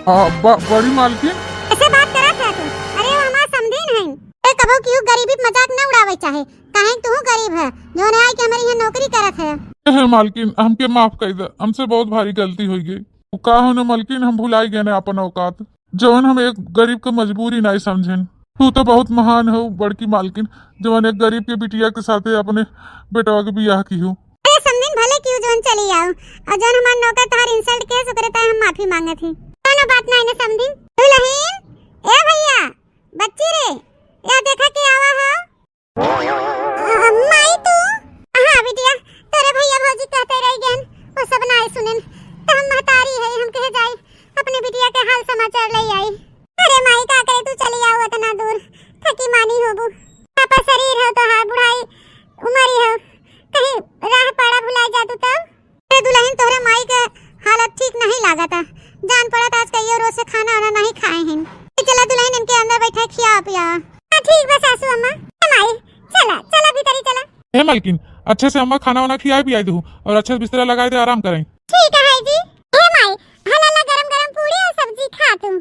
आ, ब-, बड़ी मालकिन। कैसे बात करत है तू? अरे वो हमार समधिन हईन। ए, कबो केहू गरीबी पे मजाक न उड़ावे चाहे, काहे तू गरीब है, जौन आए के हमरे यहाँ नौकरी करत है। ए, हे मालकिन, हमके माफ कर दे, हमसे बहुत भारी गलती हो गई। वो का हो न मालकिन, हम भुलाई गए न अपन औकात, जौन हम एक गरीब के मजबूरी नहीं समझेन। तू तो बहुत महान हो बड़की मालकिन, जौन एक गरीब के बिटिया के साथे अपने बेटवा के बियाह की हो। अरे समधिन, भले केहू जौन चली आओ, और जौन हमार नौकर तोहार insult किहे, ओकरे ताई हम माफी मांगत ही। कौनो बात नाई ना समधिन। दुल्हन, ए भैया, बच्ची रे, या देखा के आवा हो। अ, माई तू? हाँ बिटिया, तोरे भैया भौजी कहते रह गए, वो सब नाई सुनेन, तो हम महतारी है, हम कहे जाई, अपने बिटिया के हाल समाचार ले आई। अरे माई, का करे तू चली आओ इतना दूर, थकी मानी होबू, पापा शरीर हो तोहार, बुढ़ाई उमर ही हो, कहीं राह पाड़ा भुला जा तू तब। ए दुल्हन, तोहरे माई के हालत ठीक नहीं लागता, जान पड़त आज कईयो रोज से खाना वाना नहीं खाए हैं। ए चला दुल्हन, इनके अंदर बैठा खिया पिया। हाँ ठीक बा सासू अम्मा। ए माई, चला चला भीतरी चला। ए मालकिन, अच्छे से अम्मा खाना वाना खियाए पियाए दू और अच्छे से बिस्तरा लगाए दे, आराम करें। ठीक है जी। ए माई, हला ला गरम गरम पूड़ी और सब्जी खा तू।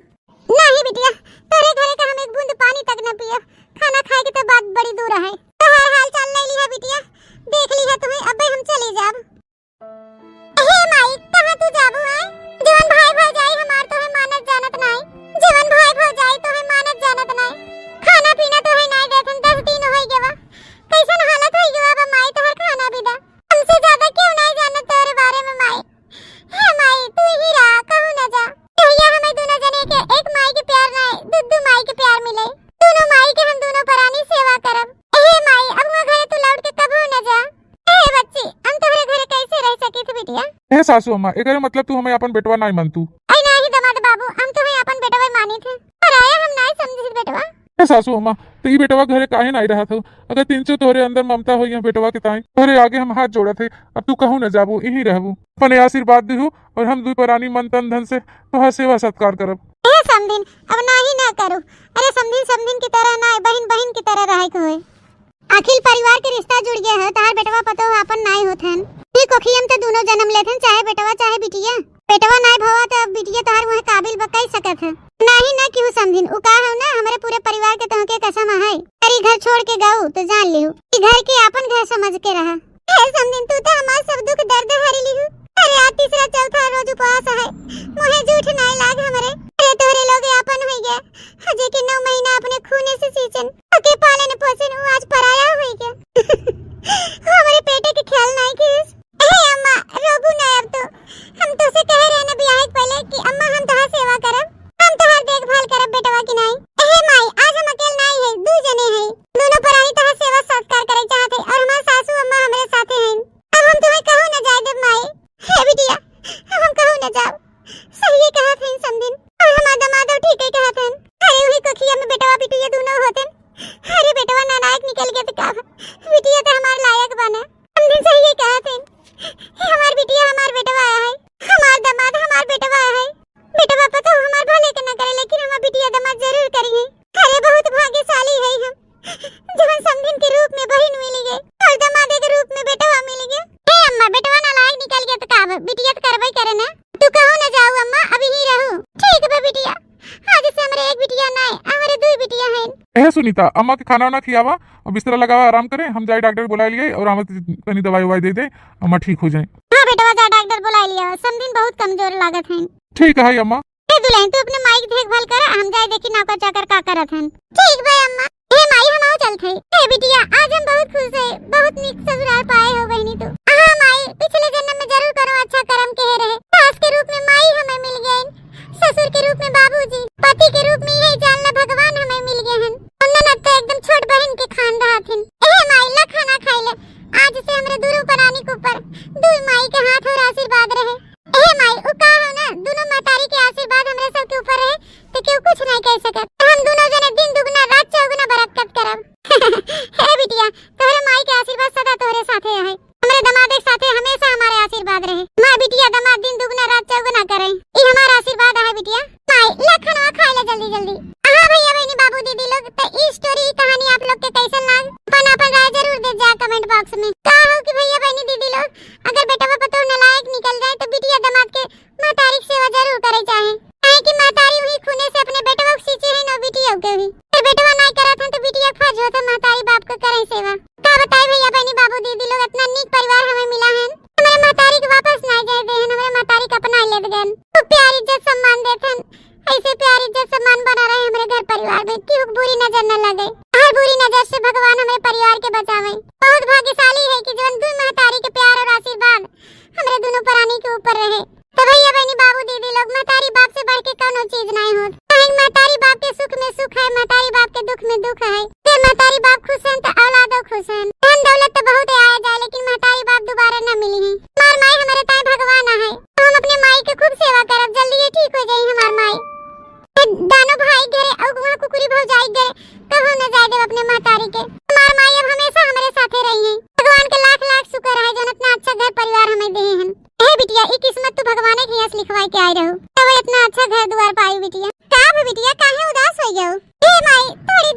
नहीं बिटिया, तोरे घरे का हम एक बूंद पानी तक न पियो। खाना खाए के तो बात बड़ी दूर है। तोहार हाल चाल ले लिहा बिटिया, देख लिहा तुम्हें, अबे हम चली जाब। हे माई, कहाँ तू जाबू है? जवन भाई भौजाई हमार तोहे मानत जानत नाई, जवन भाई भौजाई तोहे मानत जानत नाई। खाना पीना तोहे नाई देत हम, दस दिन होई गवा। कैसन हालत होई गवा बा माई तोहर, खाना भी दा। हमसे ज्यादा क्यों नाई जानत तोरे बारे में माई? हे माई, तू ही रहा, कहूँ न जा। कहिया हमें दोनों जने के एक माई के प्यार ना है, दू दू माई के प्यार मिले। दोनों माई के हम दोनों परानी सेवा करब। हे माई, अब हुआ घरे तू लौट के कबहू न जा। हे बच्ची, हम तोहरे घरे कैसे रह सकी थी बिटिया? हे सासू अम्मा, एकरे मतलब तू हमें अपन बेटवा नाई मानतू? ऐ नाही दमाद बाबू, हम तोहे अपन बेटवा मानी थे। पराया हम नाई समझी बेटवा। ए सासू अम्मा, तो ई बेटवा घरे काहे नाई रहत हो? अगर तिनचो तोहरे अंदर ममता हो यह बेटवा के ताई, तोहरे आगे हम हाथ जोड़त है, अब तू कहूँ न जाबू, यहीं रहबू। अपने आशीर्वाद दिहू और हम दुई परानी मन तन धन से तोहार सेवा सत्कार करब। ए समधिन, अब नाही ना करू। अरे समधिन समधिन की तरह ना, बहिन बहिन की तरह रहे के होए। आखिर परिवार के रिश्ता जुड़ गया है, तहार बेटवा पतोह आपन नाई होत हन। ई कोखियम त दोनों जन्म लेत हन, चाहे बेटवा चाहे बिटिया। बेटवा नाई भवा त अब बिटिया तहार वह काबिल बा, कई सकत है। नाही ना केहू समधिन, उ का हो ना, हमरे पूरे परिवार के तोहके कसम है। अरे घर छोड़ के गऊ तो जान लिहू, ई घर के आपन घर समझ के रहा। हे समधिन, तू तो हमार सब दुख दर्द हरी लिहू। अरे आज तीसरा चौथा रोज उपवास है, मुहे जूठ नाई लाग हमरे। अरे तोहरे लोग आपन होई गया, जे के नौ महीना अपने खूने से सींचन, ओके पालन पोषण, वो आज पराया होई गया। वो हमरे पेटे के ख्याल नाई किस। ए अम्मा, रोबू ना अब तो। हम तोसे कहे रहे ना बियाह के पहले कि अम्मा हम तोहार सेवा करब, हम तोहार देखभाल करब बेटवा की नाई। ए माई, आज हम अकेल नाई है, दू जने हैं। दोनों परानी तोहार सेवा सत्कार करे चाहत है और हमार सासू अम्मा हमरे साथे हैं। अब हम तुम्हें कहूँ न जाए देब माई। हे बिटिया, अब हम कहूँ न जाब। सही कहत हैं समधिन। और हमार दामाद ठीक ही कहत हैं। अरे वही कोखिया में बेटवा बिटिया दोनों होते। अरे बेटवा नालायक निकल गया तो का? बिटिया तो हमार लायक बने। समधिन सही कहत हैं। हमार बिटिया हमार बेटवा है। हमार दामाद हमार बेटवा है। बेटवा पतोह हमार भले के न करे, लेकिन हमार बिटिया दामाद जरूर करी है। अरे बहुत भाग्यशाली है हम, जवन समधिन के रूप में बहिन मिली गई और दामाद के रूप में बेटवा मिली गई। हे अम्मा, बेटवा नालायक निकल गया तो का, बिटिया तो करबे करे ना। तू कहूँ न जाऊ अम्मा, अब यहीं रहू। ठीक बा बिटिया, आज से हमरे एक बिटिया नाय, हमरे दुई बिटिया हैं। ए सुनीता, अम्मा के खाना वाना खियावा और बिस्तरा लगावा, आराम करे। हम जाई डॉक्टर के बुला लिए और अम्मा के तनी दवाई उवाई दे दे, अम्मा ठीक हो जाए। हाँ बेटवा, जा डॉक्टर बुला लिया, समधिन बहुत कमजोर लागत हैं। ठीक है अम्मा। ए दुल्हन, तू अपने माई की देखभाल कर, हम जाए देखी नौकर चाकर का करत हन। ठीक बा अम्मा। हे माई, हम आओ चलत है। हे बिटिया, आज हम बहुत खुश है, बहुत निक ससुराल पाए हो बहिनी तू। हाँ माई, पिछले जन्म में जरूर कोनो अच्छा कर्म के रहे। सास के रूप में माई हमें मिल गए, ससुर के रूप में बाबूजी, पति के रूप में यही जान ला भगवान हमें मिल गए हन। और ननद तो एकदम छोट बहन के खान रहत हन। ए माई, ला खाना खाई ले, आज से हमरे दोनों परानी के ऊपर दुई माई के हाथ और आशीर्वाद रहे। ए माई, उ का हो ना, दोनों महतारी के आशीर्वाद हमरे सब के ऊपर रहे, तो केहू कुछ नहीं कह सकत। हम दोनों जने दिन दुगुना रात चौगुना बरकत करब। हे बिटिया, तोहरे माई के आशीर्वाद सदा तोहरे साथे है। हमरे दामाद के साथे हमेशा हमारे आशीर्वाद रहे। माँ बिटिया दामाद दिन दुगुना रात चौगुना करे, ई हमारा आशीर्वाद है बिटिया। माई, ला खाना खाई ले जल्दी जल्दी। हाँ भैया बहनी बाबू दीदी लोग, तो ई स्टोरी, ई कहानी आप लोग के कैसन लाग? अपन अपन राय जरूर दे जा कमेंट बॉक्स में। का हो कि भैया बहनी दीदी लोग, अगर बेटवा पतोह नालायक निकल जाए तो बिटिया दामाद के महतारी के सेवा जरूर करे चाहे, काहे कि महतारी वही खूने से अपने बेटवा के सींचे है, नौ बिटिया के भी। अगर बेटवा नाई करत हन तो बिटिया के फर्ज होत है महतारी बाप के करे सेवा। का बताई भैया बहनी बाबू दीदी लोग, इतना नीक परिवार हमें मिला है। हमारे महतारी के वापस नाई जाए दे हन, हमारे महतारी के अपना लेत गन। खूब प्यार इज्जत सम्मान देत हन। ऐसे प्यार इज्जत सम्मान बना रहे हमारे घर परिवार में, केहू के बुरी नजर न लगे। हर बुरी नजर से भगवान हमारे परिवार के बचावे। बहुत भाग्यशाली है कि जवन दुई महतारी के प्यार और आशीर्वाद हमरे दोनों प्राणी के ऊपर रहे। तो भैया बहनी बाबू दीदी लोग, महतारी बाप से बढ़ के कौनो चीज नहीं होत। काहे महतारी बाप के सुख में सुख है, महतारी बाप के दुख में दुख है। अगर महतारी बाप खुश हैं तो औलादो खुश हैं। धन दौलत तो बहुत आया जाए, लेकिन महतारी बाप दोबारा न मिली हैं। हमार माई हमारे ताए भगवान है, तो हम अपने माई के खूब सेवा करब, जल्दी ये ठीक हो जाई हमार माई। ए दानो भाई घरे और वहाँ कुकुरी भौजाई घरे कबो न जाए देब अपने महतारी के। हमार माई अब हमेशा हमरे साथे रही हैं। भगवान के लाख लाख शुक्र है जौन इतना अच्छा घर परिवार हमें दिए हैं। हे बिटिया, ई किस्मत तू भगवान के यहाँ से लिखवाए के आई रहू, तब इतना अच्छा घर दुआर पाई बिटिया। का भा बिटिया, काहे उदास हो गयो? हे माई, थोड़ी